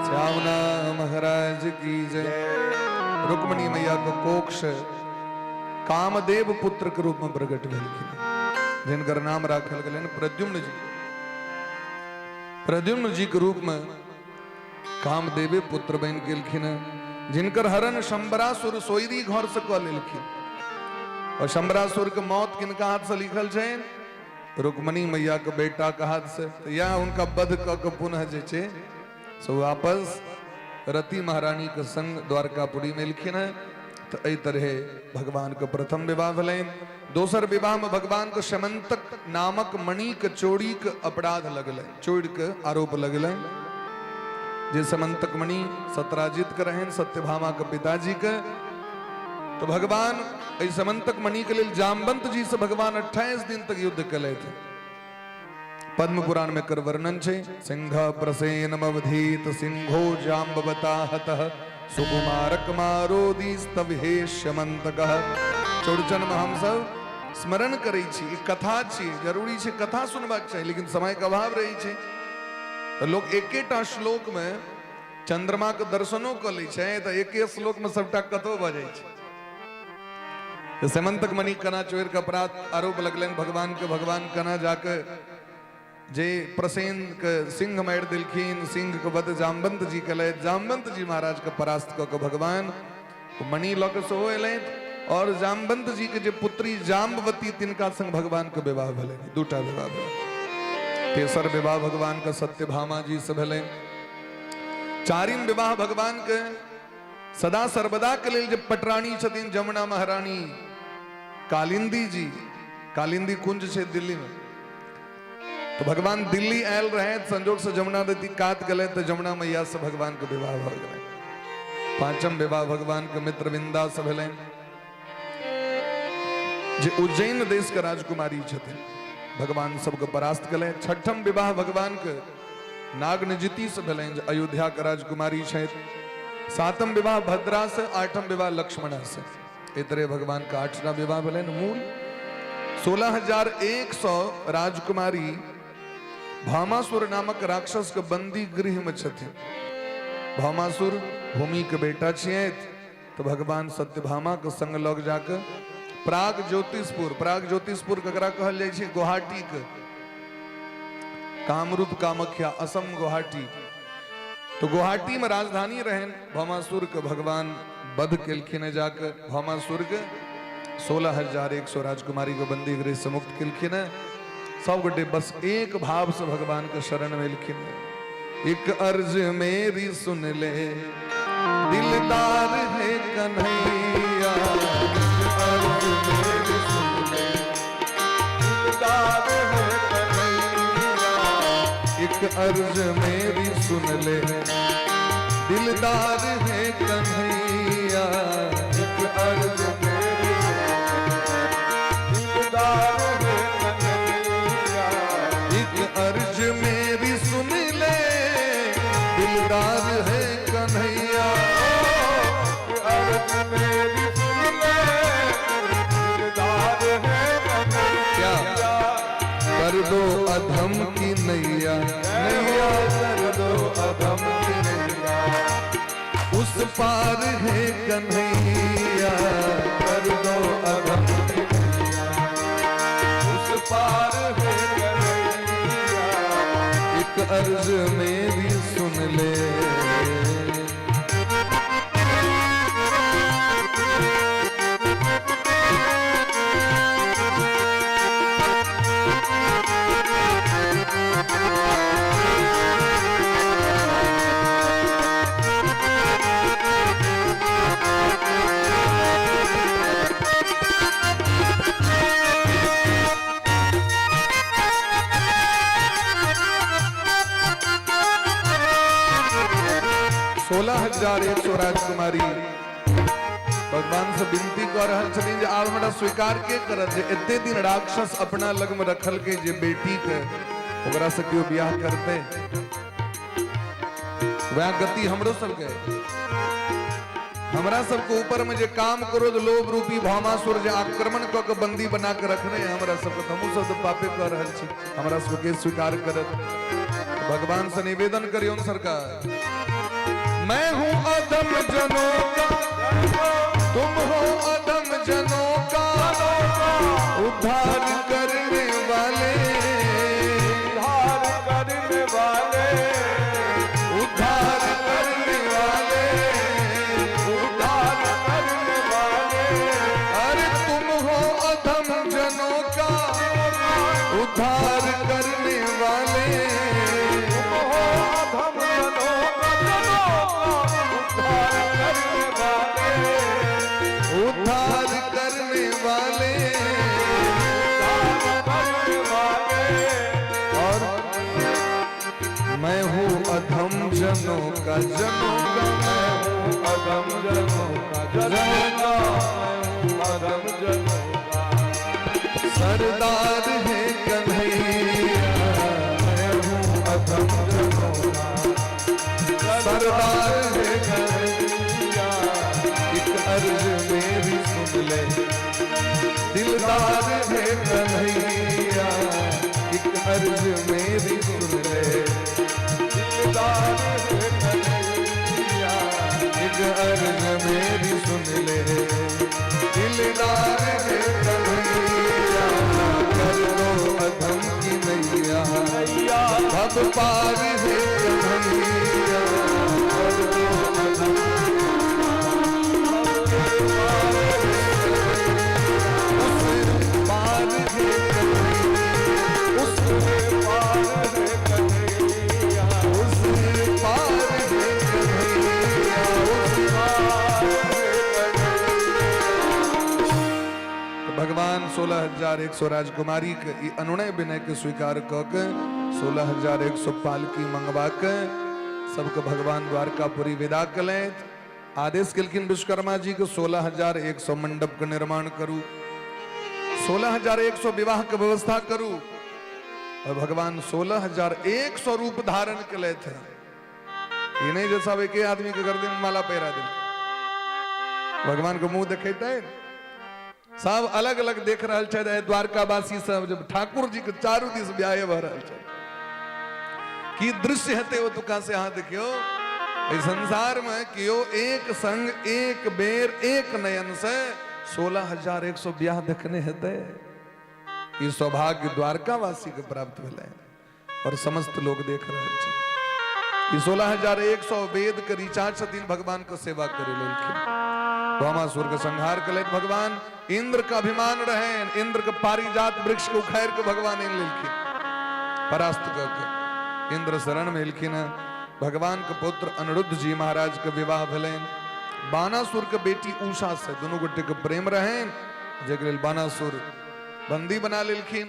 श्यामना महाराज की जय। रुक्मणी मैया के कोक्ष कामदेव पुत्र के रूप में प्रकट भेलखिन, जिनकर नाम राखल गेलनि प्रद्युम्न जी। प्रद्युम्न जी के रूप में कामदेवे पुत्र बनि गेलखिन, जिनकर हरण शंबरासुर सोयरी घर से कऽ लेलखिन। और शंबरासुर के मौत किनका हाथ से लिखल छनि? रुक्मणी मैया के बेटा के हाथ से। तो यह उनका वध कऽ के पुनः जे छै से वापस रति महारानी के संग द्वारकापुरी में एलखिन हेँ। तऽ एहि तरहे भगवान के प्रथम विवाह भेलनि। दोसर विवाह में भगवान के शमंतक नामक मणि के चोरी के अपराध लगलनि, चोरी के आरोप लगलनि जे समंतक मणि सत्राजित के रहनि, सत्यभामा के पिताजी के। तो भगवान एहि समंतक मणि के लेल जामवंत जी से भगवान 28 दिन तक युद्ध केलथि। पद्म पुराण में कर वर्णन छै, सिंह प्रसेन अवधीत सिंहो जाम्बवता हतः सुकुमारक मारोदीस्तविहे शमंतकः। चौड़चन में हम सब स्मरण करै छी, ई कथा छी, जरूरी छै कथा सुनबाक चाही, लेकिन समय के अभाव रहै छै तऽ लोक एकेटा श्लोक में चंद्रमा के दर्शनो कऽ लै छै, तऽ एके श्लोक में सबटा कथो भऽ जाइ छै। सेमंतक मणि कना चोर के अपराध आरोप लगलनि भगवान के, भगवान कना जाके जे प्रसेन के सिंह मारि देलखिन, सिंह के वध जामवंत जी केलथि, जामवंत जी महाराज के परास्त कऽ के भगवान मणि लऽ के सेहो एलथि और जामवंत जी के जे पुत्री जाम्बवती तिनका संग भगवान के विवाह भेलनि, दूटा विवाह भेलनि। तेसर विवाह भगवान के सत्यभामा जी से भेलनि। चारिम विवाह भगवान के सदा सर्वदा के लेल जे पटरानी छथिन जमुना महारानी कालिंदी जी, कालिंदी कुंज छै दिल्ली में, तो भगवान दिल्ली आयल रहे, संजोग से जमुना नदी कात गए तो जमुना मैया से भगवान के विवाह भऽ गेलै। पांचम विवाह भगवान के मित्र विंदा से भेलनि जे उज्जैन देश के राजकुमारी छथिन, भगवान सबके परास्त केलनि। छठम विवाह भगवान के नागनजिति से भेलनि जे अयोध्या के राजकुमारी छथि। सातम विवाह भद्रा से, आठम विवाह लक्ष्मणा से। एहि तरह भगवान के आठटा विवाह भेलनि। मूल 16,100 राजकुमारी भामासुर नामक राक्षस के बंदी गृह में छथिन। भामासुर भूमि के बेटा छियै, तो भगवान सत्यभामा के संग लग जाके प्राग ज्योतिषपुर, प्राग ज्योतिषपुर ककरा कहल जाइ छै? गुवाहाटी के, कामरूप कामाख्या, असम गुवाहाटी। तो गुवाहाटी में राजधानी रहन भामासुर के भगवान वध केलखिन जाके भामासुर के 16,100 राजकुमारी के बंदी गृह से मुक्त केलखिन। सब गोटे बस एक भाव से भगवान के शरण में एलखिन। एक अर्ज मेरी सुन ले दिलदार है कन्हैया, अर्ज मेरी सुन ले दिलदार है कन्हैया, एक अर्ज मेरी सुन ले दिलदार है कन्हैया, एक अर्ज मेरी दिलदार है कन्हैया, एक अर्ज मेरी सुन ले दिलदार है कन्हैया, अर्ज मेरी सुन ले दिलदार है क्या कन्हैया, कर दो अधम की नैया, नैया कर दो अधम की नैया, उस पार है कन्हैया, कर दो अधम की नैया, उस पार है कन्हैया, एक अर्ज मेरी सुन ले। सोलह हजार एक सौ राजकुमारी भगवान से विनती कर रहल छथिन जे आब हमरा स्वीकार के करत जे एते दिन राक्षस अपना लग में रखल के जे बेटी के ओकरा से केओ बियाह करते, वह गति हमरो सबके, हमरा सबके ऊपर में जे काम क्रोध लोभ रूपी भामासुर जे आक्रमण क के बंदी बना के रखने है हमरा सबके, हमहूँ सब तऽ पापे कऽ रहल छी, हमरा सबके स्वीकार करत। भगवान से निवेदन करियौन सरकार, मैं हूं अधम जनों का, तुम हो अधम जनों का उद्धार करने वाले, उद्धार करने वाले, उद्धार करने वाले, उद्धार करने वाले, अरे तुम हो अधम जनों का उद्धार करने वाले, तुम हो अधम जनों का जनों का मैं हूँ अधम जनों का, जनों का मैं हूँ अधम जनों का, जनों का मैं हूँ अधम जनों का। सरदार है कन्हैया, मैं हूँ अधम जनों का, सरदार है कन्हैया। एक अर्ज मेरी सुन ले, दिलदार है कन्हैया, एक अर्ज मेरी सुन ले, दिलदार है कन्हैया, एक अर्ज मेरी सुन ले, दिलदार है कन्हैया। कर दो अधम की नैया, अब पार है कन्हैया, कर दो अधम, उस पार है कन्हैया, उस पार है कन्हैया, उस पार है कन्हैया, उस पार है कन्हैया। तो भगवान 16,100 राजकुमारी के ई अनुनय विनय के स्वीकार क के 16,100 पालकी मंगवा के सबके भगवान द्वारकापुरी विदा कलथि। आदेश केलखिन विश्वकर्मा जी के 16,100 मंडप के निर्माण करू, 16,100 विवाह के व्यवस्था करू। और भगवान 16,100 रूप धारण केलथि। ई नहीं जे सब एके आदमी के गर्दन में माला पहिरा देल, भगवान के मुंह देखेते सब अलग अलग देख रहल छथि। द्वारकावासी सब जब ठाकुर जी के चारू दिस ब्याह भऽ रहल छै, की दृश्य हेतै ओतुका से अहाँ देखियौ। एहि संसार में केओ एक संग एक बेर एक नयन से 16,100 ब्याह देखने हेतै। ई सौभाग्य द्वारकावासी के प्राप्त भेलै और समस्त लोग देख रहल छथि। ई 16,100 वेद के ऋचा छथिन, भगवान के सेवा करे लेलखिन। भौमासुर के संहार केलथि भगवान। इंद्र के अभिमान रहे, इंद्र के पारिजात वृक्ष के उखाड़ के भगवान आनि लेलखिन, परास्त कऽ के इंद्र शरण में एलखिन। भगवान के पुत्र अनिरुद्ध जी महाराज के विवाह भेलनि बाणासुर के बेटी उषा से। दुनू गोटे के प्रेम रहनि, जकर लेल बाणासुर बंदी बना लेलखिन।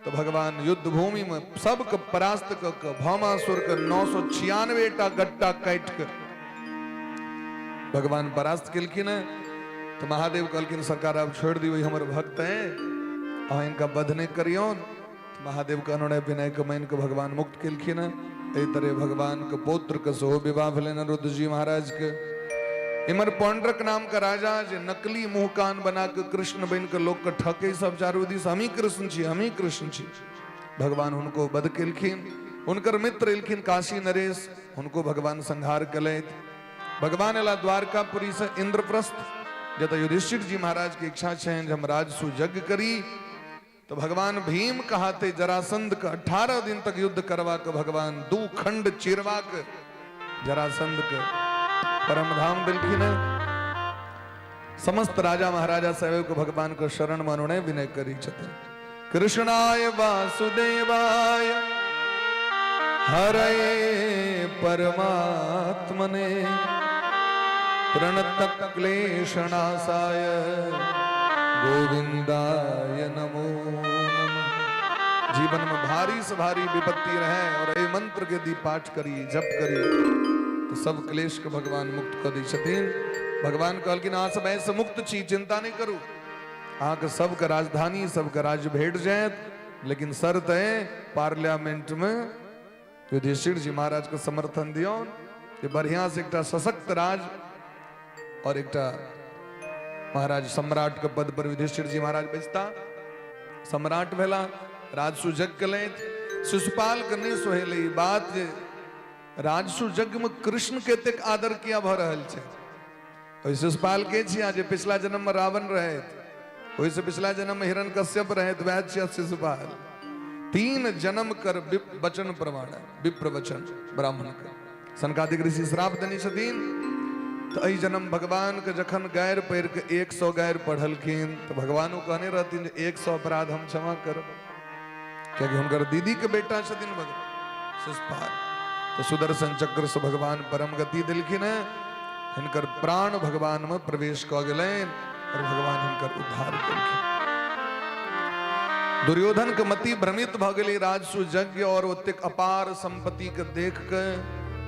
तो भगवान युद्ध भूमि में सबके परास्त कऽ के भौमासुर के 996 टा गट्टा काटि के भगवान परास्त केलखिन। तो महादेव कहलखिन सरकार आब छोड़ि दियौ, ई हमर भक्त हैं, अहाँ इनका वध नहि करियौन। तो महादेव के अनुनय विनय के मानि के भगवान मुक्त केलखिन। एहि तरह भगवान के पौत्र के सेहो विवाह भेलनि अनिरुद्ध जी महाराज के। इमर पौंड्रक नाम के राजा जे नकली मुंह कान बना के कृष्ण बन के लोग के ठके सब चारू दिस, हमही कृष्ण छी, हमही कृष्ण छी। भगवान हुनको वध केलखिन। हुनकर मित्र एलखिन काशी नरेश, हुनको भगवान संहार केलथि। भगवान एला द्वारकापुरी से इंद्रप्रस्थ, जतऽ युधिष्ठिर जी महाराज के इच्छा छनि जे हम राजसु यज्ञ करी। तो भगवान भीम कहाते जरासंध के 18 दिन तक युद्ध करवा के भगवान दू खंड चिरवा के जरासंध के परम धाम दिलखिन। समस्त राजा महाराजा साहेब के भगवान के शरण में अनुनय विनय करी छथिन। कृष्णाय वासुदेवाय हरये परमात्मने प्रणत क्लेशनाशाय गोविंदाय नमो नमः। जीवन में भारी से भारी विपत्ति रहे और एहि मंत्र के यदि पाठ करी, जप करी, तो सब क्लेश के भगवान मुक्त कऽ दै छथिन। भगवान कहलखिन अहाँ सब एहिसँ मुक्त छी, चिंता नहीं करू, अहाँके सबके राजधानी सबके राज्य भेट जायत, लेकिन शर्त है पार्लियामेंट में युधिष्ठिर जी महाराज के समर्थन दियौन जे बढ़िया से एकटा सशक्त राज और एकटा महाराज सम्राट के पद पर युधिष्ठिर जी महाराज बैसता। सम्राट भेला, राजसु यज्ञ केलथि। शिशुपाल के नहीं सोहेलै ई बात जे राजसु यज्ञ में कृष्ण के एतेक आदर किया भऽ रहल छै। ओहि शिशुपाल के छिया जे पिछला जन्म में रावण रहथि, ओहिसँ पिछला जन्म में हिरण्यकश्यप रहथि, वएह छिया शिशुपाल। 3 जन्म कर वचन प्रमाण विप्र वचन ब्राह्मण के सनकादिक ऋषि श्राप देने छथिन। तो एहि जन्म भगवान के जखन गारि पढ़ि के 100 गारि पढ़लखिन तो भगवानो कहने रहथिन जे 100 अपराध हम क्षमा करब, कियाकि हुनकर दीदी के बेटा छथिन भगवान शिशुपाल। तो सुदर्शन चक्र से भगवान परम गति देलखिन हैं, हिनकर प्राण भगवान में प्रवेश कऽ गेलनि और भगवान हिनकर उद्धार केलखिन। दुर्योधन के मति भ्रमित भऽ गेलै राजसु यज्ञ और ओतेक अपार संपत्ति के देख के,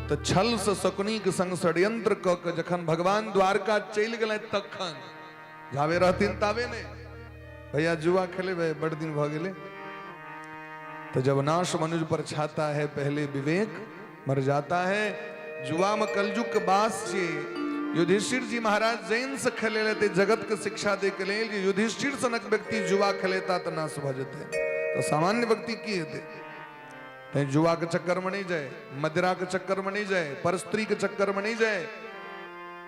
तऽ छल से शकुनी के संग षड्यंत्र कऽ के जखन भगवान द्वारका चलि गेलै तखन जाबे रहथिन ताबे नहि भैया जुआ खेलेबै, बड़ दिन भऽ गेलै। तो जब नाश मनुज पर छाता है पहले विवेक मर जाता है। जुआ में कलयुग के बास छे। युधिष्ठिर जी महाराज जैन से खेले लेते जगत के शिक्षा दे के लेल जे युधिष्ठिर सनक व्यक्ति जुआ खेलेता तो नाश भऽ जेतै, तो सामान्य व्यक्ति की हेतै? तैं जुआ के चक्कर में नहीं जाए, मदिरा के चक्कर में नहीं जाए, पर स्त्री के चक्कर में नहीं जाए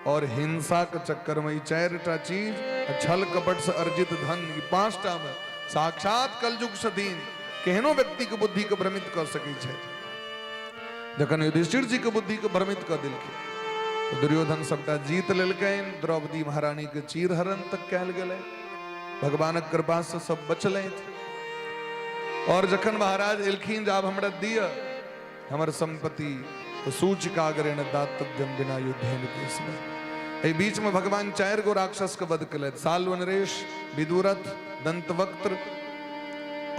और हिंसा के चक्कर में। ई चारि टा चीज, छल कपट से अर्जित धन, ई पांच टा में साक्षात कलयुग सदीन केहनो व्यक्ति के बुद्धि के भ्रमित कऽ सकै छै। जखन युधिष्ठिर जी के बुद्धि के भ्रमित कऽ देलखिन तऽ दुर्योधन सबटा जीत लेलकनि। द्रौपदी महारानी के चीर हरण तक कयल गेलै, भगवानक कृपा से सब बचलथि। और जखन महाराज एलखिन जे आब हमरा दिअ हमर संपत्ति, तऽ सूचिकाग्रेण दातव्यम बिना युद्धेन केशव। एहि बीच में भगवान चारि गो राक्षस के वध केलथि, साल्व नरेश, विदुरथ, दंतवक्त्र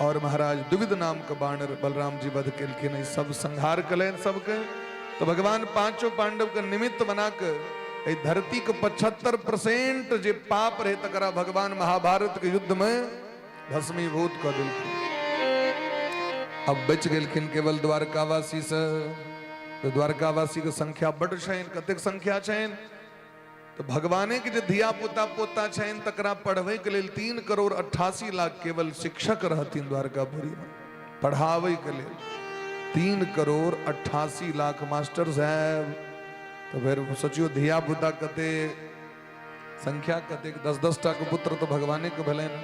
और महाराज द्विविध नाम के बानर बलराम जी वध केलखिन। एहि सब संहार केलनि सबके। तो भगवान पांचों पांडव के निमित्त बना के एहि धरती के 75% जे पाप रहे तकरा भगवान महाभारत के युद्ध में भस्मीभूत कऽ देलखिन। अब बचि गेलखिन केवल द्वारकावासी से। तो द्वारकावासी के संख्या बड छनि, कतेक संख्या छनि? तो भगवाने के जे धिया पुता पोता छनि तकरा पढ़बै के लेल 3 करोड़ 88 लाख केवल शिक्षक रहथिन द्वारकापुरी में पढ़ाबै के लेल। 3 करोड़ 88 लाख मास्टर साहब। तो फिर सोचियो धिया पुता कते संख्या कतेक, 10-10 टा के पुत्र तो भगवाने के भेलनि।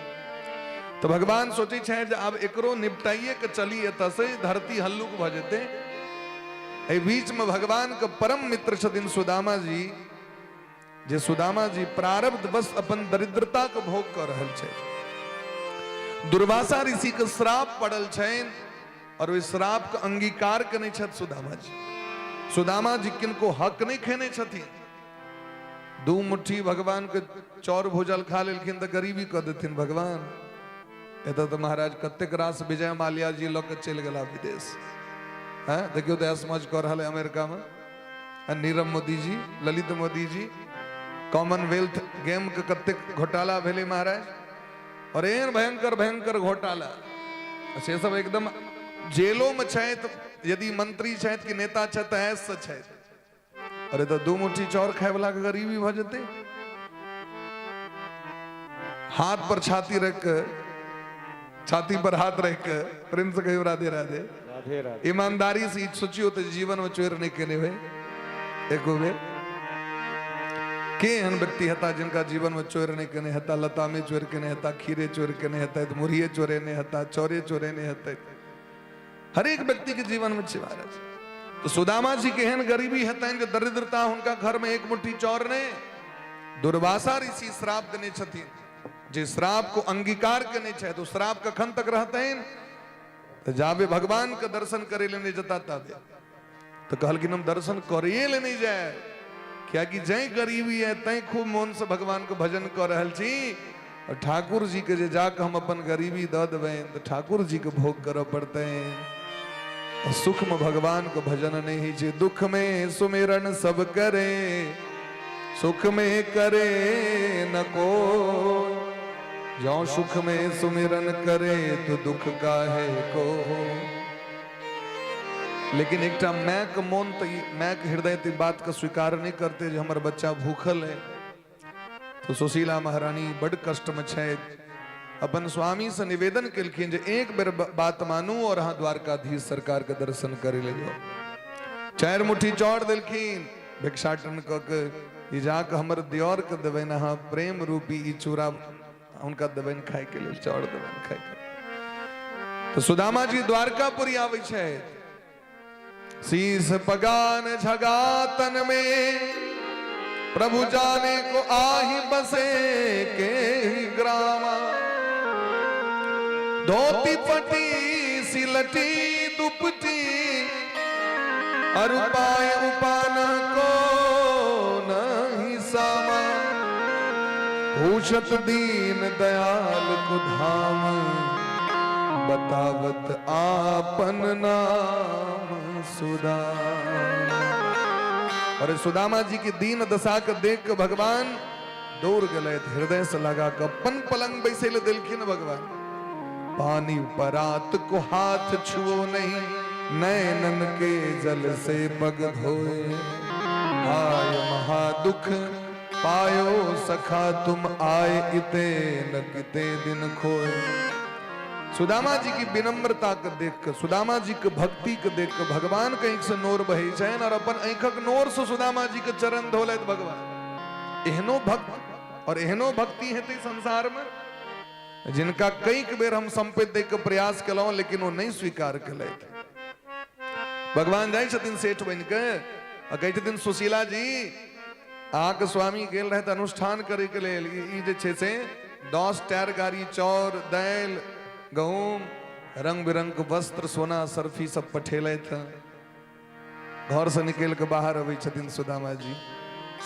तो भगवान सोचै छथि जे आब एकरो निपटाइए के चली एतऽ से धरती हल्लुक भऽ जेतै। एहि बीच में भगवान के परम मित्र छथिन सुदामा जी, जे सुदामा जी प्रारब्ध बस अपन दरिद्रता के भोग कऽ रहल छथि। दुर्वासा ऋषि के श्राप पड़ल छनि और ओहि श्राप के अंगीकार केने छथि सुदामा जी। सुदामा जी किनको हक नहि खेने छथिन, दू मुट्ठी भगवान के चौर भूजल खा लेलखिन तऽ गरीबी कऽ देथिन भगवान। एतऽ तऽ महाराज कतेक रास विजय माल्या जी लऽ के चलि गेला विदेश। हैं देखियौ तऽ ऐश मौज कऽ रहल है अमेरिका में। नीरव मोदी जी, ललित मोदी जी, कॉमनवेल्थ गेम के कतेक घोटाला भेलै महाराज, और एहन भयंकर भयंकर घोटाला से सब एकदम जेलो में छथि। यदि मंत्री छथि कि नेता छथि तऽ ऐश से छथि। अरे तऽ दू मुट्ठी चाउर खाय वाला के गरीबी भऽ जेतै। हाथ पर छाती रख के, छाती पर हाथ रख के प्रेम से कहियो राधे राधे। राधे राधे। ईमानदारी से ई सोचियो तऽ जीवन में चोर नहीं केने होय एको बेर। के एहन व्यक्ति हेता जिनका जीवन में चोर नहीं केने हेता? लता में चोर केने हेता, खीरे चोर केने हेता, मुरहिए चोरेने हेता, चौरे चोरेने हेता। हरेक व्यक्ति के जीवन में छै महाराज। तो सुदामा जी के एहन गरीबी हेतनि जे दरिद्रता, हुनका घर में एक मुट्ठी चाउर नहि। दुर्वासा ऋषि श्राप देने छथिन, जे श्राप को अंगीकार केने छथि तो श्राप कखन तक रहतनि? तऽ जाबे भगवान के दर्शन करे ले नहि जता ताबे। तऽ कहलखिन हम दर्शन करे ले नहि जायब, कियाकि जै गरीबी है तैं खूब मोन से भगवान के भजन कऽ रहल छी, और ठाकुर जी के जे जाके हम अपन गरीबी दऽ देबनि तऽ ठाकुर जी के भोग करऽ पड़तनि। और सुख में भगवान के भजन नहीं होइ छै, दुख में सुमिरन सब करे, सुख में करे न को, जौ सुख में सुमिरन करे तो दुख काहे को। लेकिन एकटा मायके मोन तऽ मायके हृदय तऽ ई बातके स्वीकार नहि करतै जे हमर बच्चा भूखल है। तो सुशीला महारानी बड कष्टमे छथि, अपन स्वामी से निवेदन केलखिन जे एक बेर बात मानू और अहाँ द्वारकाधीश सरकार के दर्शन करे ले जाओ। चारि मुट्ठी चाउर देलखिन भिक्षाटन कऽ के, ई जाके हमर दियोर के देबनि अहाँ प्रेम रूपी ई चूड़ा हुनका देबनि खाय के लेल, चाउर देबनि खाय के। तो सुदामा जी द्वारकापुरी आबै छथि, शीस पगान झगातन में प्रभु जाने को आही बसे के ही ग्रामा, धोती पटी सिलटी दुपटी और उपाय उपान को नहीं सामा, पूछत दीन दयाल को धाम। बतावत आपन नाम सुदामा। और सुदामा जी की दीन दशा के देख के भगवान दौड़ गए, हृदय से लगा के अपन पलंग बैसे ले दिलखिन भगवान। पानी परात को हाथ छुओ नहीं, नैनन के जल से पग धोए। आय महादुख पायो सखा तुम आए इते न किते दिन खोए। सुदामा जी की विनम्रता के देख के, सुदामा जी के भक्ति के देख के भगवान के आँख से नोर बहे छनि और अपन आँखक नोर से सुदामा जी के चरण धोलथि भगवान। एहनो भक्त और एहनो भक्ति हेतै संसार में, जिनका कई बेर हम संपत्ति दे के प्रयास केलहुं लेकिन ओ नहीं स्वीकार केलथि। भगवान जाइ छथिन सेठ बनि के आ कहै छथिन सुशीला जी, अहाँके स्वामी गेल रहथि अनुष्ठान करे के लेल, ई जे छै से 10 टायर गाड़ी चाउर दालि गहूम रंग बिरंग के वस्त्र सोना सर्फी सब पठेलथि। घर से निकल के बाहर अबै छथिन सुदामा जी,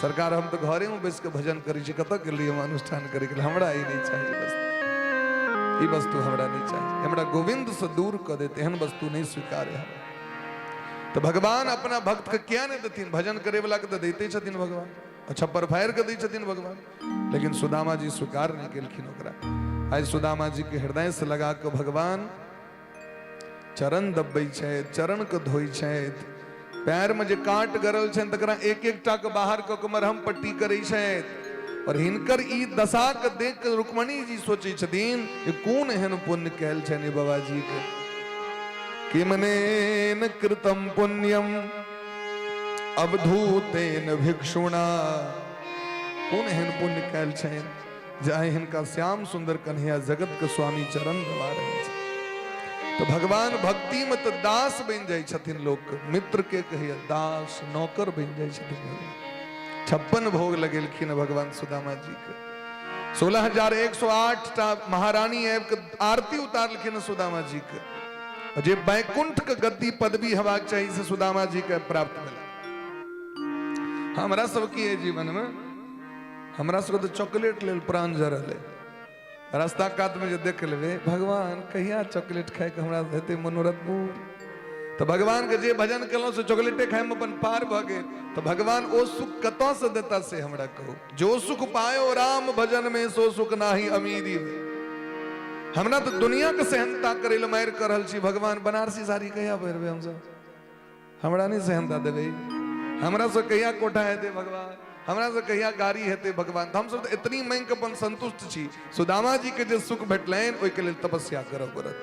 सरकार हम तऽ घरे में बैस के भजन करै छी, कतऽ गेलियै हम अनुष्ठान करे के लेल, हमरा ई नहीं चाही वस्तु, ई वस्तु हमरा नहीं चाही, हमरा गोविंद से दूर कऽ देत एहन वस्तु नहीं स्वीकार है हमरा। तऽ भगवान अपना भक्त के किया नहीं देथिन, भजन करे वाला के तऽ दैते छथिन भगवान, और छप्पर फाड़ि के दै छथिन भगवान, लेकिन सुदामा जी स्वीकार नहीं केलखिन ओकरा। आइ सुदामा जी के हृदय से लगा के भगवान चरण दबबै छथि, चरण के धोइ छथि, पैर में जे कांट गरल छनि तकरा एक एक टा के बाहर कऽ के मरहम पट्टी करै छथि। और हिनकर ई दशा के देख के रुक्मणी जी सोचै छथिन जे कोन एहन पुण्य कयल छनि बाबा जी के। किमनेन कृतम पुण्यम अवधूतेन भिक्षुणा, कोन एहन पुण्य कयल छनि जे आइ हिनका श्याम सुंदर कन्हैया जगत के स्वामी चरण दबा रहल छथि। तो भगवान भक्ति में तो दास बनि जाइ छथिन लोक, मित्र के कहिए दास नौकर बनि जाइ छथिन भगवान। 56 भोग लगेलखिन भगवान सुदामा जी के, 16,108 टा महारानी आबि के आरती उतारलखिन सुदामा जी के। जे बैकुंठ के गद्दी पदवी हेबाक चाही से सुदामा जी के प्राप्त भेल। हमरा सबके है जीवन में, हमरा सबके तऽ चॉकलेट लेल प्राण जरल है। रास्ता कात में जे देख लेबै भगवान कहिया चॉकलेट खाइके हमरा हेतै मनोरथ पूर, तऽ भगवान के जे भजन केलहुँ से चॉकलेटे खाइमे अपन पार भऽ गेल। तऽ भगवान ओ सुख कतऽ से देता से हमरा कहू। जो सुख पायो राम भजन में सो सुख नाही अमीरी में। हमरा तऽ दुनिया के सेहनता करै लए मारि कऽ रहल छी भगवान, बनारसी साड़ी कहिया पहिरबै हमसब, हमरा नहीं सेहनता देबै, हमरा से कहिया कोठा हेतै भगवान, हमरा से कहिया गाड़ी हेतै भगवान। हम सब तऽ एतनी मांगि के अपन संतुष्ट छी। सुदामा जी के जे सुख भेटलनि ओहिके लेल तपस्या करऽ पड़त,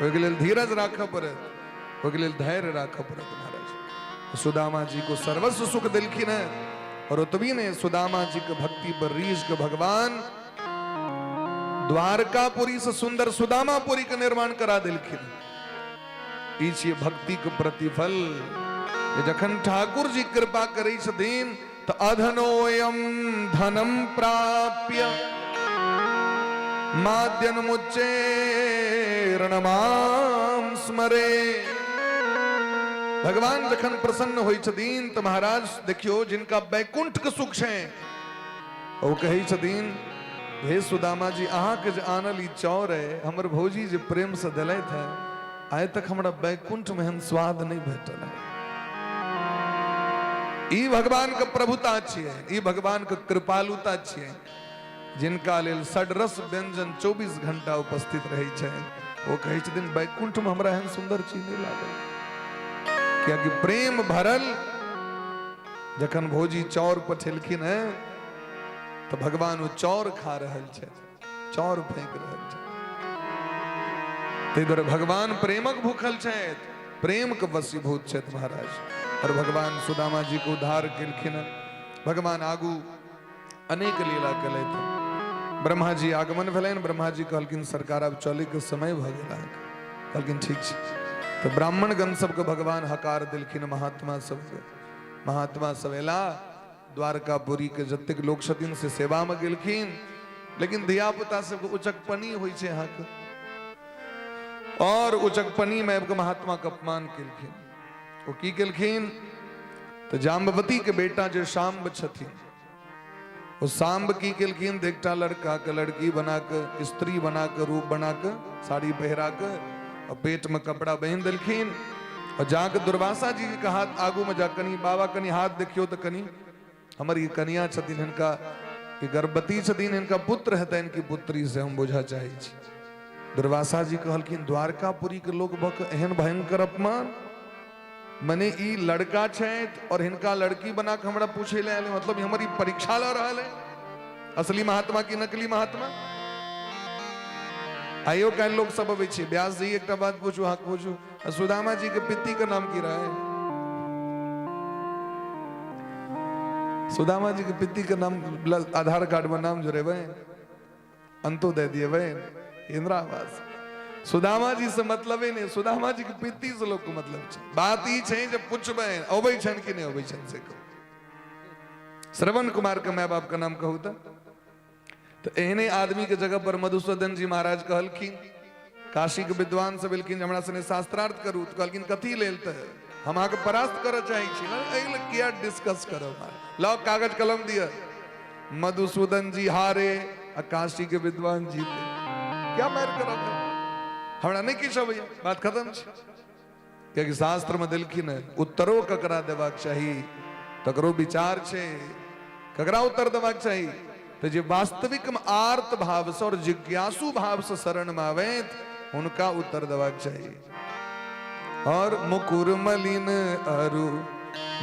ओहिके लेल धीरज राखऽ पड़त, ओहिके लेल धैर्य राखऽ पड़त महाराज। सुदामा जी को सर्वस्व सुख देलखिन है। और ओतबी ने सुदामा जी के भक्ति पर रीझ के भगवान द्वारकापुरी से सुंदर सुदामापुरी के निर्माण करा देलखिन। ई छियै भक्ति के प्रतिफल। जखन ठाकुर जी कृपा करै छथिन तऽ अधनोयम धनम प्राप्य माद्यन मुच्चेरणमाम स्मरे। भगवान जखन प्रसन्न होइ छथिन तऽ महाराज देखियौ जिनका बैकुंठ के सुख छै ओ कहै छथिन हे सुदामा जी, अहाँके जे आनल ई चाउर है, हमर भौजी जे प्रेम से देलथि है, आइ तक हमरा बैकुंठ में एहन स्वाद नहीं भेटल है। ई भगवान के प्रभुता छियै, ई भगवान के कृपालुता छियै, जिनका लेल षडरस व्यंजन 24 घंटा उपस्थित रहै छै। ओ कहै छथिन बैकुंठ में हमरा एहन सुंदर चीज नहीं लागल, कियाकि प्रेम भरल। जखन भौजी चाउर पठेलखिन है तऽ भगवान ओ चाउर खा रहल छै, चाउर फेंक रहल छै। ताहि दुआरे भगवान प्रेमक भूखल छथि, प्रेम के वशीभूत छथि महाराज। और भगवान सुदामा जी के उद्धार केलखिन। भगवान आगू अनेक लीला केलथि। ब्रह्मा जी आगमन भेलनि, ब्रह्मा जी कहलखिन सरकार आब चले के समय भऽ गेल अहाँके। कहलखिन ठीक छै। तऽ ब्राह्मणगण सबके भगवान हकार देलखिन, महात्मा सबके। महात्मा सब एला, द्वारकापुरी के जतेक लोक छथिन से सेवा में गेलखिन। लेकिन धियापुता सबके उचकपनी होइ छै अहाँके, और उचकपनी में आबि कऽ महात्मा के अपमान केलखिन। ओ की केलखिन तऽ जाम्बवती के बेटा जे शाम्ब छथिन, ओ साम्ब की केलखिन तऽ एकटा लड़काके लड़की बना कऽ, स्त्री बना कऽ, रूप बना कऽ, साड़ी पहिरा कऽ आ पेटमे कपड़ा बान्हि देलखिन आ जाकऽ दुर्वासा जी के हाथ आगूमे जा कनि बाबा कनि हाथ देखियौ तऽ कनि हमर ई कनिया छथिन, हिनका ई गर्भवती छथिन, हिनका पुत्र हेतनि कि पुत्री से हम बुझऽ चाहै छी। दुर्वासा जी कहलखिन द्वारकापुरी के लोक भऽ कऽ एहन भयंकर अपमान, मने ई लड़का छथि और हिनका लड़की बना के हमरा पूछे ले आयल, मतलब हमर ई परीक्षा लऽ रहल है, असली महात्मा की नकली महात्मा। आइयो काल्हि लोक सब अबै छै। व्यास जी एकटा बात पूछू, अहाँ पूछू, सुदामा जी के पित्ती के नाम की रहे? सुदामा जी के पित्ती के नाम आधार कार्ड में नाम जोड़ेबै, अंतो दे दिएबै, इंदिरा आवास। सुदामा जी से मतलब ही नहीं, सुदामा जी के पित्ती से लोग के मतलब छै। बात ई छै जे पुछबै अबै छनि कि नहि अबै छनि से कहू। श्रवण कुमार के my बाप के नाम कहू तऽ। तऽ एहने आदमी के जगह पर मधुसूदन जी महाराज कहलखिन, काशी के विद्वान सब एलखिन हमरा सने शास्त्रार्थ करू, तऽ कहलखिन कथी लेल? तऽ हम अहाँके परास्त करऽ चाहै छी। एहि लेल किया डिस्कस करब, लाउ कागज कलम दिअ। मधुसूदन जी हारे आ काशी के विद्वान जीते, क्या मारि करब, हमरा नहि किछु अबैया, बात खत्म छै। कियाकि शास्त्र में देलखिन है उत्तरो ककरा देबाक चाही तकरो विचार छै, ककरा उत्तर देबाक चाही तऽ जे वास्तविक में आर्त भाव से और जिज्ञासु भाव से शरण में आबैत हुनका उत्तर देबाक चाही। और मुकुर मलिन अरु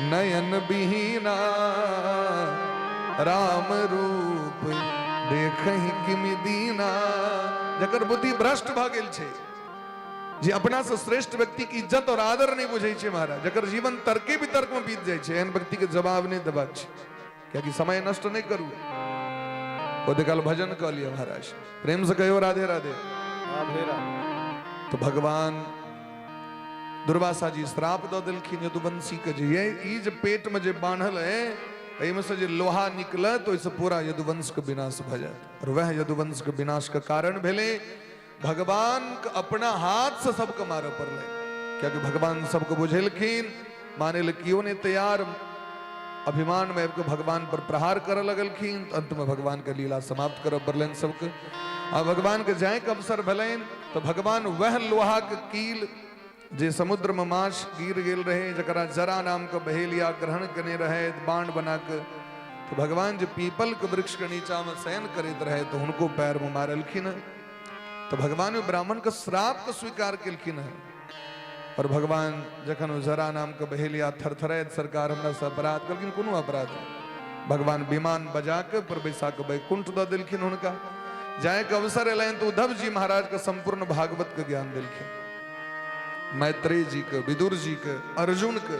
नयन बिहीना राम रूप देखहि किमि दीना। जकर बुद्धि भ्रष्ट भऽ गेल छै, जे अपना से श्रेष्ठ व्यक्ति के इज्जत और आदर नहीं बुझै छै महाराज, जकर जीवन तर्के वितर्क में बीत जाइ छै, एहन व्यक्ति के जवाब नहीं देबाक छै, कियाकि समय नष्ट नहीं करू। ओते काल भजन कऽ लिअ महाराज, प्रेम से कहियो राधे राधे। राधे राधे। तो भगवान दुर्वासा जी श्राप दऽ देलखिन यदुवंशी के जे ये ई जे पेट में जे बान्हल है एहिमे से जे लोहा निकलत ओहिसँ पूरा यदुवंश के विनाश भऽ जायत। और वएह यदुवंश के विनाश के कारण भेलै भगवान के अपना हाथ से सबके मारऽ पड़लै, कियाकि भगवान सबके बुझेलखिन, माने ले केओ नहीं तैयार, अभिमान में आबि कऽ भगवान पर प्रहार करऽ लगलखिन, तऽ अंत में भगवान के लीला समाप्त करऽ पड़लनि सबके। आ भगवान के जायके अवसर भेलनि तऽ भगवान वएह लोहा के कील जे समुद्र में माछ गिर गेल रहे, जकरा जरा नाम के बहेलिया ग्रहण केने रहे बाण बना के, तो भगवान जे पीपल के वृक्ष के नीचा में शयन करैत रहे तो हुनको पैर में मारलखिन। तो भगवान ब्राह्मण के श्राप के स्वीकार केलखिन है। और भगवान जखन ओ जरा नाम के बहेलिया थरथराइत सरकार हमरा से अपराध कहलखिन, कोनो अपराध नहीं। भगवान विमान बजा के पर बैसा के वैकुंठ दऽ देलखिन। हुनका जायके अवसर एलनि तो उद्धव जी महाराज के संपूर्ण भागवत के ज्ञान देलखिन, मैत्रेय जी के, विदुर जी के, अर्जुन के,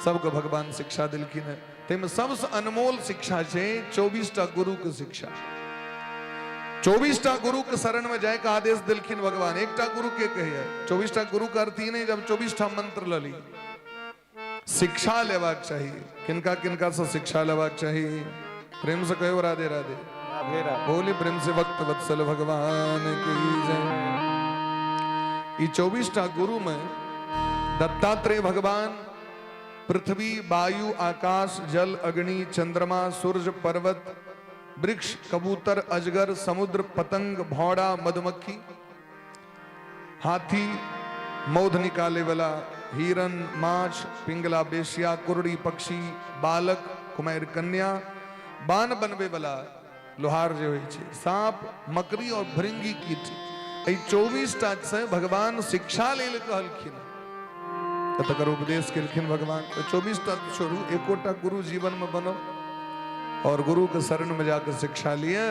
सबके भगवान शिक्षा देलखिन है। ताहिमे सबसँ अनमोल शिक्षा छै 24टा गुरु के शिक्षा। 24टा गुरु के शरण में जायके आदेश देलखिन भगवान। एकटा गुरु के कहैया, 24टा गुरु के अर्थ ई नहि जब 24टा मंत्र लऽ ली। शिक्षा लेबाक चाही। किनका किनका से शिक्षा लेबाक चाही? प्रेम से कहियो राधे राधे। राधे राधे। बोली प्रेम से भक्त वत्सल भगवान की जय। ई 24टा गुरु में दत्तात्रेय भगवान पृथ्वी, वायु, आकाश, जल, अग्नि, चंद्रमा, सूर्य, पर्वत, वृक्ष, कबूतर, अजगर, समुद्र, पतंग, भौड़ा, मधुमक्खी, हाथी, मौध निकाले वाला, हिरन, माछ, पिंगला, बेशिया, कुरड़ी पक्षी, बालक, कुमारि कन्या, बाण बनबे वाला लोहार जे होइ छै, सांप, मकड़ी और भृंगी कीट, एहि 24टा से भगवान शिक्षा लेल कहलखिन, तकर उपदेश केलखिन भगवान। तऽ 24टा छोड़ू, एकोटा गुरु जीवन में बनो और गुरु के शरण में जाकर शिक्षा लिए।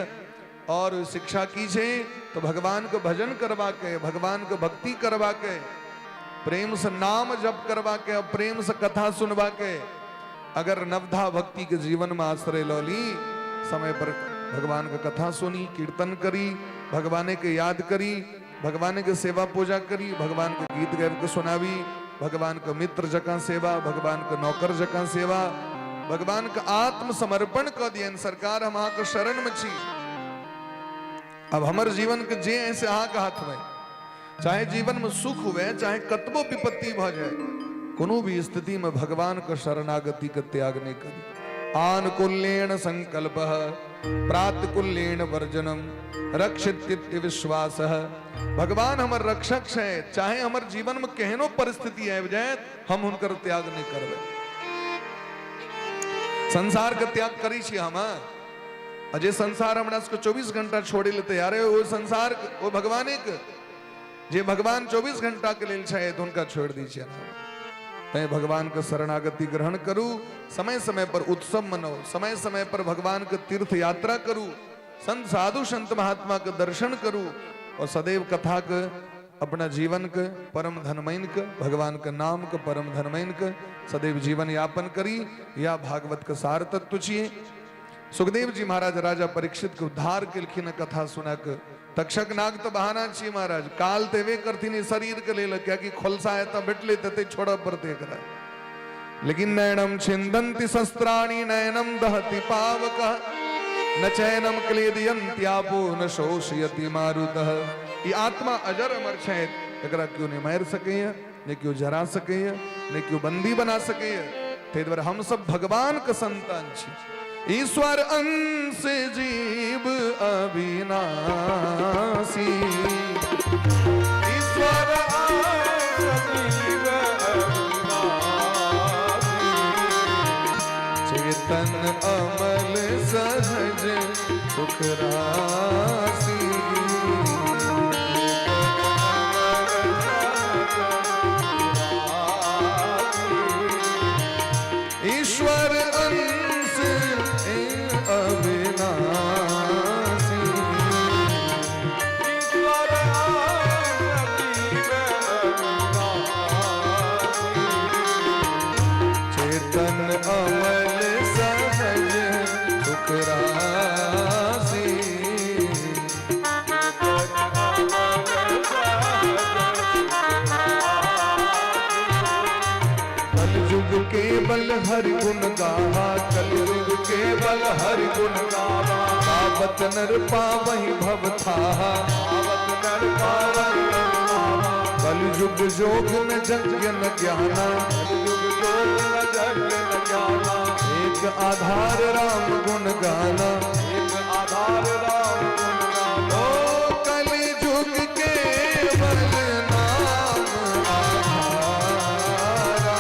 और शिक्षा की छै तो भगवान के भजन करवा के, भगवान के भक्ति करवा के, प्रेम से नाम जप करवा के, और प्रेम से कथा सुनवा के, अगर नवधा भक्ति के जीवन में आश्रय ल ली, समय पर भगवान के कथा सुनी, कीर्तन करी, भगवान के याद करी, भगवान के सेवा पूजा करी, भगवान के गीत गाबि के सुनावी, भगवान के मित्र जकाँ सेवा, भगवान के नौकर जकाँ सेवा, भगवान के आत्मसमर्पण कऽ दियनि, सरकार हम अहाँके शरण में छी, अब हमर जीवन के जे है से अहाँके हाथ में, चाहे जीवन में सुख हुए चाहे कतबो विपत्ति भऽ जाए, कोनो भी स्थिति में भगवान के शरणागति के त्याग नहीं करी। आनुकूल्येन संकल्प प्रातिकूल्येन वर्जनम रक्षित्य विश्वास। भगवान हमर रक्षक छै, चाहे हमर जीवन में केहनो परिस्थिति आबि जाए, हम हुनकर त्याग नहीं करबै। संसार के त्याग करी छी हम, आ जे संसार हमरा सबके 24 घंटा छोड़े ले तैयार है, ओ संसार ओ भगवाने के, जे भगवान 24 घंटा के लेल छै तो हुनका छोड़ दी छियनि हम। तैं भगवान के शरणागति ग्रहण करू, समय समय पर उत्सव मनाउ, समय समय पर भगवान के तीर्थ यात्रा करू, संत साधु संत महात्मा के दर्शन करू और सदैव कथा के अपना जीवन के परम धनमैन के, भगवान के नाम के परम धनमैन के सदैव जीवन यापन करी। या भागवत के सार तत्व छियै। सुखदेव जी महाराज राजा परीक्षित के उद्धार केलखिन कथा सुना के। तक्षक नाग तो बहाना छी महाराज, काल तेवे करथिन शरीर के लेल, कियाकि खोलसा है तो भेटले तते छोड़ऽ पड़ते एकरा। लेकिन नयनम छिंदन्ति शस्त्राणि नयनम दहति पावक न चैनम क्लेदयन्त्यापो न शोषयति मारुतः। ई आत्मा अजर अमर छै, एकरा केओ नहि मारि सकैए, नहि केओ जरा सकैए, नहि केओ बंदी बना सकैए। ताहि दुआरे हम सब भगवान के संतान छी। ईश्वर अंश जीव अविनाशी, ईश्वर अंश जीव अविनाशी, चेतन अमल सहज सुख राशि। ईश्वर अंश अविनाशी, ईश्वर अंश जीव अविनाशी, चेतन अमल सहज सुख राशि। कलयुग के बल हरि गुण गावा, कलयुग के बल हरि गुण गावा, गावत नर पावहि भव थाहा, आवत नर पावहि भव। कलयुग जोग न यज्ञ न ज्ञाना, कलयुग जोग न यज्ञ न ज्ञाना, एक आधार राम गुण गाना, एक आधार राम गुण गाना। ओ कलयुग के बल नाम आधारा,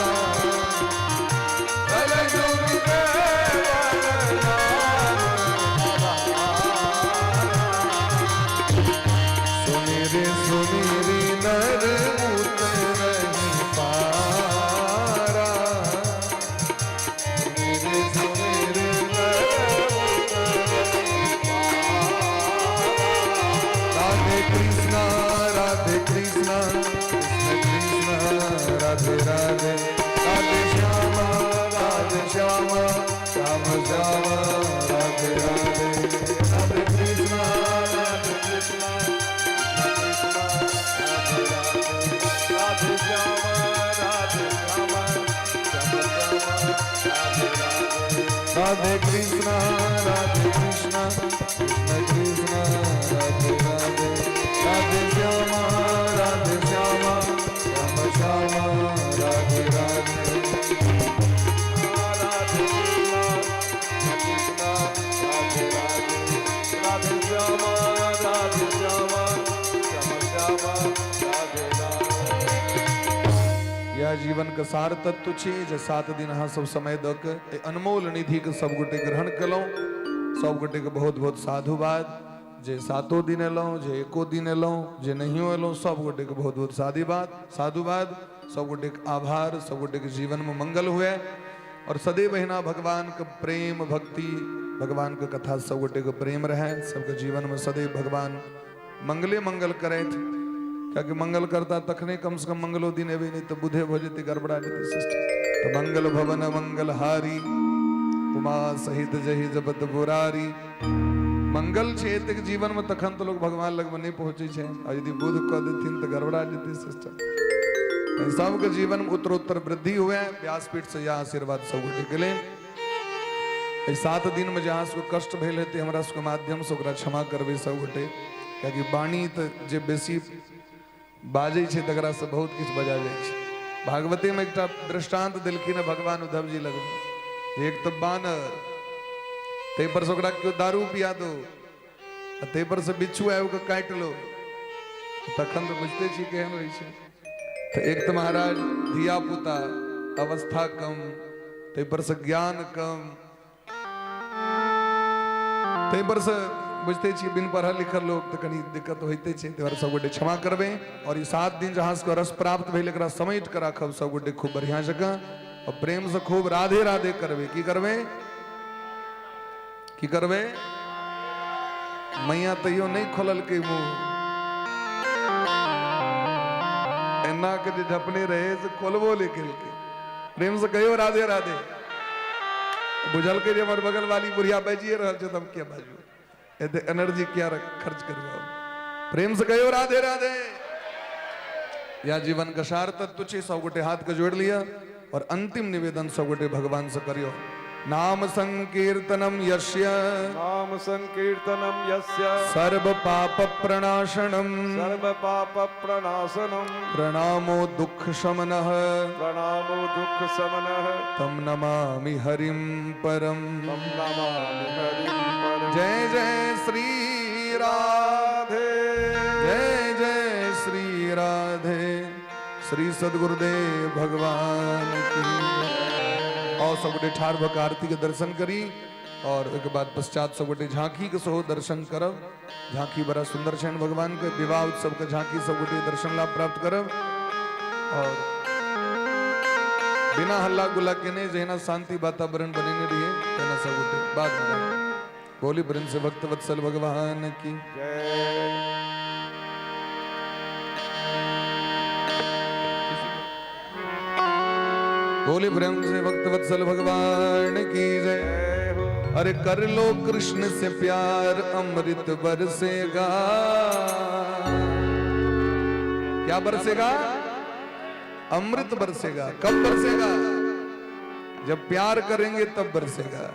कलयुग के बल नाम। सुनि रे सुनि रे नर उतरहि पारा, सुनि रे सुनि रे नर उतरहि पारा। राधे कृष्णा राधे कृष्णा कृष्ण कृष्ण राधे राधे, राधे श्यामा राधे श्यामा श्याम श्याम राधे राधे, राधे कृष्णा राधे कृष्णा कृष्ण राधे राधे, राधे श्याम राधे श्याम श्याम श्याम राधे राधे, राधे कृष्णा राधे कृष्णा कृष्ण कृष्ण राधे राधे, राधे श्यामा राधे श्यामा श्याम श्याम राधे राधे, राधे कृष्णा कृष्ण राधे राधे, राधे श्याम राधे श्याम श्याम श्याम राधे राधे। यह जीवन के सार तत्व छी जे 7 दिन अहाँ सब समय दऽ के एहि अनमोल निधि के सब गोटे ग्रहण केलहुँ। सब गोटे के बहुत बहुत साधुवाद, जे 7 दिन एलहुँ, जे एको दिन एलहुँ, जे नहियो एलहुँ, सब गोटे के बहुत बहुत साधुवाद साधुवाद। सब गोटे के आभार, सब गोटे के जीवन में मंगल हुए और सदैव अहिना भगवान के प्रेम भक्ति, भगवान के कथा सब गोटे के प्रेम रहे, सबके जीवन में सदैव भगवान मंगले मंगल करथि। कियाकि मंगल करता तखने कम से कम मंगलो दिन एबै, नहीं तो बुधे भऽ जेतै, गड़बड़ा जेतै सिस्टम। तऽ मंगल भवन मंगलहारी उमा सहित जहि जपत बुरारी। मंगल छै एतेक जीवन में तखन तऽ लोग भगवान लगमे नहि पहुँचै छै, आ यदि बुध कऽ देथिन तऽ गड़बड़ा जेतै सिस्टम। सबके जीवन में उत्तरोत्तर वृद्धि हुए, व्यासपीठ से यह आशीर्वाद सब गोटे के लेल। एहि 7 दिन में जे अहाँ सबके कष्ट भेल हेतै हमरा सबके माध्यम से ओकरा क्षमा करबै सब गोटे, कियाकि वाणी तऽ जे बेसी बाजै छै तकरा से बहुत किछु बजा जाइ छै। भागवते में एकटा दृष्टांत देलखिन हँ भगवान उद्धव जी लगमे। एक तऽ बानर, ताहि पर से ओकरा केओ दारू पिया दो, आ ताहि पर से बिच्छू आबि कऽ काटि लो, तखन तऽ बुझिते छी केहन होइ छै। तऽ एक तऽ महाराज धिया पुता अवस्था कम, ताहि पर से ज्ञान कम, ताहि पर से बुझते छी बिन पढ़ल लिखल लोक तऽ कनि दिक्कत होइते छै। ताहि दुआरे सबगोटे क्षमा करबै। और ई 7 दिन जहाँ सबके रस प्राप्त भेल एकरा समेट कऽ राखब सबगोटे खूब बढ़िआँ जकाँ, और प्रेम से खूब राधे राधे करबै। की करबै? की करबै? मैया तैयो नहि खोललकै मुँह, एना के जे झपने रहे से खोलबो नहि केलकै। प्रेम से कहियो राधे राधे। बुझलकै जे हमर बगल वाली बुढ़िया बाजिए रहल छै, तब किया बाजू, एते एनर्जी किया खर्च करबै। प्रेम से कहियो राधे राधे। या जीवन के सार तत्व छै। सब गोटे हाथ के जोड़ लिया और अंतिम निवेदन सब गोटे भगवान से करियो। नाम संकीर्तनम यस्य, नाम संकीर्तनम यस्य, सर्व पाप प्रणाशनम, सर्व पाप प्रणाशनम, प्रणामो दुख शमनः, प्रणामो दुख शमनः, तम नमामि हरिं परम, तम नमामि हरिं परम। जय जय श्री राधे, जय जय श्री राधे। श्री सदगुरुदेव भगवान की। और सब गोटे ठाढ़ भऽ आरती के दर्शन करी और ओहिके बाद पश्चात सब गोटे झांकी के सेहो दर्शन करब। झांकी बड़ा सुंदर छनि भगवान के, विवाह उत्सव के झांकी सब गोटे दर्शन लाभ प्राप्त करब। और बिना हल्ला गुल्ला केने जहिना शांति वातावरण बनेने रहिए तेना सब गोटे बाद में बोली प्रेम से भक्त वत्सल भगवान की जय। बोली प्रेम से भक्त वत्सल भगवान की जय। अरे कर लो कृष्ण से प्यार अमृत बरसेगा। क्या बरसेगा? अमृत बरसेगा। कब बरसेगा? जब प्यार करेंगे तब बरसेगा।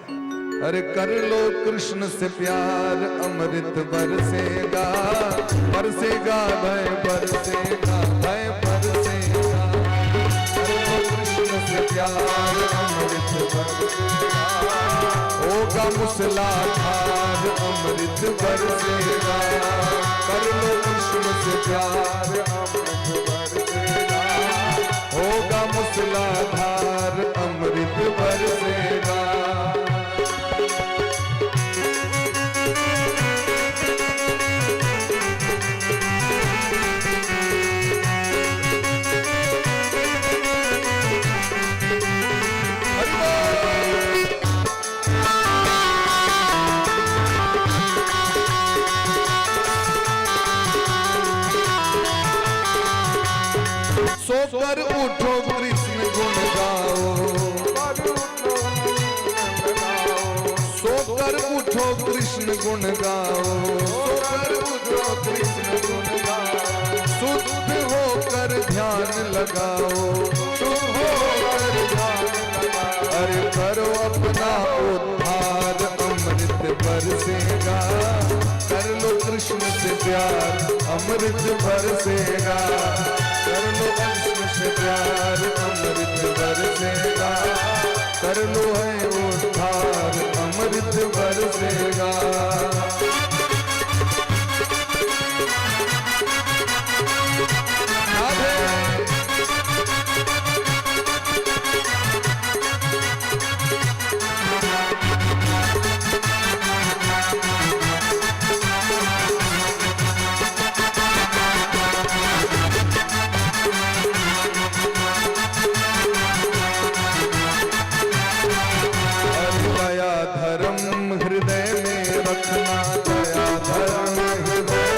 अरे कर लो कृष्ण से प्यार अमृत बरसेगा, बरसेगा भय बरसेगा, भय बरसेगा। कर लो कृष्ण से प्यार अमृत बरसेगा, होगा मूसलाधार अमृत बरसेगा। कर लो कृष्ण से प्यार अमृत बरसेगा, होगा मूसलाधार अमृत बरसेगा। सो कर उठो कृष्ण गुण गाओ, सो कर उठो कृष्ण गुण गाओ, सो कर उठो कृष्ण गुण गाओ। शुद्ध होकर ध्यान लगाओ, शुद्ध होकर ध्यान लगाओ। अरे करो अपना उद्धार अमृत बरसेगा। कर लो कृष्ण से प्यार अमृत बरसेगा। कर लो कृष्ण से प्यार अमृत बरसेगा। कर लो है उद्धार अमृत बरसेगा। राधे। दया धर्म हृदय में रखना, दया धर्म हृदय,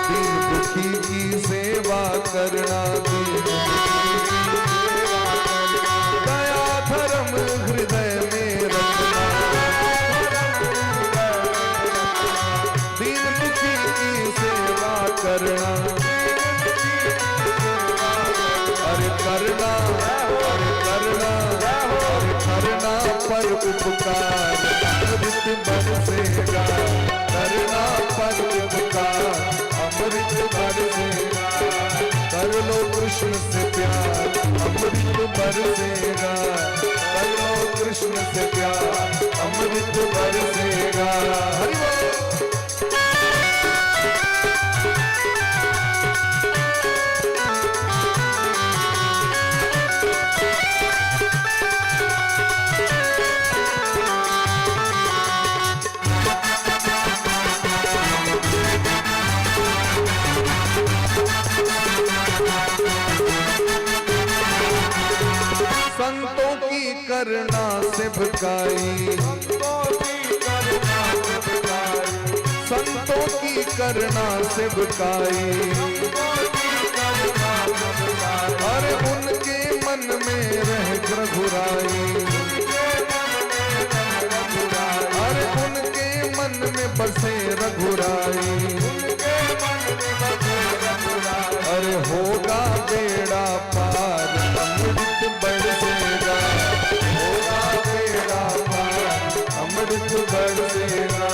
दीन दुखी की सेवा करना, दीन दुखी की सेवा करना। दया धर्म हृदय में रखना, दीन दुखी की सेवा करना। अरे करना, अरे करना, अरे करना पर उपकार अमृत बरसेगा। करना पर उपकार अमृत बरसेगा। कर लो कृष्ण से प्यार अमृत बरसेगा। कर लो कृष्ण से प्यार, अमृत बरसेगा। हरि बोल। संतों की करना सेवकाई, संतों की करना सेवकाई, अरे उनके मन में रह रघुराई, अरे उनके मन में बसे रघुराई, अरे होगा बेड़ा पार, अमृत बरसेगा, होगा बेड़ा पार, अमृत बरसेगा।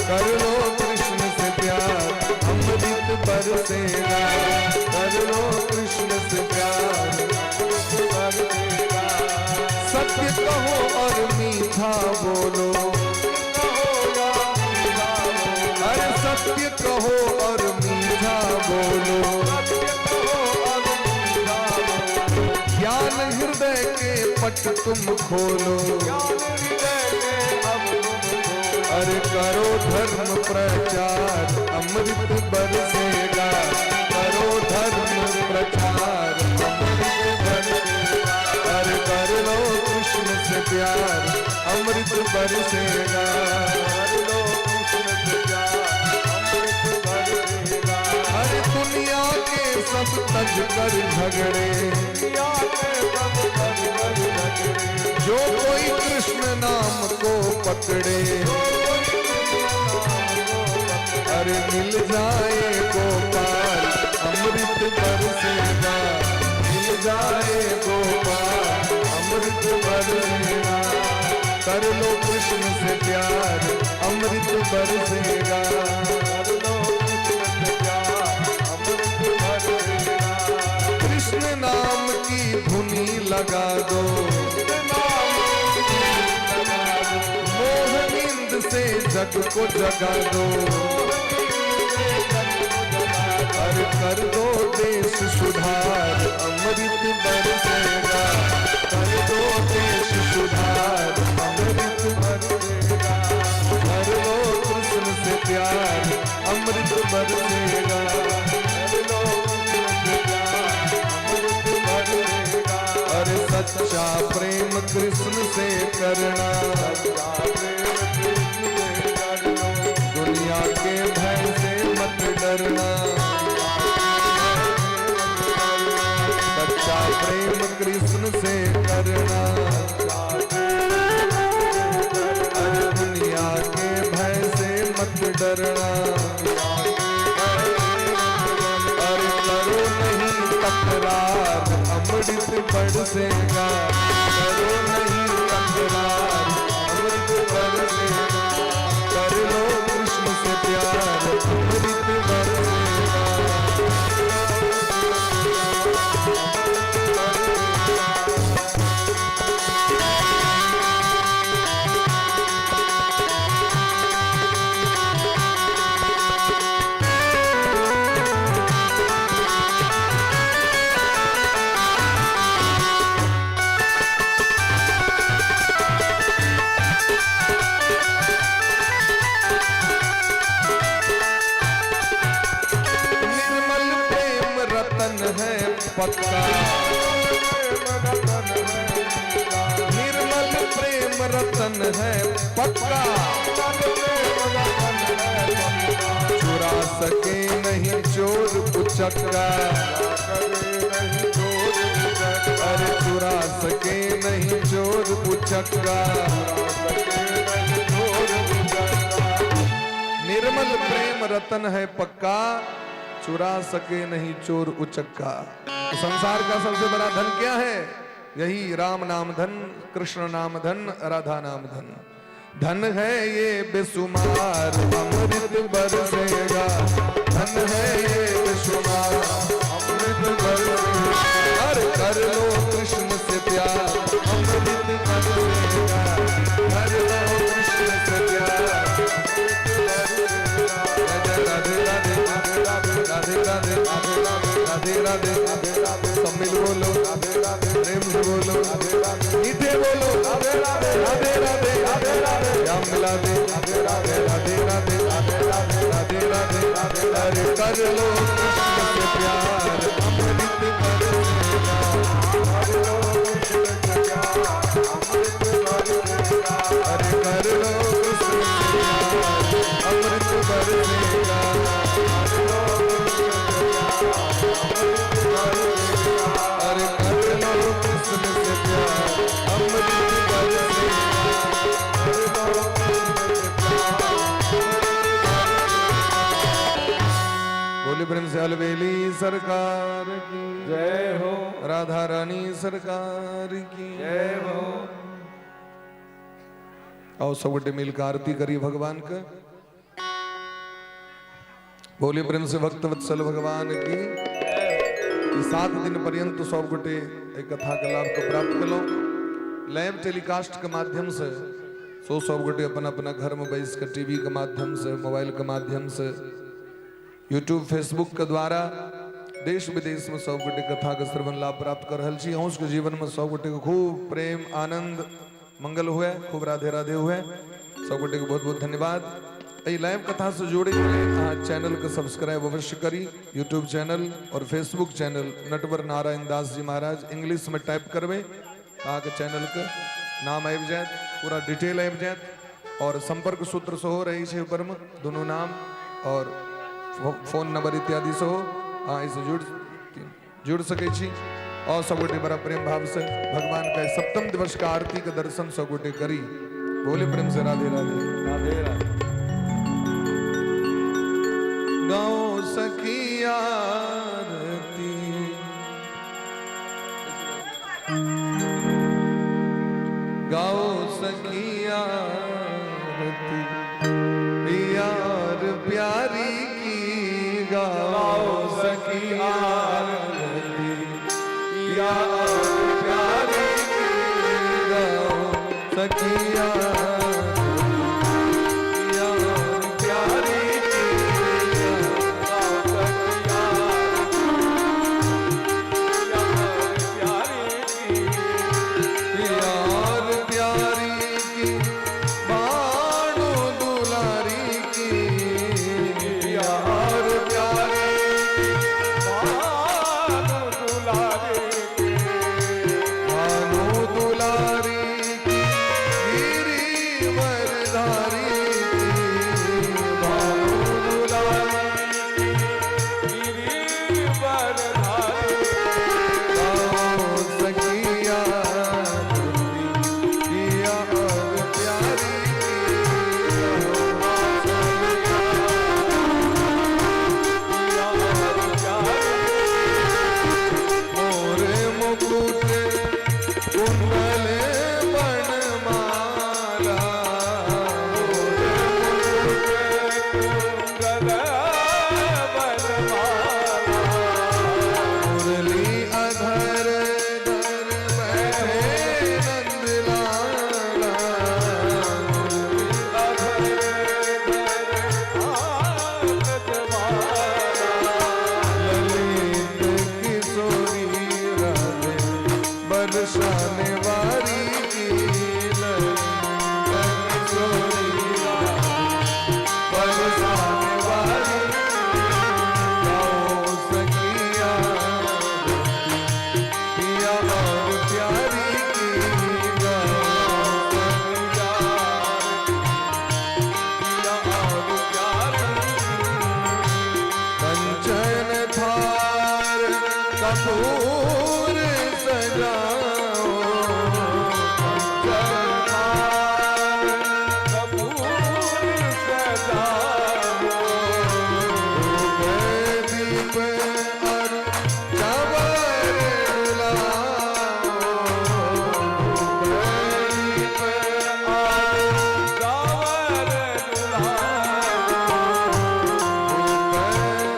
कर लो कृष्ण से प्यार, अमृत बरसेगा, कर लो कृष्ण से प्यार, अमृत बरसेगा। सत्य कहो और मीठा बोलो, अरे सत्य कहो और मीठा बोलो, ज्ञान हृदय के पट तुम खोलो, अरे करो धर्म प्रचार, अमृत बरसेगा, करो धर्म प्रचार, अमृत बरसेगा। अरे कर लो कृष्ण से प्यार, अमृत बरसेगा, कर लो कृष्ण से प्यार, अमृत बरसेगा। अरे दुनिया के सब तज कर झगड़े, जो कोई कृष्ण नाम को पकड़े, अरे मिल जाए गोपाल, अमृत बरसेगा, मिल जाए गोपाल, अमृत बरसेगा। कर लो कृष्ण से प्यार, अमृत बरसेगा, कर लो कृष्ण से प्यार, अमृत बरसेगा। कृष्ण नाम की धुनी लगा दो, मोह नींद से जग को जगा दो, अरे कर दो देश सुधार, अमृत बरसेगा, कर दो देश सुधार, अमृत बरसेगा। कर लो कृष्ण से प्यार, अमृत बरसेगा, कर लो कृष्ण से प्यार, अमृत बरसेगा। अरे सच्चा प्रेम कृष्ण से करना, दुनिया के भय से मत डरना, सच्चा प्रेम कृष्ण से करना, अरे दुनिया के भय से मत डरना। अरे करो नहीं तकरार, अमृत बरसेगा, करो नहीं तकरार, अमृत बरसेगा। कर लो कृष्ण से प्यार, अमृत बरसेगा। है पक्का, निर्मल प्रेम रतन है पक्का, चुरा सके नहीं चोर उचक्का, अरे चुरा सके नहीं चोर उचक्का। निर्मल प्रेम रतन है पक्का, चुरा सके नहीं चोर उचक्का। तो संसार का सबसे बड़ा धन क्या है? यही राम नाम धन, कृष्ण नाम धन, राधा नाम धन। धन है ये बेसुमार, अमृत बरसेगा, धन है ये बेसुमार, अमृत बरसेगा। अरे कर लो कृष्ण से प्यार, अमृत बरसेगा। राधे राधे राधे राधे राधे राधे राधे राधे राधे। अरे कर लो कृष्ण से प्यार अमृत बरसेगा, कर लो कृष्ण से प्यार अमृत बरसेगा, अरे कर लो कृष्ण से प्यार अमृत बरसेगा, कर लो कृष्ण से प्यार अमृत बरसेगा, अरे कर लो कृष्ण से प्यार अमृत बरसेगा, कर लो कृष्ण से प्यार अमृत बरसेगा। बोले प्रेम से अलबेली सरकार की जय हो, राधा रानी सरकार की जय हो। आओ सब गोटे मिलकर आरती करी भगवान का। बोले प्रेम से भक्त वत्सल भगवान की। 7 दिन पर्यंत सब गोटे एक कथा के लाभ को प्राप्त कलो। लाइव टेलीकास्ट के माध्यम से सो सब गोटे अपन अपना घर में बैस के टीवी के माध्यम से, मोबाइल के माध्यम से, यूट्यूब फेसबुक के द्वारा देश विदेश में सब गोटे कथा के श्रवण लाभ प्राप्त कर रहल छी। अहूँ के जीवन में सब गोटे के खूब प्रेम आनंद मंगल हुए, खूब राधे राधे हुए। सब गोटे के बहुत बहुत धन्यवाद। एहि लाइव कथा से जोड़े के लिए अहाँ चैनल के सब्सक्राइब अवश्य करी। यूट्यूब चैनल और फेसबुक चैनल नटवर नारायण दास जी महाराज इंग्लिश में टाइप करबै अहाँके चैनल के नाम आबि जायत, पूरा डिटेल आबि जायत और संपर्क सूत्र सेहो रहै छै ऊपर में, दुनू नाम और फोन नंबर इत्यादि सेहो अहाँ एहिसँ जुड़ सकै छी। और सब गोटे बड़ा प्रेम भाव से भगवान का सप्तम दिवस का आरती के दर्शन सब गोटे करी। बोले प्रेम से राधे राधे राधे राधे। गाओ सखी आरती, गाओ सखी आरती, यार प्यारी की गाओ सखी आरती, यार प्यारी की गाओ सखी आरती, यार प्यारी की गाओ सखी आरती, यार प्यारी की, यार प्यारी की बाणो दुलारी की, यार प्यारी बाणो दुलारी की, भानु दुलारी की, गिरिवरधारी की, भानु दुलारी गिरिवरधारी। गाओ सखिया यार प्यारी की, यार प्यारी मोरे मुकुट कुंडल वनमाला, मोरे कुंडल वनमाला, मुरली अधर धर बैठे नंदलाला, अधर धर आनंदमाला, ललित किशोरी राधे बरसाने वारी की, ललित किशोरी राधे बरसाने वारी गाओ सखिया पिया और प्यारी की, गाओ सखिया यार प्यारी। कंचन थार कपूर सजाओ, कंचन थार कपूर सजाओ, दीप और चवर डुलाओ, दीप और चावर डुलाओ,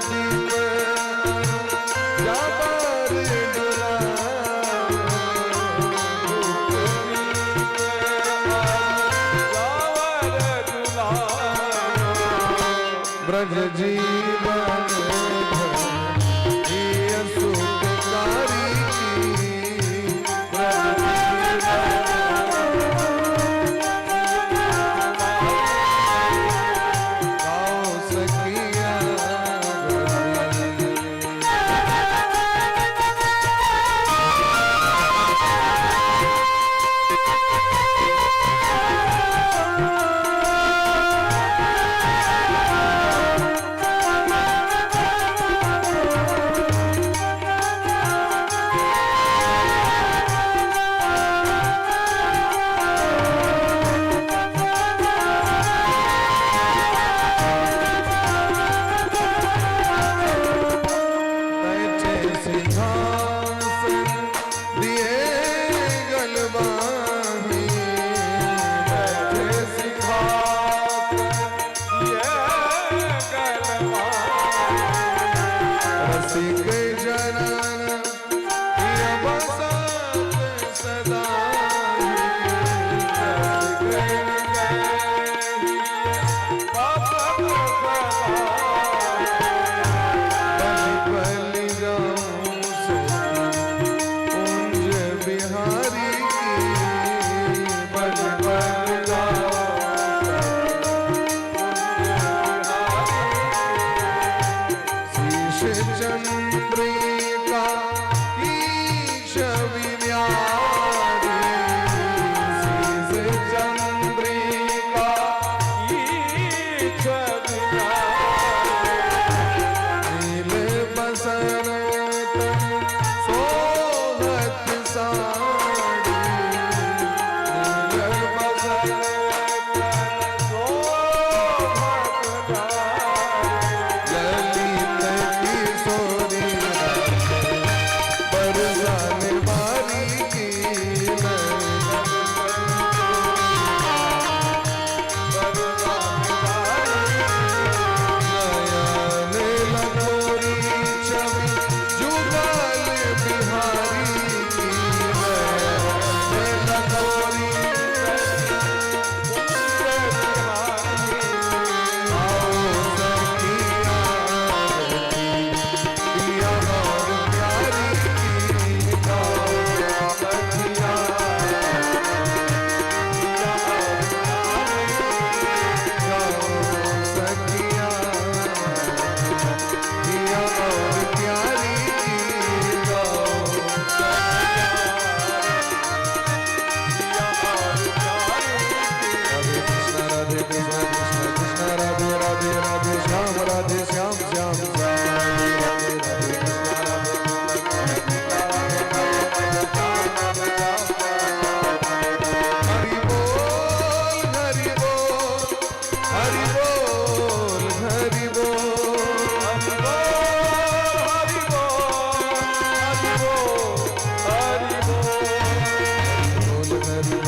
दीप और चवर डुलाओ, चावर डुलाओ, ब्रज जीवन प्रिय सुखकारी की, ब्रज जीवन